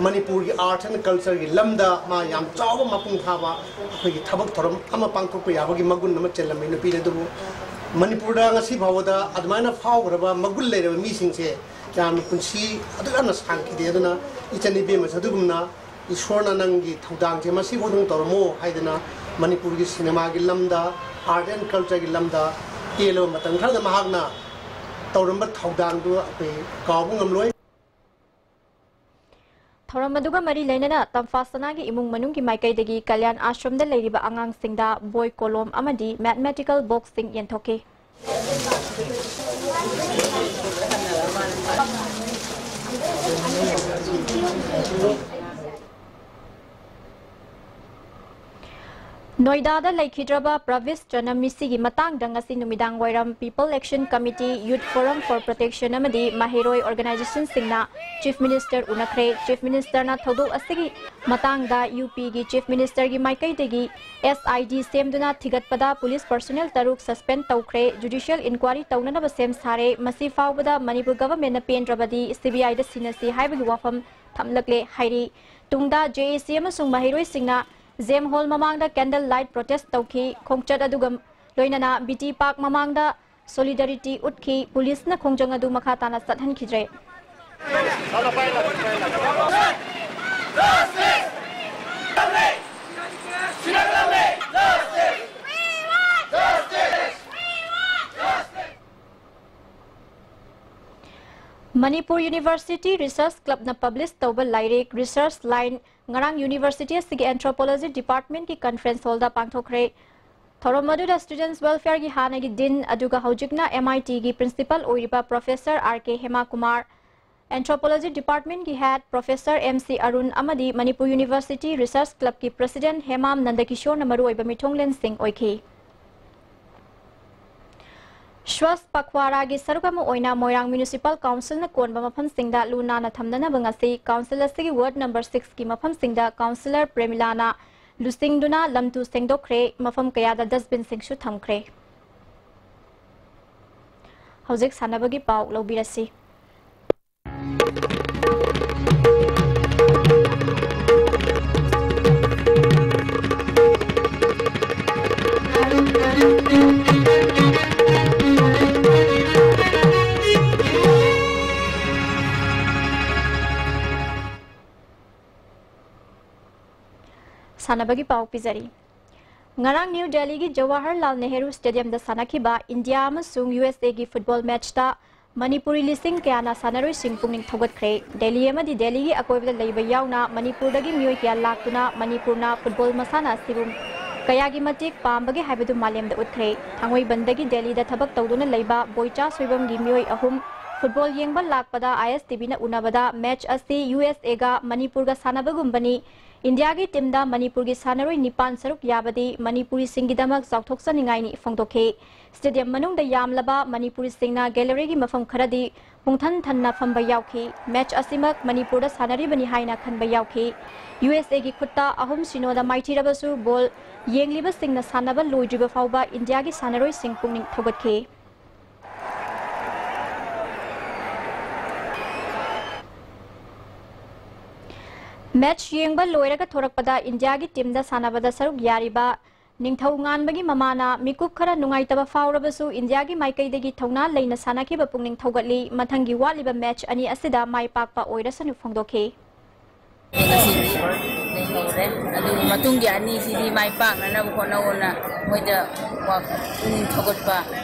ꯃꯅꯤꯄꯨꯔꯒꯤ ꯑꯥꯔꯠ ꯑꯦꯟ ꯀꯜꯆꯔꯒꯤ ꯂꯝꯗ ꯃꯥ ꯌꯥꯝ ꯆꯥꯎꯕ ꯃꯄꯨꯡ ꯐꯥꯕ ꯑꯩꯈꯣꯏꯒꯤ ꯊꯕꯛ ꯊꯧꯔꯝ ꯑꯃ ꯄꯥꯡꯊꯣꯛꯄ ꯌꯥꯕꯒꯤ ꯃꯒꯨꯟ ꯑꯃ ꯆꯦꯜꯂꯝꯃꯤ ꯅꯨꯄꯤꯅꯤ꯫ ꯑꯗꯨꯕꯨ ꯃꯅꯤꯄꯨꯔꯗ ꯉꯁꯤ ꯐꯥꯎꯕꯗ ꯑꯗꯨꯃꯥꯏꯅ ꯐꯥꯎꯈ꯭ꯔꯕ ꯃꯒꯨꯟ ꯂꯩꯔꯕ ꯃꯤꯁꯤꯡꯁꯦ ꯌꯥꯝꯅ ꯄꯨꯟꯁꯤ ꯑꯗꯨꯛ ꯌꯥꯝꯅ ꯁꯥꯡꯈꯤꯗꯦ꯫ ꯑꯗꯨꯅ ꯏꯆꯟ ꯏꯕꯦꯝꯃꯁꯨ ꯑꯗꯨꯒꯨꯝꯅ ꯏꯁꯣꯔꯅ ꯅꯪꯒꯤ ꯊꯧꯗꯥꯡꯁꯦ ꯃꯁꯤꯐꯥꯎ ꯑꯗꯨꯝ ꯇꯧꯔꯝꯃꯣ ꯍꯥꯏꯗꯅ ꯃꯅꯤꯄꯨꯔꯒꯤ ꯁꯤꯅꯦꯃꯥꯒꯤ ꯂꯝꯗ, ꯑꯥꯔꯠ ꯑꯦꯟ ꯀꯜꯆꯔꯒꯤ ꯂꯝꯗ ꯇꯦꯜꯂꯕ ꯃꯇꯝ ꯈꯔꯗ ꯃꯍꯥꯛꯅ ꯇꯧꯔꯝꯕ ꯊꯧꯗꯥꯡꯗꯨ ꯑꯩꯈꯣꯏ ꯀꯥꯎꯕ ꯉꯝꯂꯣꯏ꯫ ꯊꯧꯔꯝ ꯑꯗꯨꯒ ꯃꯔꯤ ꯂꯩꯅꯅ ꯇꯝꯐꯥꯁꯅꯥꯒꯤ ꯏꯃꯨꯡ ꯃꯅꯨꯡꯒꯤ ꯃꯥꯏꯀꯩꯗꯒꯤ ꯀꯜꯌꯥꯟ ꯑꯥꯁ꯭ꯔꯝꯗ ꯂꯩꯔꯤꯕ ꯑꯉꯥꯡꯁꯤꯡꯗ ꯕꯣꯏ, ꯀꯣꯂꯣꯝ ꯑꯃꯗꯤ ꯃꯦꯊꯃꯦꯇꯤꯀꯦꯜ ꯕꯣꯛꯁꯁꯤꯡ ꯌꯦꯟꯊꯣꯛꯈꯤ꯫ ꯅꯣꯏꯗꯥꯗ ꯂꯩꯈꯤꯗ꯭ꯔꯕ ꯄ꯭ꯔꯥꯚꯤꯁ ꯆꯅꯝ ꯃꯤꯁꯤꯒꯤ ꯃꯇꯥꯡꯗ ꯉꯁꯤ ꯅꯨꯃꯤꯗꯥꯡ ꯋꯥꯏꯔꯝ People Action Committee, Youth Forum for Protection ꯑꯃꯗꯤ ꯃꯍꯩꯔꯣꯏ organization ꯁꯤꯡꯅ Chief Minister ꯎꯅꯈ꯭ꯔꯦ꯫ Chief Minister ꯅ ꯊꯧꯗꯣꯛ ꯑꯁꯤꯒꯤ ꯃꯇꯥꯡꯗ ꯌꯨ ꯄꯤꯒꯤ Chief Minister ꯒꯤ ꯃꯥꯏꯀꯩꯗꯒꯤ S I T ꯁꯦꯝꯗꯨꯅ ꯊꯤꯒꯠꯄꯗ police personnel ꯇꯔꯨꯛ suspend ꯇꯧꯈ꯭ꯔꯦ꯫ Judicial inquiry ꯇꯧꯅꯅꯕ ꯁꯦꯝ ꯁꯥꯔꯦ꯫ ꯃꯁꯤ ꯐꯥꯎꯕꯗ ꯃꯅꯤꯄꯨꯔ government ꯅ ꯄꯦꯟꯗ꯭ꯔꯕꯗꯤ C B I ꯗ ꯁꯤꯟꯅꯁꯤ ꯍꯥꯏꯕꯒꯤ ꯋꯥꯐꯝ ꯊꯝꯂꯛꯂꯦ ꯍꯥꯏꯔꯤ꯫ ꯇꯨꯡꯗ J A C ꯑꯃꯁꯨꯡ ꯃꯍꯩꯔꯣꯏꯁꯤꯡꯅ JEM Hall ꯃꯃꯥꯡꯗ candle light protest ꯇꯧꯈꯤ꯫ ꯈꯣꯡꯆꯠ ꯑꯗꯨꯒ ꯂꯣꯏꯅꯅ B T Park ꯃꯃꯥꯡꯗ solidarity ꯎꯠꯈꯤ꯫ Police ꯅ ꯈꯣꯡꯖꯪ ꯑꯗꯨ ꯃꯈꯥ ꯇꯥꯅ ꯆꯠꯍꯟꯈꯤꯗ꯭ꯔꯦ꯫ Manipur University Research Club ꯅ publish ꯇꯧꯕ ꯂꯥꯏꯔꯤꯛ Research Line ꯉꯔꯥꯡ university ꯑꯁꯤꯒꯤ Anthropology Department ꯀꯤ conference hall ꯗ ꯄꯥꯡꯊꯣꯛꯈ꯭ꯔꯦ꯫ ꯊꯧꯔꯝ ꯑꯗꯨꯗ Students Welfare ꯒꯤ ꯍꯥꯟꯅꯒꯤ Dean ꯑꯗꯨꯒ ꯍꯧꯖꯤꯛꯅ M I T ꯒꯤ Principal ꯑꯣꯏꯔꯤꯕ Professor R K Hema Kumar, Anthropology Department ꯒꯤ Head Professor M C Arun ꯑꯃꯗꯤ Manipur University Research Club ꯀꯤ President ꯍꯦꯃꯥꯝ ꯅꯟꯗꯀꯤꯁꯣꯔꯅ ꯃꯔꯨꯑꯣꯏꯕ ꯃꯤꯊꯨꯡꯂꯦꯟꯁꯤꯡ ꯑꯣꯏꯈꯤ꯫ ꯁ꯭ꯋꯥꯁ ꯄꯈ꯭ꯋꯥꯔꯥꯒꯤ ꯁꯔꯨꯛ ꯑꯃ ꯑꯣꯏꯅ ꯃꯣꯏꯔꯥꯡ Municipal Council ꯅ ꯀꯣꯟꯕ ꯃꯐꯝꯁꯤꯡꯗ ꯂꯨ ꯅꯥꯟꯅ ꯊꯝꯅꯅꯕ ꯉꯁꯤ council ꯑꯁꯤꯒꯤ ward number six ꯀꯤ ꯃꯐꯝꯁꯤꯡꯗ councillor ꯄ꯭ꯔꯦꯃꯤꯂꯥꯅ ꯂꯨꯆꯤꯡꯗꯨꯅ ꯂꯝꯇꯨ ꯁꯦꯡꯗꯣꯛꯈ꯭ꯔꯦ꯫ ꯃꯐꯝ ꯀꯌꯥꯗ dustbin ꯁꯤꯡꯁꯨ ꯊꯝꯈ꯭ꯔꯦ꯫ ꯍꯧꯖꯤꯛ ꯁꯥꯟꯅꯕꯒꯤ ꯄꯥꯎ ꯂꯧꯕꯤꯔꯁꯤ꯫ ꯁꯥꯟꯅꯕꯒꯤ ꯄꯥꯎ ꯄꯤꯖꯔꯤ꯫ ꯉꯔꯥꯡ ꯅ꯭ꯌꯨ ꯗꯦꯜꯂꯤꯒꯤ ꯖꯋꯥꯍꯔꯂꯥꯜ ꯅꯦꯍꯔꯨ Stadium ꯗ ꯁꯥꯟꯅꯈꯤꯕ India ꯑꯃꯁꯨꯡ U S A ꯒꯤ football match ꯇ ꯃꯅꯤꯄꯨꯔꯤ ꯂꯤꯁꯤꯡ ꯀꯌꯥꯅ ꯁꯥꯟꯅꯔꯣꯏꯁꯤꯡ ꯄꯨꯛꯅꯤꯡ ꯊꯧꯒꯠꯈ꯭ꯔꯦ꯫ ꯗꯦꯜꯂꯤ ꯑꯃꯗꯤ ꯗꯦꯜꯂꯤꯒꯤ ꯑꯀꯣꯏꯕꯗ ꯂꯩꯕ ꯌꯥꯎꯅ ꯃꯅꯤꯄꯨꯔꯗꯒꯤ ꯃꯤꯑꯣꯏ ꯀꯌꯥ ꯂꯥꯛꯇꯨꯅ ꯃꯅꯤꯄꯨꯔꯅ football ꯃꯁꯥꯟꯅ ꯑꯁꯤꯕꯨ ꯀꯌꯥꯒꯤ ꯃꯇꯤꯛ ꯄꯥꯝꯕꯒꯦ ꯍꯥꯏꯕꯗꯨ ꯃꯥꯂꯦꯝꯗ ꯎꯠꯈ꯭ꯔꯦ꯫ ꯊꯥꯡꯃꯩꯕꯟꯗꯒꯤ ꯗꯦꯜꯂꯤꯗ ꯊꯕꯛ ꯇꯧꯗꯨꯅ ꯂꯩꯕ ꯕꯣꯏꯆꯥ ꯁꯣꯏꯕꯝꯒꯤ ꯃꯤꯑꯣꯏ ꯑꯍꯨꯝ, ꯐꯨꯠꯕꯣꯜ ꯌꯦꯡꯕ ꯂꯥꯛꯄꯗ ꯑꯥꯏ ꯑꯦꯁ ꯇꯤ ꯚꯤꯅ ꯎꯅꯕꯗ ꯃꯦꯆ ꯑꯁꯤ ꯌꯨ ꯑꯦꯁ ꯑꯦꯒ ꯃꯅꯤꯄꯨꯔꯒ ꯁꯥꯟꯅꯕꯒꯨꯝꯕꯅꯤ꯫ ꯏꯟꯗꯤꯌꯥꯒꯤ ꯇꯤꯝꯗ ꯃꯅꯤꯄꯨꯔꯒꯤ ꯁꯥꯟꯅꯔꯣꯏ ꯅꯤꯄꯥꯟ ꯁꯔꯨꯛ ꯌꯥꯕꯗꯤ ꯃꯅꯤꯄꯨꯔꯤꯁꯤꯡꯒꯤꯗꯃꯛ ꯆꯥꯎꯊꯣꯛꯆꯅꯤꯡꯉꯥꯏꯅꯤ ꯐꯣꯡꯗꯣꯛꯈꯤ꯫ ꯁ꯭ꯇꯦꯗꯤꯌꯝ ꯃꯅꯨꯡꯗ ꯌꯥꯝꯂꯕ ꯃꯅꯤꯄꯨꯔꯤꯁꯤꯡꯅ ꯒꯦꯂꯔꯤꯒꯤ ꯃꯐꯝ ꯈꯔꯗꯤ ꯄꯨꯡꯊꯟ ꯊꯟꯅ ꯐꯝꯕ ꯌꯥꯎꯈꯤ꯫ ꯃꯦꯆ ꯑꯁꯤꯃꯛ ꯃꯅꯤꯄꯨꯔꯗ ꯁꯥꯟꯅꯔꯤꯕꯅꯤ ꯍꯥꯏꯅ ꯈꯟꯕ ꯌꯥꯎꯈꯤ꯫ ꯌꯨ ꯑꯦꯁ ꯑꯦꯒꯤ ꯈꯨꯠꯇ ꯑꯍꯨꯝ ꯁꯤꯅꯣꯗ ꯃꯥꯏꯊꯤꯔꯕꯁꯨ ꯕꯣꯜ ꯌꯦꯡꯂꯤꯕꯁꯤꯡꯅ ꯁꯥꯟꯅꯕ ꯂꯣꯏꯗ꯭ꯔꯤꯕ ꯐꯥꯎꯕ ꯏꯟꯗꯤꯌꯥꯒꯤ ꯁꯥꯟꯅꯔꯣꯏꯁꯤꯡ ꯄꯨꯛꯅꯤꯡ ꯊꯧꯒꯠꯈꯤ꯫ ꯃꯦꯆ ꯌꯦꯡꯕ ꯂꯣꯏꯔꯒ ꯊꯣꯔꯛꯄꯗ ꯏꯟꯗꯤꯌꯥꯒꯤ ꯇꯤꯝꯗ ꯁꯥꯟꯅꯕꯗ ꯁꯔꯨꯛ ꯌꯥꯔꯤꯕ ꯅꯤꯡꯊꯧ ꯉꯥꯟꯕꯒꯤ ꯃꯃꯥꯅ ꯃꯤꯀꯨꯞ ꯈꯔ ꯅꯨꯡꯉꯥꯏꯇꯕ ꯐꯥꯎꯔꯕꯁꯨ ꯏꯟꯗꯤꯌꯥꯒꯤ ꯃꯥꯏꯀꯩꯗꯒꯤ ꯊꯧꯅꯥ ꯂꯩꯅ ꯁꯥꯟꯅꯈꯤꯕ ꯄꯨꯛꯅꯤꯡ ꯊꯧꯒꯠꯂꯤ꯫ ꯃꯊꯪꯒꯤ ꯋꯥꯠꯂꯤꯕ ꯃꯦꯆ ꯑꯅꯤ ꯑꯁꯤꯗ ꯃꯥꯏ ꯄꯥꯛꯄ ꯑꯣꯏꯔꯁꯅꯨ ꯐꯣꯡꯗꯣꯛꯈꯤ꯫ ꯉꯁꯤꯗꯤ ꯂꯩꯍꯧꯔꯦ꯫ ꯑꯗꯨꯕꯨ ꯃꯇꯨꯡꯒꯤ ꯑꯅꯤꯁꯤꯗꯤ ꯃꯥꯏ ꯄꯥꯛꯅꯅꯕ ꯍꯣꯠꯅꯧꯑꯣꯅ ꯃꯣꯏꯗ ꯋꯥ-, ꯄꯨꯛꯅꯤꯡ ꯊꯧꯒꯠꯄ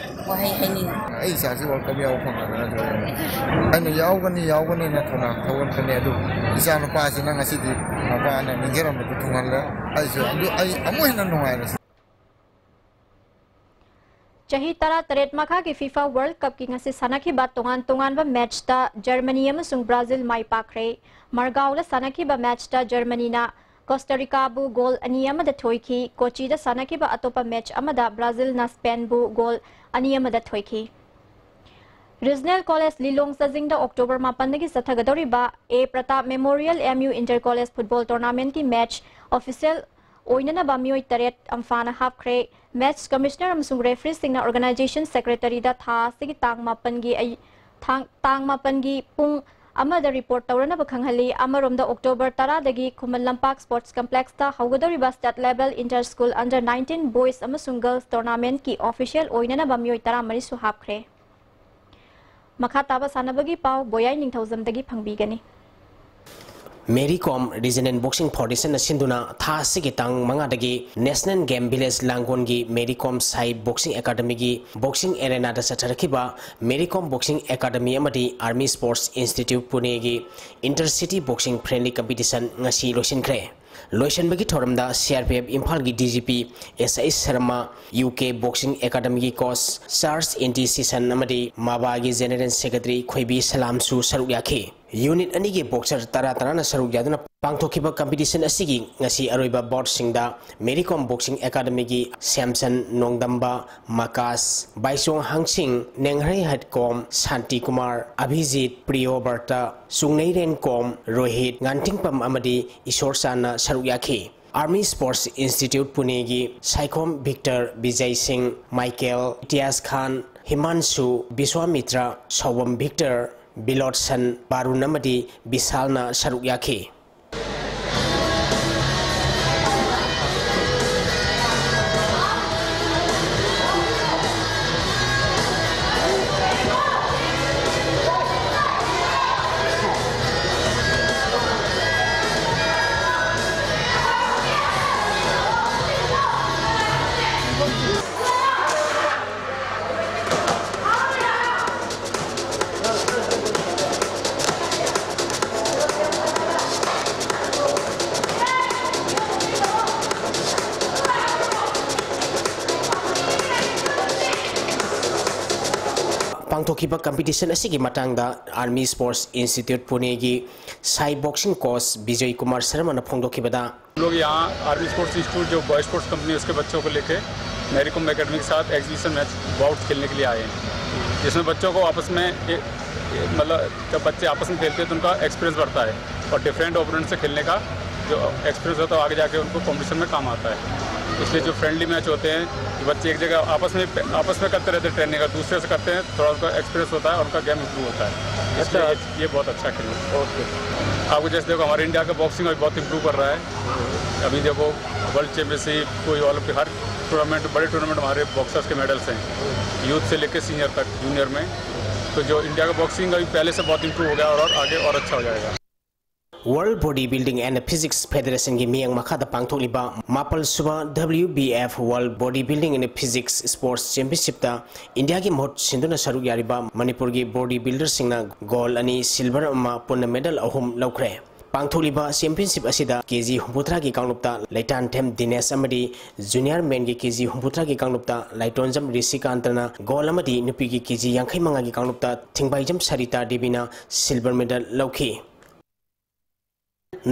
ꯋꯥꯍꯩ ꯍꯥꯏꯅꯤꯡꯉꯤ꯫ ꯑꯩ ꯏꯆꯥꯁꯤ ꯋꯥꯔꯜ ꯀꯞ ꯌꯥꯎꯕ ꯐꯪꯉꯗ꯭ꯔꯥ ꯑꯗꯨ ꯑꯩꯅ ꯌꯥꯎꯒꯅꯤ, ꯌꯥꯎꯒꯅꯤꯅ ꯊꯧꯅꯥ ꯊꯧꯒꯠꯄꯅꯦ꯫ ꯑꯗꯨ ꯏꯆꯥ ꯅꯨꯄꯥꯁꯤꯅ ꯉꯁꯤꯗꯤ ꯃꯄꯥꯅ ꯅꯤꯡꯖꯔꯝꯕꯗꯨ ꯊꯨꯡꯍꯜꯂꯦ꯫ ꯑꯩꯁꯨ ꯑꯗꯨ ꯑꯩ ꯑꯃꯨꯛ ꯍꯦꯟꯅ ꯅꯨꯡꯉꯥꯏꯔꯦ꯫ ꯆꯍꯤ ꯇꯔꯥꯇꯔꯦꯠ ꯃꯈꯥꯒꯤ ꯐꯤꯐꯥ ꯋꯥꯔꯜ ꯀꯞꯀꯤ ꯉꯁꯤ ꯁꯥꯟꯅꯈꯤꯕ ꯇꯣꯉꯥꯟ ꯇꯣꯉꯥꯟꯕ ꯃꯦꯆꯇ ꯖꯔꯃꯅꯤ ꯑꯃꯁꯨꯡ ꯕ꯭ꯔꯥꯖꯤꯜ ꯃꯥꯏ ꯄꯥꯛꯈ꯭ꯔꯦ꯫ ꯃꯔꯒꯥꯎꯗ ꯁꯥꯟꯅꯈꯤꯕ ꯃꯦꯆꯇ ꯖꯔꯃꯅꯤꯅ ꯀꯣꯁꯇꯥ ꯔꯤꯀꯥꯕꯨ ꯒꯣꯜ ꯑꯅꯤ ꯑꯃꯗ ꯊꯣꯏꯈꯤ꯫ ꯀꯣꯆꯤꯗ ꯁꯥꯟꯅꯈꯤꯕ ꯑꯇꯣꯞꯄ ꯃꯦꯆ ꯑꯃꯗ ꯕ꯭ꯔꯥꯖꯤꯜꯅ ꯁ꯭ꯄꯦꯟꯕꯨ ꯒꯣꯜ ꯑꯅꯤ ꯑꯃꯗ ꯊꯣꯏꯈꯤ꯫ ꯔꯤꯖꯅꯦꯜ ꯀꯣꯂꯦꯖ ꯂꯤꯂꯣꯡ ꯆꯥꯖꯤꯡꯗ ꯑꯣꯛꯇꯣꯕꯔ ꯃꯥꯄꯟꯗꯒꯤ ꯆꯠꯊꯒꯗꯧꯔꯤꯕ A Pratap memorial M U inter college football ꯇꯣꯔꯅꯥꯃꯦꯟꯠꯀꯤ ꯃꯦꯆ ꯑꯣꯐꯤꯁꯤꯌꯦꯜ ꯑꯣꯏꯅꯅꯕ ꯃꯤꯑꯣꯏ ꯇꯔꯦꯠ ꯑꯝꯐꯥꯅ ꯍꯥꯞꯈ꯭ꯔꯦ꯫ ꯃꯦꯆ ꯀꯃꯤꯁꯅꯔ ꯑꯃꯁꯨꯡ ꯔꯦꯐ꯭ꯔꯤꯁꯤꯡꯅ ꯑꯣꯔꯒꯅꯥꯏꯖꯦꯁꯟ ꯁꯦꯀ꯭ꯔꯦꯇꯔꯤꯗ ꯊꯥ ꯑꯁꯤꯒꯤ ꯇꯥꯡ ꯃꯥꯄꯟꯒꯤ ꯑꯩ-, ꯊꯥꯡ-, ꯇꯥꯡ ꯃꯥꯄꯟꯒꯤ ꯄꯨꯡ ꯑꯃꯗ ꯔꯤꯄꯣꯔꯠ ꯇꯧꯔꯅꯕ ꯈꯪꯍꯜꯂꯤ꯫ ꯑꯃꯔꯣꯝꯗ ꯑꯣꯛꯇꯣꯕꯔ ꯇꯔꯥꯗꯒꯤ ꯈꯨꯃꯟ ꯂꯝꯄꯥꯛ ꯁ꯭ꯄꯣꯔꯠꯁ ꯀꯝꯄ꯭ꯂꯦꯛꯁꯇ ꯍꯧꯒꯗꯧꯔꯤꯕ state level inter school under nineteen boys ꯑꯃꯁꯨꯡ ꯒꯔꯜꯁ ꯇꯣꯔꯅꯥꯃꯦꯟꯠꯀꯤ ꯑꯣꯐꯤꯁꯤꯌꯦꯜ ꯑꯣꯏꯅꯅꯕ ꯃꯤꯑꯣꯏ ꯇꯔꯥꯃꯔꯤꯁꯨ ꯍꯥꯞꯈ꯭ꯔꯦ꯫ ꯃꯈꯥ ꯇꯥꯕ ꯁꯥꯟꯅꯕꯒꯤ ꯄꯥꯎ ꯕꯣꯌꯥꯏ ꯅꯤꯡꯊꯧꯖꯝꯗꯒꯤ ꯐꯪꯕꯤꯒꯅꯤ꯫ ꯃꯦꯔꯤ ꯀꯣꯝ ꯔꯤꯖꯅꯦꯜ ꯕꯣꯛꯁꯤꯡ ꯐꯥꯎꯟꯗꯦꯁꯟꯅ ꯁꯤꯟꯗꯨꯅ ꯊꯥ ꯑꯁꯤꯒꯤ ꯇꯥꯡ ꯃꯉꯥꯗꯒꯤ ꯅꯦꯁꯅꯦꯜ ꯒꯦꯝ ꯚꯤꯂꯦꯖ ꯂꯥꯡꯒꯣꯜꯒꯤ ꯃꯦꯔꯤ ꯀꯣꯝ ꯁꯥꯏ ꯕꯣꯛꯁꯤꯡ ꯑꯦꯀꯥꯗꯃꯤꯒꯤ ꯕꯣꯛꯁꯤꯡ ꯑꯦꯔꯦꯅꯥꯗ ꯆꯠꯊꯔꯛꯈꯤꯕ ꯃꯦꯔꯤ ꯀꯣꯝ ꯕꯣꯛꯁꯤꯡ ꯑꯦꯀꯥꯗꯃꯤ ꯑꯃꯗꯤ ꯑꯥꯔꯃꯤ ꯁ꯭ꯄꯣꯔꯠꯁ ꯏꯟꯁꯇꯤꯇ꯭ꯌꯨꯠ ꯄꯨꯅꯦꯒꯤ inter city boxing friendly competition ꯉꯁꯤ ꯂꯣꯏꯁꯤꯟꯈ꯭ꯔꯦ꯫ ꯂꯣꯏꯁꯤꯟꯕꯒꯤ ꯊꯧꯔꯝꯗ ꯁꯤ ꯑꯥꯔ ꯄꯤ ꯑꯦꯐ ꯏꯝꯐꯥꯜꯒꯤ D G P S I Sharma, U K boxing ꯑꯦꯀꯥꯗꯃꯤꯒꯤ ꯀꯣꯆ ꯆꯥꯔꯖ ꯑꯦꯟ ꯇꯤ ꯁꯤꯁꯟ ꯑꯃꯗꯤ ꯃꯕꯥꯒꯤ ꯖꯦꯅꯦꯔꯦꯜ ꯁꯦꯀ꯭ꯔꯦꯇꯔꯤ ꯈꯣꯏꯕꯤ ꯁꯂꯥꯝꯁꯨ ꯁꯔꯨꯛ ꯌꯥꯈꯤ꯫ ꯌꯨꯅꯤꯠ ꯑꯅꯤꯒꯤ ꯕꯣꯛꯁꯔ ꯇꯔꯥ ꯇꯔꯥꯅ ꯁꯔꯨꯛ ꯌꯥꯗꯨꯅ ꯄꯥꯡꯊꯣꯛꯈꯤꯕ ꯀꯝꯄꯤꯇꯤꯁꯟ ꯑꯁꯤꯒꯤ ꯉꯁꯤ ꯑꯔꯣꯏꯕ ꯕꯥꯎꯠꯁꯤꯡꯗ ꯃꯦꯔꯤ ꯀꯣꯝ ꯕꯣꯛꯁꯤꯡ ꯑꯦꯀꯥꯗꯃꯤꯒꯤ ꯁꯦꯝꯁꯟ ꯅꯣꯡꯗꯝꯕ, ꯃꯀꯥꯁ, ꯕꯥꯏꯆꯣꯡ ꯍꯥꯡꯁꯤꯡ, ꯅꯦꯡꯍꯔꯩ ꯍꯠꯀꯣꯝ, ꯁꯥꯟꯇꯤ ꯀꯨꯃꯥꯔ, ꯑꯚꯤꯖꯤꯠ, ꯄ꯭ꯔꯤꯌꯣꯕꯔꯇ, ꯆꯨꯡꯅꯩꯔꯦꯟꯀꯣꯝ ꯔꯣꯍꯤꯠ, ꯉꯥꯟꯊꯤꯡꯄꯝ ꯑꯃꯗꯤ ꯏꯁꯣꯔ ꯆꯥꯟꯅ ꯁꯔꯨꯛ ꯌꯥꯈꯤ꯫ ꯑꯥꯔꯃꯤ ꯁ꯭ꯄꯣꯔꯠꯁ ꯏꯟꯁꯇꯤꯇ꯭ꯌꯨꯠ ꯄꯨꯅꯦꯒꯤ ꯁꯥꯏꯈꯣꯝ ꯚꯤꯛꯇꯔ, ꯕꯤꯖꯩ ꯁꯤꯡ, ꯃꯥꯏꯀꯦꯜ, ꯏꯇꯤꯌꯥꯁ ꯈꯥꯟ, ꯍꯤꯃꯥꯟꯁꯨ, ꯕꯤꯁ꯭ꯋꯥꯃꯤꯇ꯭ꯔ, ꯁꯥꯎꯕꯝ ꯚꯤꯛꯇꯔ, ꯕꯤꯂꯣꯠꯁꯟ, ꯕꯥꯔꯨꯟ ꯑꯃꯗꯤ ꯕꯤꯁꯥꯜꯅ ꯁꯔꯨꯛ ꯌꯥꯈꯤ꯫ ꯄꯥꯡꯊꯣꯛꯈꯤꯕ ꯀꯝꯄꯤꯇꯤꯁꯟ ꯑꯁꯤꯒꯤ ꯃꯇꯥꯡꯗ ꯑꯥꯔꯃꯤ ꯁ꯭ꯄꯣꯔꯠꯁ ꯏꯟꯁꯇꯤꯇ꯭ꯌꯨꯠ ꯄꯨꯅꯦꯒꯤ ꯁꯥꯏ ꯕꯣꯛꯁꯤꯡ ꯀꯣꯆ ꯕꯤꯖꯣꯏ ꯀꯨꯃꯥꯔ ꯁꯔꯃꯅ ꯐꯣꯡꯗꯣꯛꯈꯤꯕꯗ, हम लोग यहाँ आर्मी स्पोर्ट्स इंस्टीट्यूट, जो बॉय स्पोर्ट्स कंपनी है, उसके बच्चों को लेके मैरी कॉम एकेडमी के साथ एग्जीबिशन मैच, बाउट खेलने के लिए आए हैं, जिसमें बच्चों को आपस में ए-, ए-, मतलब, जब बच्चे आपस में खेलते हैं तो उनका एक्सपीरियंस बढ़ता है और डिफरेंट ओपोनेंट से खेलने का जो एक्सपीरियंस होता है, आगे जाके उनको कॉम्पिटिशन में काम आता है। इसलिए जो फ्रेंडली मैच होते हैं, जो बच्चे एक जगह आपस में, आपस में करते रहते हैं ट्रेनिंग, अगर दूसरे से करते हैं, थोड़ा उनका एक्सपीरियंस होता है और उनका गेम इम्प्रूव होता है। इसलिए अच्छा। ये, ये बहुत अच्छा खेल है। ओके। आपको जैसे देखो, हमारे इंडिया का बॉक्सिंग अभी बहुत इम्प्रूव कर रहा है। अभी देखो, वर्ल्ड चैंपियनशिप, कोई ओलंपिक, हर टूर्नामेंट, बड़े टूर्नामेंट, हमारे बॉक्सर्स के मेडल्स हैं, यूथ से लेकर सीनियर तक, जूनियर में। तो जो इंडिया का बॉक्सिंग अभी पहले से बहुत इम्प्रूव हो गया और, और आगे और अच्छा हो जाएगा। World Body Building and Physics Federation ꯒꯤ ꯃꯤꯠꯌꯦꯡ ꯃꯈꯥꯗ ꯄꯥꯡꯊꯣꯛꯂꯤꯕ ꯃꯥꯄꯜ ꯁꯨꯕ W B F World Body Building and Physics Sports Championship ꯇ ꯏꯟꯗꯤꯌꯥꯒꯤ ꯃꯍꯨꯠ ꯁꯤꯟꯗꯨꯅ ꯁꯔꯨꯛ ꯌꯥꯔꯤꯕ ꯃꯅꯤꯄꯨꯔꯒꯤ ꯕꯣꯗꯤ ꯕꯤꯜꯗꯔꯁꯤꯡꯅ ꯒꯣꯜꯗ ꯑꯅꯤ, ꯁꯤꯜꯚꯔ ꯑꯃ, ꯄꯨꯟꯅ ꯃꯦꯗꯜ ꯑꯍꯨꯝ ꯂꯧꯈ꯭ꯔꯦ꯫ ꯄꯥꯡꯊꯣꯛꯂꯤꯕ ꯆꯦꯝꯄꯤꯌꯟꯁꯤꯞ ꯑꯁꯤꯗ ꯀꯦ ꯖꯤ ꯍꯨꯝꯐꯨꯇꯔꯥꯒꯤ ꯀꯥꯡꯂꯨꯞꯇ ꯂꯩꯇꯥꯟꯊꯦꯝ ꯗꯤꯅꯦꯁ ꯑꯃꯗꯤ ꯖꯨꯅꯤꯌꯔ ꯃꯦꯟꯒꯤ ꯀꯦ ꯖꯤ ꯍꯨꯝꯐꯨꯇꯔꯥꯒꯤ ꯀꯥꯡꯂꯨꯞꯇ ꯂꯥꯏꯇꯣꯟꯖꯝ ꯔꯤꯁꯤꯀꯥꯟꯇꯅ ꯒꯣꯜ ꯑꯃꯗꯤ ꯅꯨꯄꯤꯒꯤ ꯀꯦ ꯖꯤ ꯌꯥꯡꯈꯩ ꯃꯉꯥꯒꯤ ꯀꯥꯡꯂꯨꯞꯇ ꯊꯤꯡꯕꯥꯏꯖꯝ ꯁꯔꯤꯇꯥ ꯗꯦꯕꯤꯅ ꯁꯤꯜꯚꯔ ꯃꯦꯗꯜ ꯂꯧꯈꯤ꯫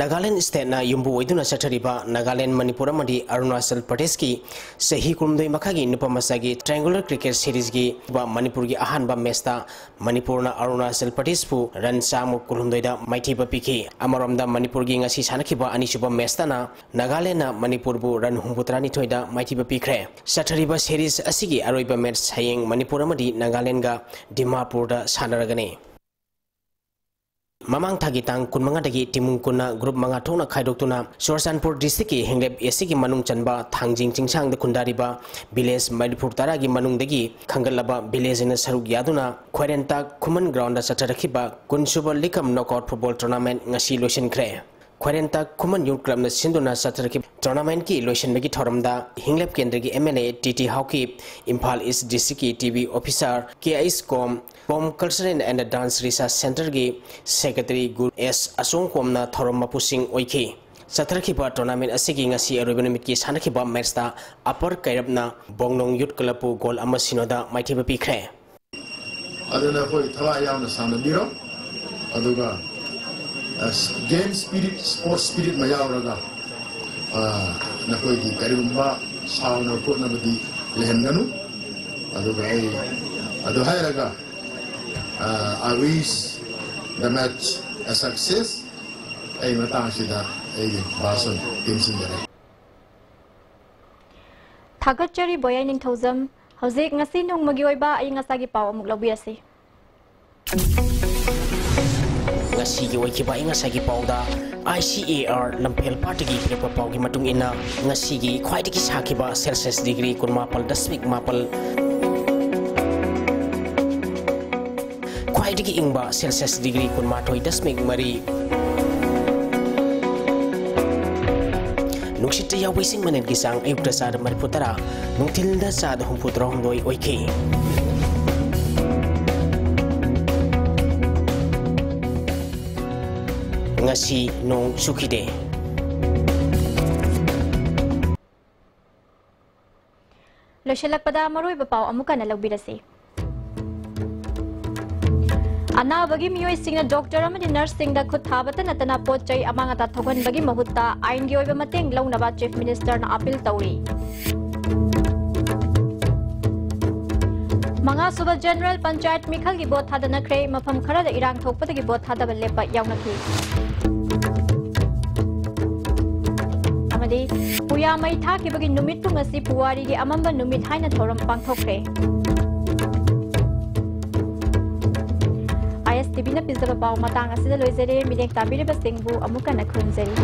ꯅꯥꯒꯥꯂꯦꯟ ꯁ꯭ꯇꯦꯠꯅ ꯌꯨꯝꯕꯨ ꯑꯣꯏꯗꯨꯅ ꯆꯠꯊꯔꯤꯕ ꯅꯥꯒꯥꯂꯦꯟ, ꯃꯅꯤꯄꯨꯔ ꯑꯃꯗꯤ ꯑꯔꯨꯅꯥꯆꯜ ꯄ꯭ꯔꯗꯦꯁꯀꯤ ꯆꯍꯤ ꯀꯨꯟꯍꯨꯝꯗꯣꯏ ꯃꯈꯥꯒꯤ ꯅꯨꯄꯥ ꯃꯆꯥꯒꯤ ꯇ꯭ꯔꯥꯏꯌꯦꯡꯒꯨꯂꯔ ꯀ꯭ꯔꯤꯀꯦꯠ ꯁꯤꯔꯤꯖꯀꯤ ꯃꯅꯤꯄꯨꯔꯒꯤ ꯑꯍꯥꯟꯕ ꯃꯦꯆꯇ ꯃꯅꯤꯄꯨꯔꯅ ꯑꯔꯨꯅꯥꯆꯜ ꯄ꯭ꯔꯗꯦꯁꯄꯨ ꯔꯟ ꯆꯥꯝꯃ ꯀꯨꯟꯍꯨꯝꯗꯣꯏꯗ ꯃꯥꯏꯊꯤꯕ ꯄꯤꯈꯤ꯫ ꯑꯃꯔꯣꯝꯗ ꯃꯅꯤꯄꯨꯔꯒꯤ ꯉꯁꯤ ꯁꯥꯟꯅꯈꯤꯕ ꯑꯅꯤꯁꯨꯕ ꯃꯦꯆꯇꯅ ꯅꯥꯒꯥꯂꯦꯟꯅ ꯃꯅꯤꯄꯨꯔꯕꯨ ꯔꯟ ꯍꯨꯝꯐꯨꯇꯔꯥꯅꯤꯊꯣꯏꯗ ꯃꯥꯏꯊꯤꯕ ꯄꯤꯈ꯭ꯔꯦ꯫ ꯆꯠꯊꯔꯤꯕ ꯁꯦꯔꯤꯖ ꯑꯁꯤꯒꯤ ꯑꯔꯣꯏꯕ ꯃꯦꯆ ꯍꯌꯦꯡ ꯃꯅꯤꯄꯨꯔ ꯑꯃꯗꯤ ꯅꯥꯒꯥꯂꯦꯟꯒ ꯗꯤꯃꯥꯄꯨꯔꯗ ꯁꯥꯟꯅꯔꯒꯅꯤ꯫ ꯃꯃꯥꯡ ꯊꯥꯒꯤ ꯇꯥꯡ ꯀꯨꯟꯃꯉꯥꯗꯒꯤ ꯇꯤꯃꯨꯡ ꯀꯨꯟꯅ ꯒ꯭ꯔꯨꯞ ꯃꯉꯥ ꯊꯣꯛꯅ ꯈꯥꯏꯗꯣꯛꯇꯨꯅ ꯆꯨꯔꯆꯥꯟꯄꯨꯔ ꯗꯤꯁꯇ꯭ꯔꯤꯛꯀꯤ ꯍꯤꯡꯂꯦꯞ ꯑꯦꯁꯤꯒꯤ ꯃꯅꯨꯡ ꯆꯟꯕ ꯊꯥꯡꯖꯤꯡ ꯆꯤꯡꯁꯥꯡꯗ ꯈꯨꯟꯗꯥꯔꯤꯕ ꯚꯤꯂꯦꯖ ꯃꯔꯤꯐꯨ ꯇꯔꯥꯒꯤ ꯃꯅꯨꯡꯗꯒꯤ ꯈꯟꯒꯠꯂꯕ ꯚꯤꯂꯦꯖꯅ ꯁꯔꯨꯛ ꯌꯥꯗꯨꯅ ꯈ꯭ꯋꯥꯏꯔꯦꯟꯇꯥꯛ ꯈꯨꯃꯟ ꯒ꯭ꯔꯥꯎꯟꯗ ꯆꯠꯊꯔꯛꯈꯤꯕ ꯀꯨꯟꯁꯨꯕ ꯂꯤꯀꯝ ꯅꯣꯛꯑꯥꯎꯠ ꯐꯨꯠꯕꯣꯜ ꯇꯣꯔꯅꯥꯃꯦꯟꯠ ꯉꯁꯤ ꯂꯣꯏꯁꯤꯟꯈ꯭ꯔꯦ꯫ ꯈ꯭ꯋꯥꯏꯔꯦꯟꯇꯥꯛ ꯈꯨꯃꯟ ꯌꯨꯠ ꯀ꯭ꯂꯕꯅ ꯁꯤꯟꯗꯨꯅ ꯆꯠꯊꯔꯛꯈꯤꯕ ꯇꯣꯔꯅꯥꯃꯦꯟꯠꯀꯤ ꯂꯣꯏꯁꯤꯟꯕꯒꯤ ꯊꯧꯔꯝꯗ ꯍꯤꯡꯂꯦꯞ ꯀꯦꯟꯗ꯭ꯔꯒꯤ M L A T T Haokip, Imphal east ꯗꯤꯁꯇ꯭ꯔꯤꯛꯀꯤ ꯇꯤ ꯚꯤ ꯑꯣꯐꯤꯁꯥꯔ ꯀꯦ ꯑꯩꯁ Kom, Kom cultural and dance research ꯁꯦꯟꯇꯔꯒꯤ ꯁꯦꯀ꯭ꯔꯦꯇꯔꯤ ꯒꯨꯔꯨ ꯑꯦꯁ ꯑꯆꯣꯡꯀꯣꯝꯅ ꯊꯧꯔꯝ ꯃꯄꯨꯁꯤꯡ ꯑꯣꯏꯈꯤ꯫ ꯆꯠꯊꯔꯛꯈꯤꯕ ꯇꯣꯔꯅꯥꯃꯦꯟꯠ ꯑꯁꯤꯒꯤ ꯉꯁꯤ ꯑꯔꯣꯏꯕ ꯅꯨꯃꯤꯠꯀꯤ ꯁꯥꯟꯅꯈꯤꯕ ꯃꯦꯆꯇ ꯑꯄꯔ ꯀꯩꯔꯞꯅ ꯕꯣꯡꯂꯣꯡ ꯌꯨꯠ ꯀ꯭ꯂꯕꯄꯨ ꯒꯣꯜ ꯑꯃ ꯁꯤꯅꯣꯗ ꯃꯥꯏꯊꯤꯕ ꯄꯤꯈ꯭ꯔꯦ꯫ ꯑꯗꯨꯅ ꯑꯩꯈꯣꯏ ꯊꯋꯥꯏ ꯌꯥꯎꯅ ꯁꯥꯟꯅꯕꯤꯔꯣ꯫ ꯑꯗꯨꯒ, ꯑ, ꯒꯦꯝ ꯁ꯭ꯄꯤꯔꯤꯠ, ꯁ꯭ꯄꯣꯔꯠꯁ ꯁ꯭ꯄꯤꯔꯤꯠ ꯑꯃ ꯌꯥꯎꯔꯒ, ꯑ, ꯅꯈꯣꯏꯒꯤ ꯀꯔꯤꯒꯨꯝꯕ ꯁꯥꯎꯅ ꯈꯣꯠꯅꯕꯗꯤ ꯂꯩꯍꯟꯒꯅꯨ꯫ ꯑꯗꯨꯒ ꯑꯩ ꯑꯗꯨ ꯍꯥꯏꯔꯒ, ꯑ, I wish the match a success꯫ ꯑꯩ ꯃꯇꯥꯡꯁꯤꯗ ꯑꯩꯒꯤ ꯚꯥꯁꯟ ꯇꯦꯟꯁꯤꯟꯖꯔꯦ꯫ ꯊꯥꯒꯠꯆꯔꯤ ꯕꯣꯌꯥꯏ ꯅꯤꯡꯊꯧꯖꯝ꯫ ꯍꯧꯖꯤꯛ ꯉꯁꯤ ꯅꯣꯡꯃꯒꯤ ꯑꯣꯏꯕ ꯑꯏꯪ ꯑꯁꯥꯒꯤ ꯄꯥꯎ ꯑꯃꯨꯛ ꯂꯧꯕꯤꯔꯁꯤ꯫ ꯉꯁꯤꯒꯤ ꯑꯣꯏꯈꯤꯕ ꯑꯏꯪ ꯑꯁꯥꯒꯤ ꯄꯥꯎꯗ, ꯑꯥꯏ ꯁꯤ ꯑꯦ ꯑꯥꯔ ꯂꯝꯐꯦꯜ ꯄꯥꯠꯇꯒꯤ ꯄꯤꯔꯛꯄ ꯄꯥꯎꯒꯤ ꯃꯇꯨꯡ ꯏꯟꯅ, ꯉꯁꯤꯒꯤ ꯈ꯭ꯋꯥꯏꯗꯒꯤ ꯁꯥꯈꯤꯕ ꯁꯦꯜꯁꯤꯌꯁ ꯗꯤꯒ꯭ꯔꯤ ꯀꯨꯟꯃꯥꯄꯜ ꯗꯁꯃꯤꯛ ꯃꯥꯄꯜ, ꯈ꯭ꯋꯥꯏꯗꯒꯤ ꯏꯪꯕ ꯁꯦꯜꯁꯤꯌꯁ ꯗꯤꯒ꯭ꯔꯤ ꯀꯨꯟꯃꯥꯊꯣꯏ ꯗꯁꯃꯤꯛ ꯃꯔꯤ꯫ ꯅꯨꯡꯁꯤꯠꯇ ꯌꯥꯎꯕ ꯏꯁꯤꯡ ꯃꯅꯤꯜꯒꯤ ꯆꯥꯡ ꯑꯌꯨꯛꯇ ꯆꯥꯗ ꯃꯔꯤꯐꯨ ꯇꯔꯥ, ꯅꯨꯡꯊꯤꯜꯗ ꯆꯥꯗ ꯍꯨꯝꯐꯨ ꯇꯔꯥꯍꯨꯝꯗꯣꯏ ꯑꯣꯏꯈꯤ꯫ ꯉꯁꯤ ꯅꯣꯡ ꯆꯨꯈꯤꯗꯦ꯫ ꯂꯣꯏꯁꯤꯜꯂꯛꯄꯗ ꯃꯔꯨꯑꯣꯏꯕ ꯄꯥꯎ ꯑꯃꯨꯛ ꯍꯟꯅ ꯂꯧꯕꯤꯔꯁꯤ꯫ ꯑꯅꯥꯕꯒꯤ ꯃꯤꯑꯣꯏꯁꯤꯡꯅ ꯗꯣꯛꯇꯔ ꯑꯃꯗꯤ ꯅꯔꯁꯁꯤꯡꯗ ꯈꯨꯠ ꯊꯥꯕꯇ ꯅꯠꯇꯅ ꯄꯣꯠ ꯆꯩ ꯑꯃꯥꯡ ꯑꯇꯥ ꯊꯣꯛꯍꯟꯕꯒꯤ ꯃꯍꯨꯠꯇ ꯑꯥꯏꯟꯒꯤ ꯑꯣꯏꯕ ꯃꯇꯦꯡ ꯂꯧꯅꯕ ꯆꯤꯐ ꯃꯤꯅꯤꯁꯇꯔꯅ ꯑꯄꯤꯜ ꯇꯧꯔꯤ꯫ ꯃꯉꯥꯁꯨꯕ ꯖꯦꯅꯔꯦꯜ ꯄꯟꯆꯥꯌꯠ ꯃꯤꯈꯜꯒꯤ ꯚꯣꯠ ꯊꯥꯗꯅꯈ꯭ꯔꯦ꯫ ꯃꯐꯝ ꯈꯔꯗ ꯏꯔꯥꯡ ꯊꯣꯛꯄꯗꯒꯤ ꯚꯣꯠ ꯊꯥꯗꯕ ꯂꯦꯞꯄ ꯌꯥꯎꯅꯈꯤ꯫ ꯑꯃꯗꯤ ꯄꯨꯌꯥ ꯃꯩ ꯊꯥꯈꯤꯕꯒꯤ ꯅꯨꯃꯤꯠꯄꯨ ꯉꯁꯤ ꯄꯨꯋꯥꯔꯤꯒꯤ ꯑꯃꯝꯕ ꯅꯨꯃꯤꯠ ꯍꯥꯏꯅ ꯊꯧꯔꯝ ꯄꯥꯡꯊꯣꯛꯈ꯭ꯔꯦ꯫ ISTVꯅ ꯄꯤꯖꯕ ꯄꯥꯎ ꯃꯇꯥꯡ ꯑꯁꯤꯗ ꯂꯣꯏꯖꯔꯦ꯫ ꯃꯤꯠꯌꯦꯡ ꯇꯥꯕꯤꯔꯤꯕꯁꯤꯡꯕꯨ ꯑꯃꯨꯛ ꯍꯟꯅ ꯈꯨꯔꯨꯝꯖꯔꯤ꯫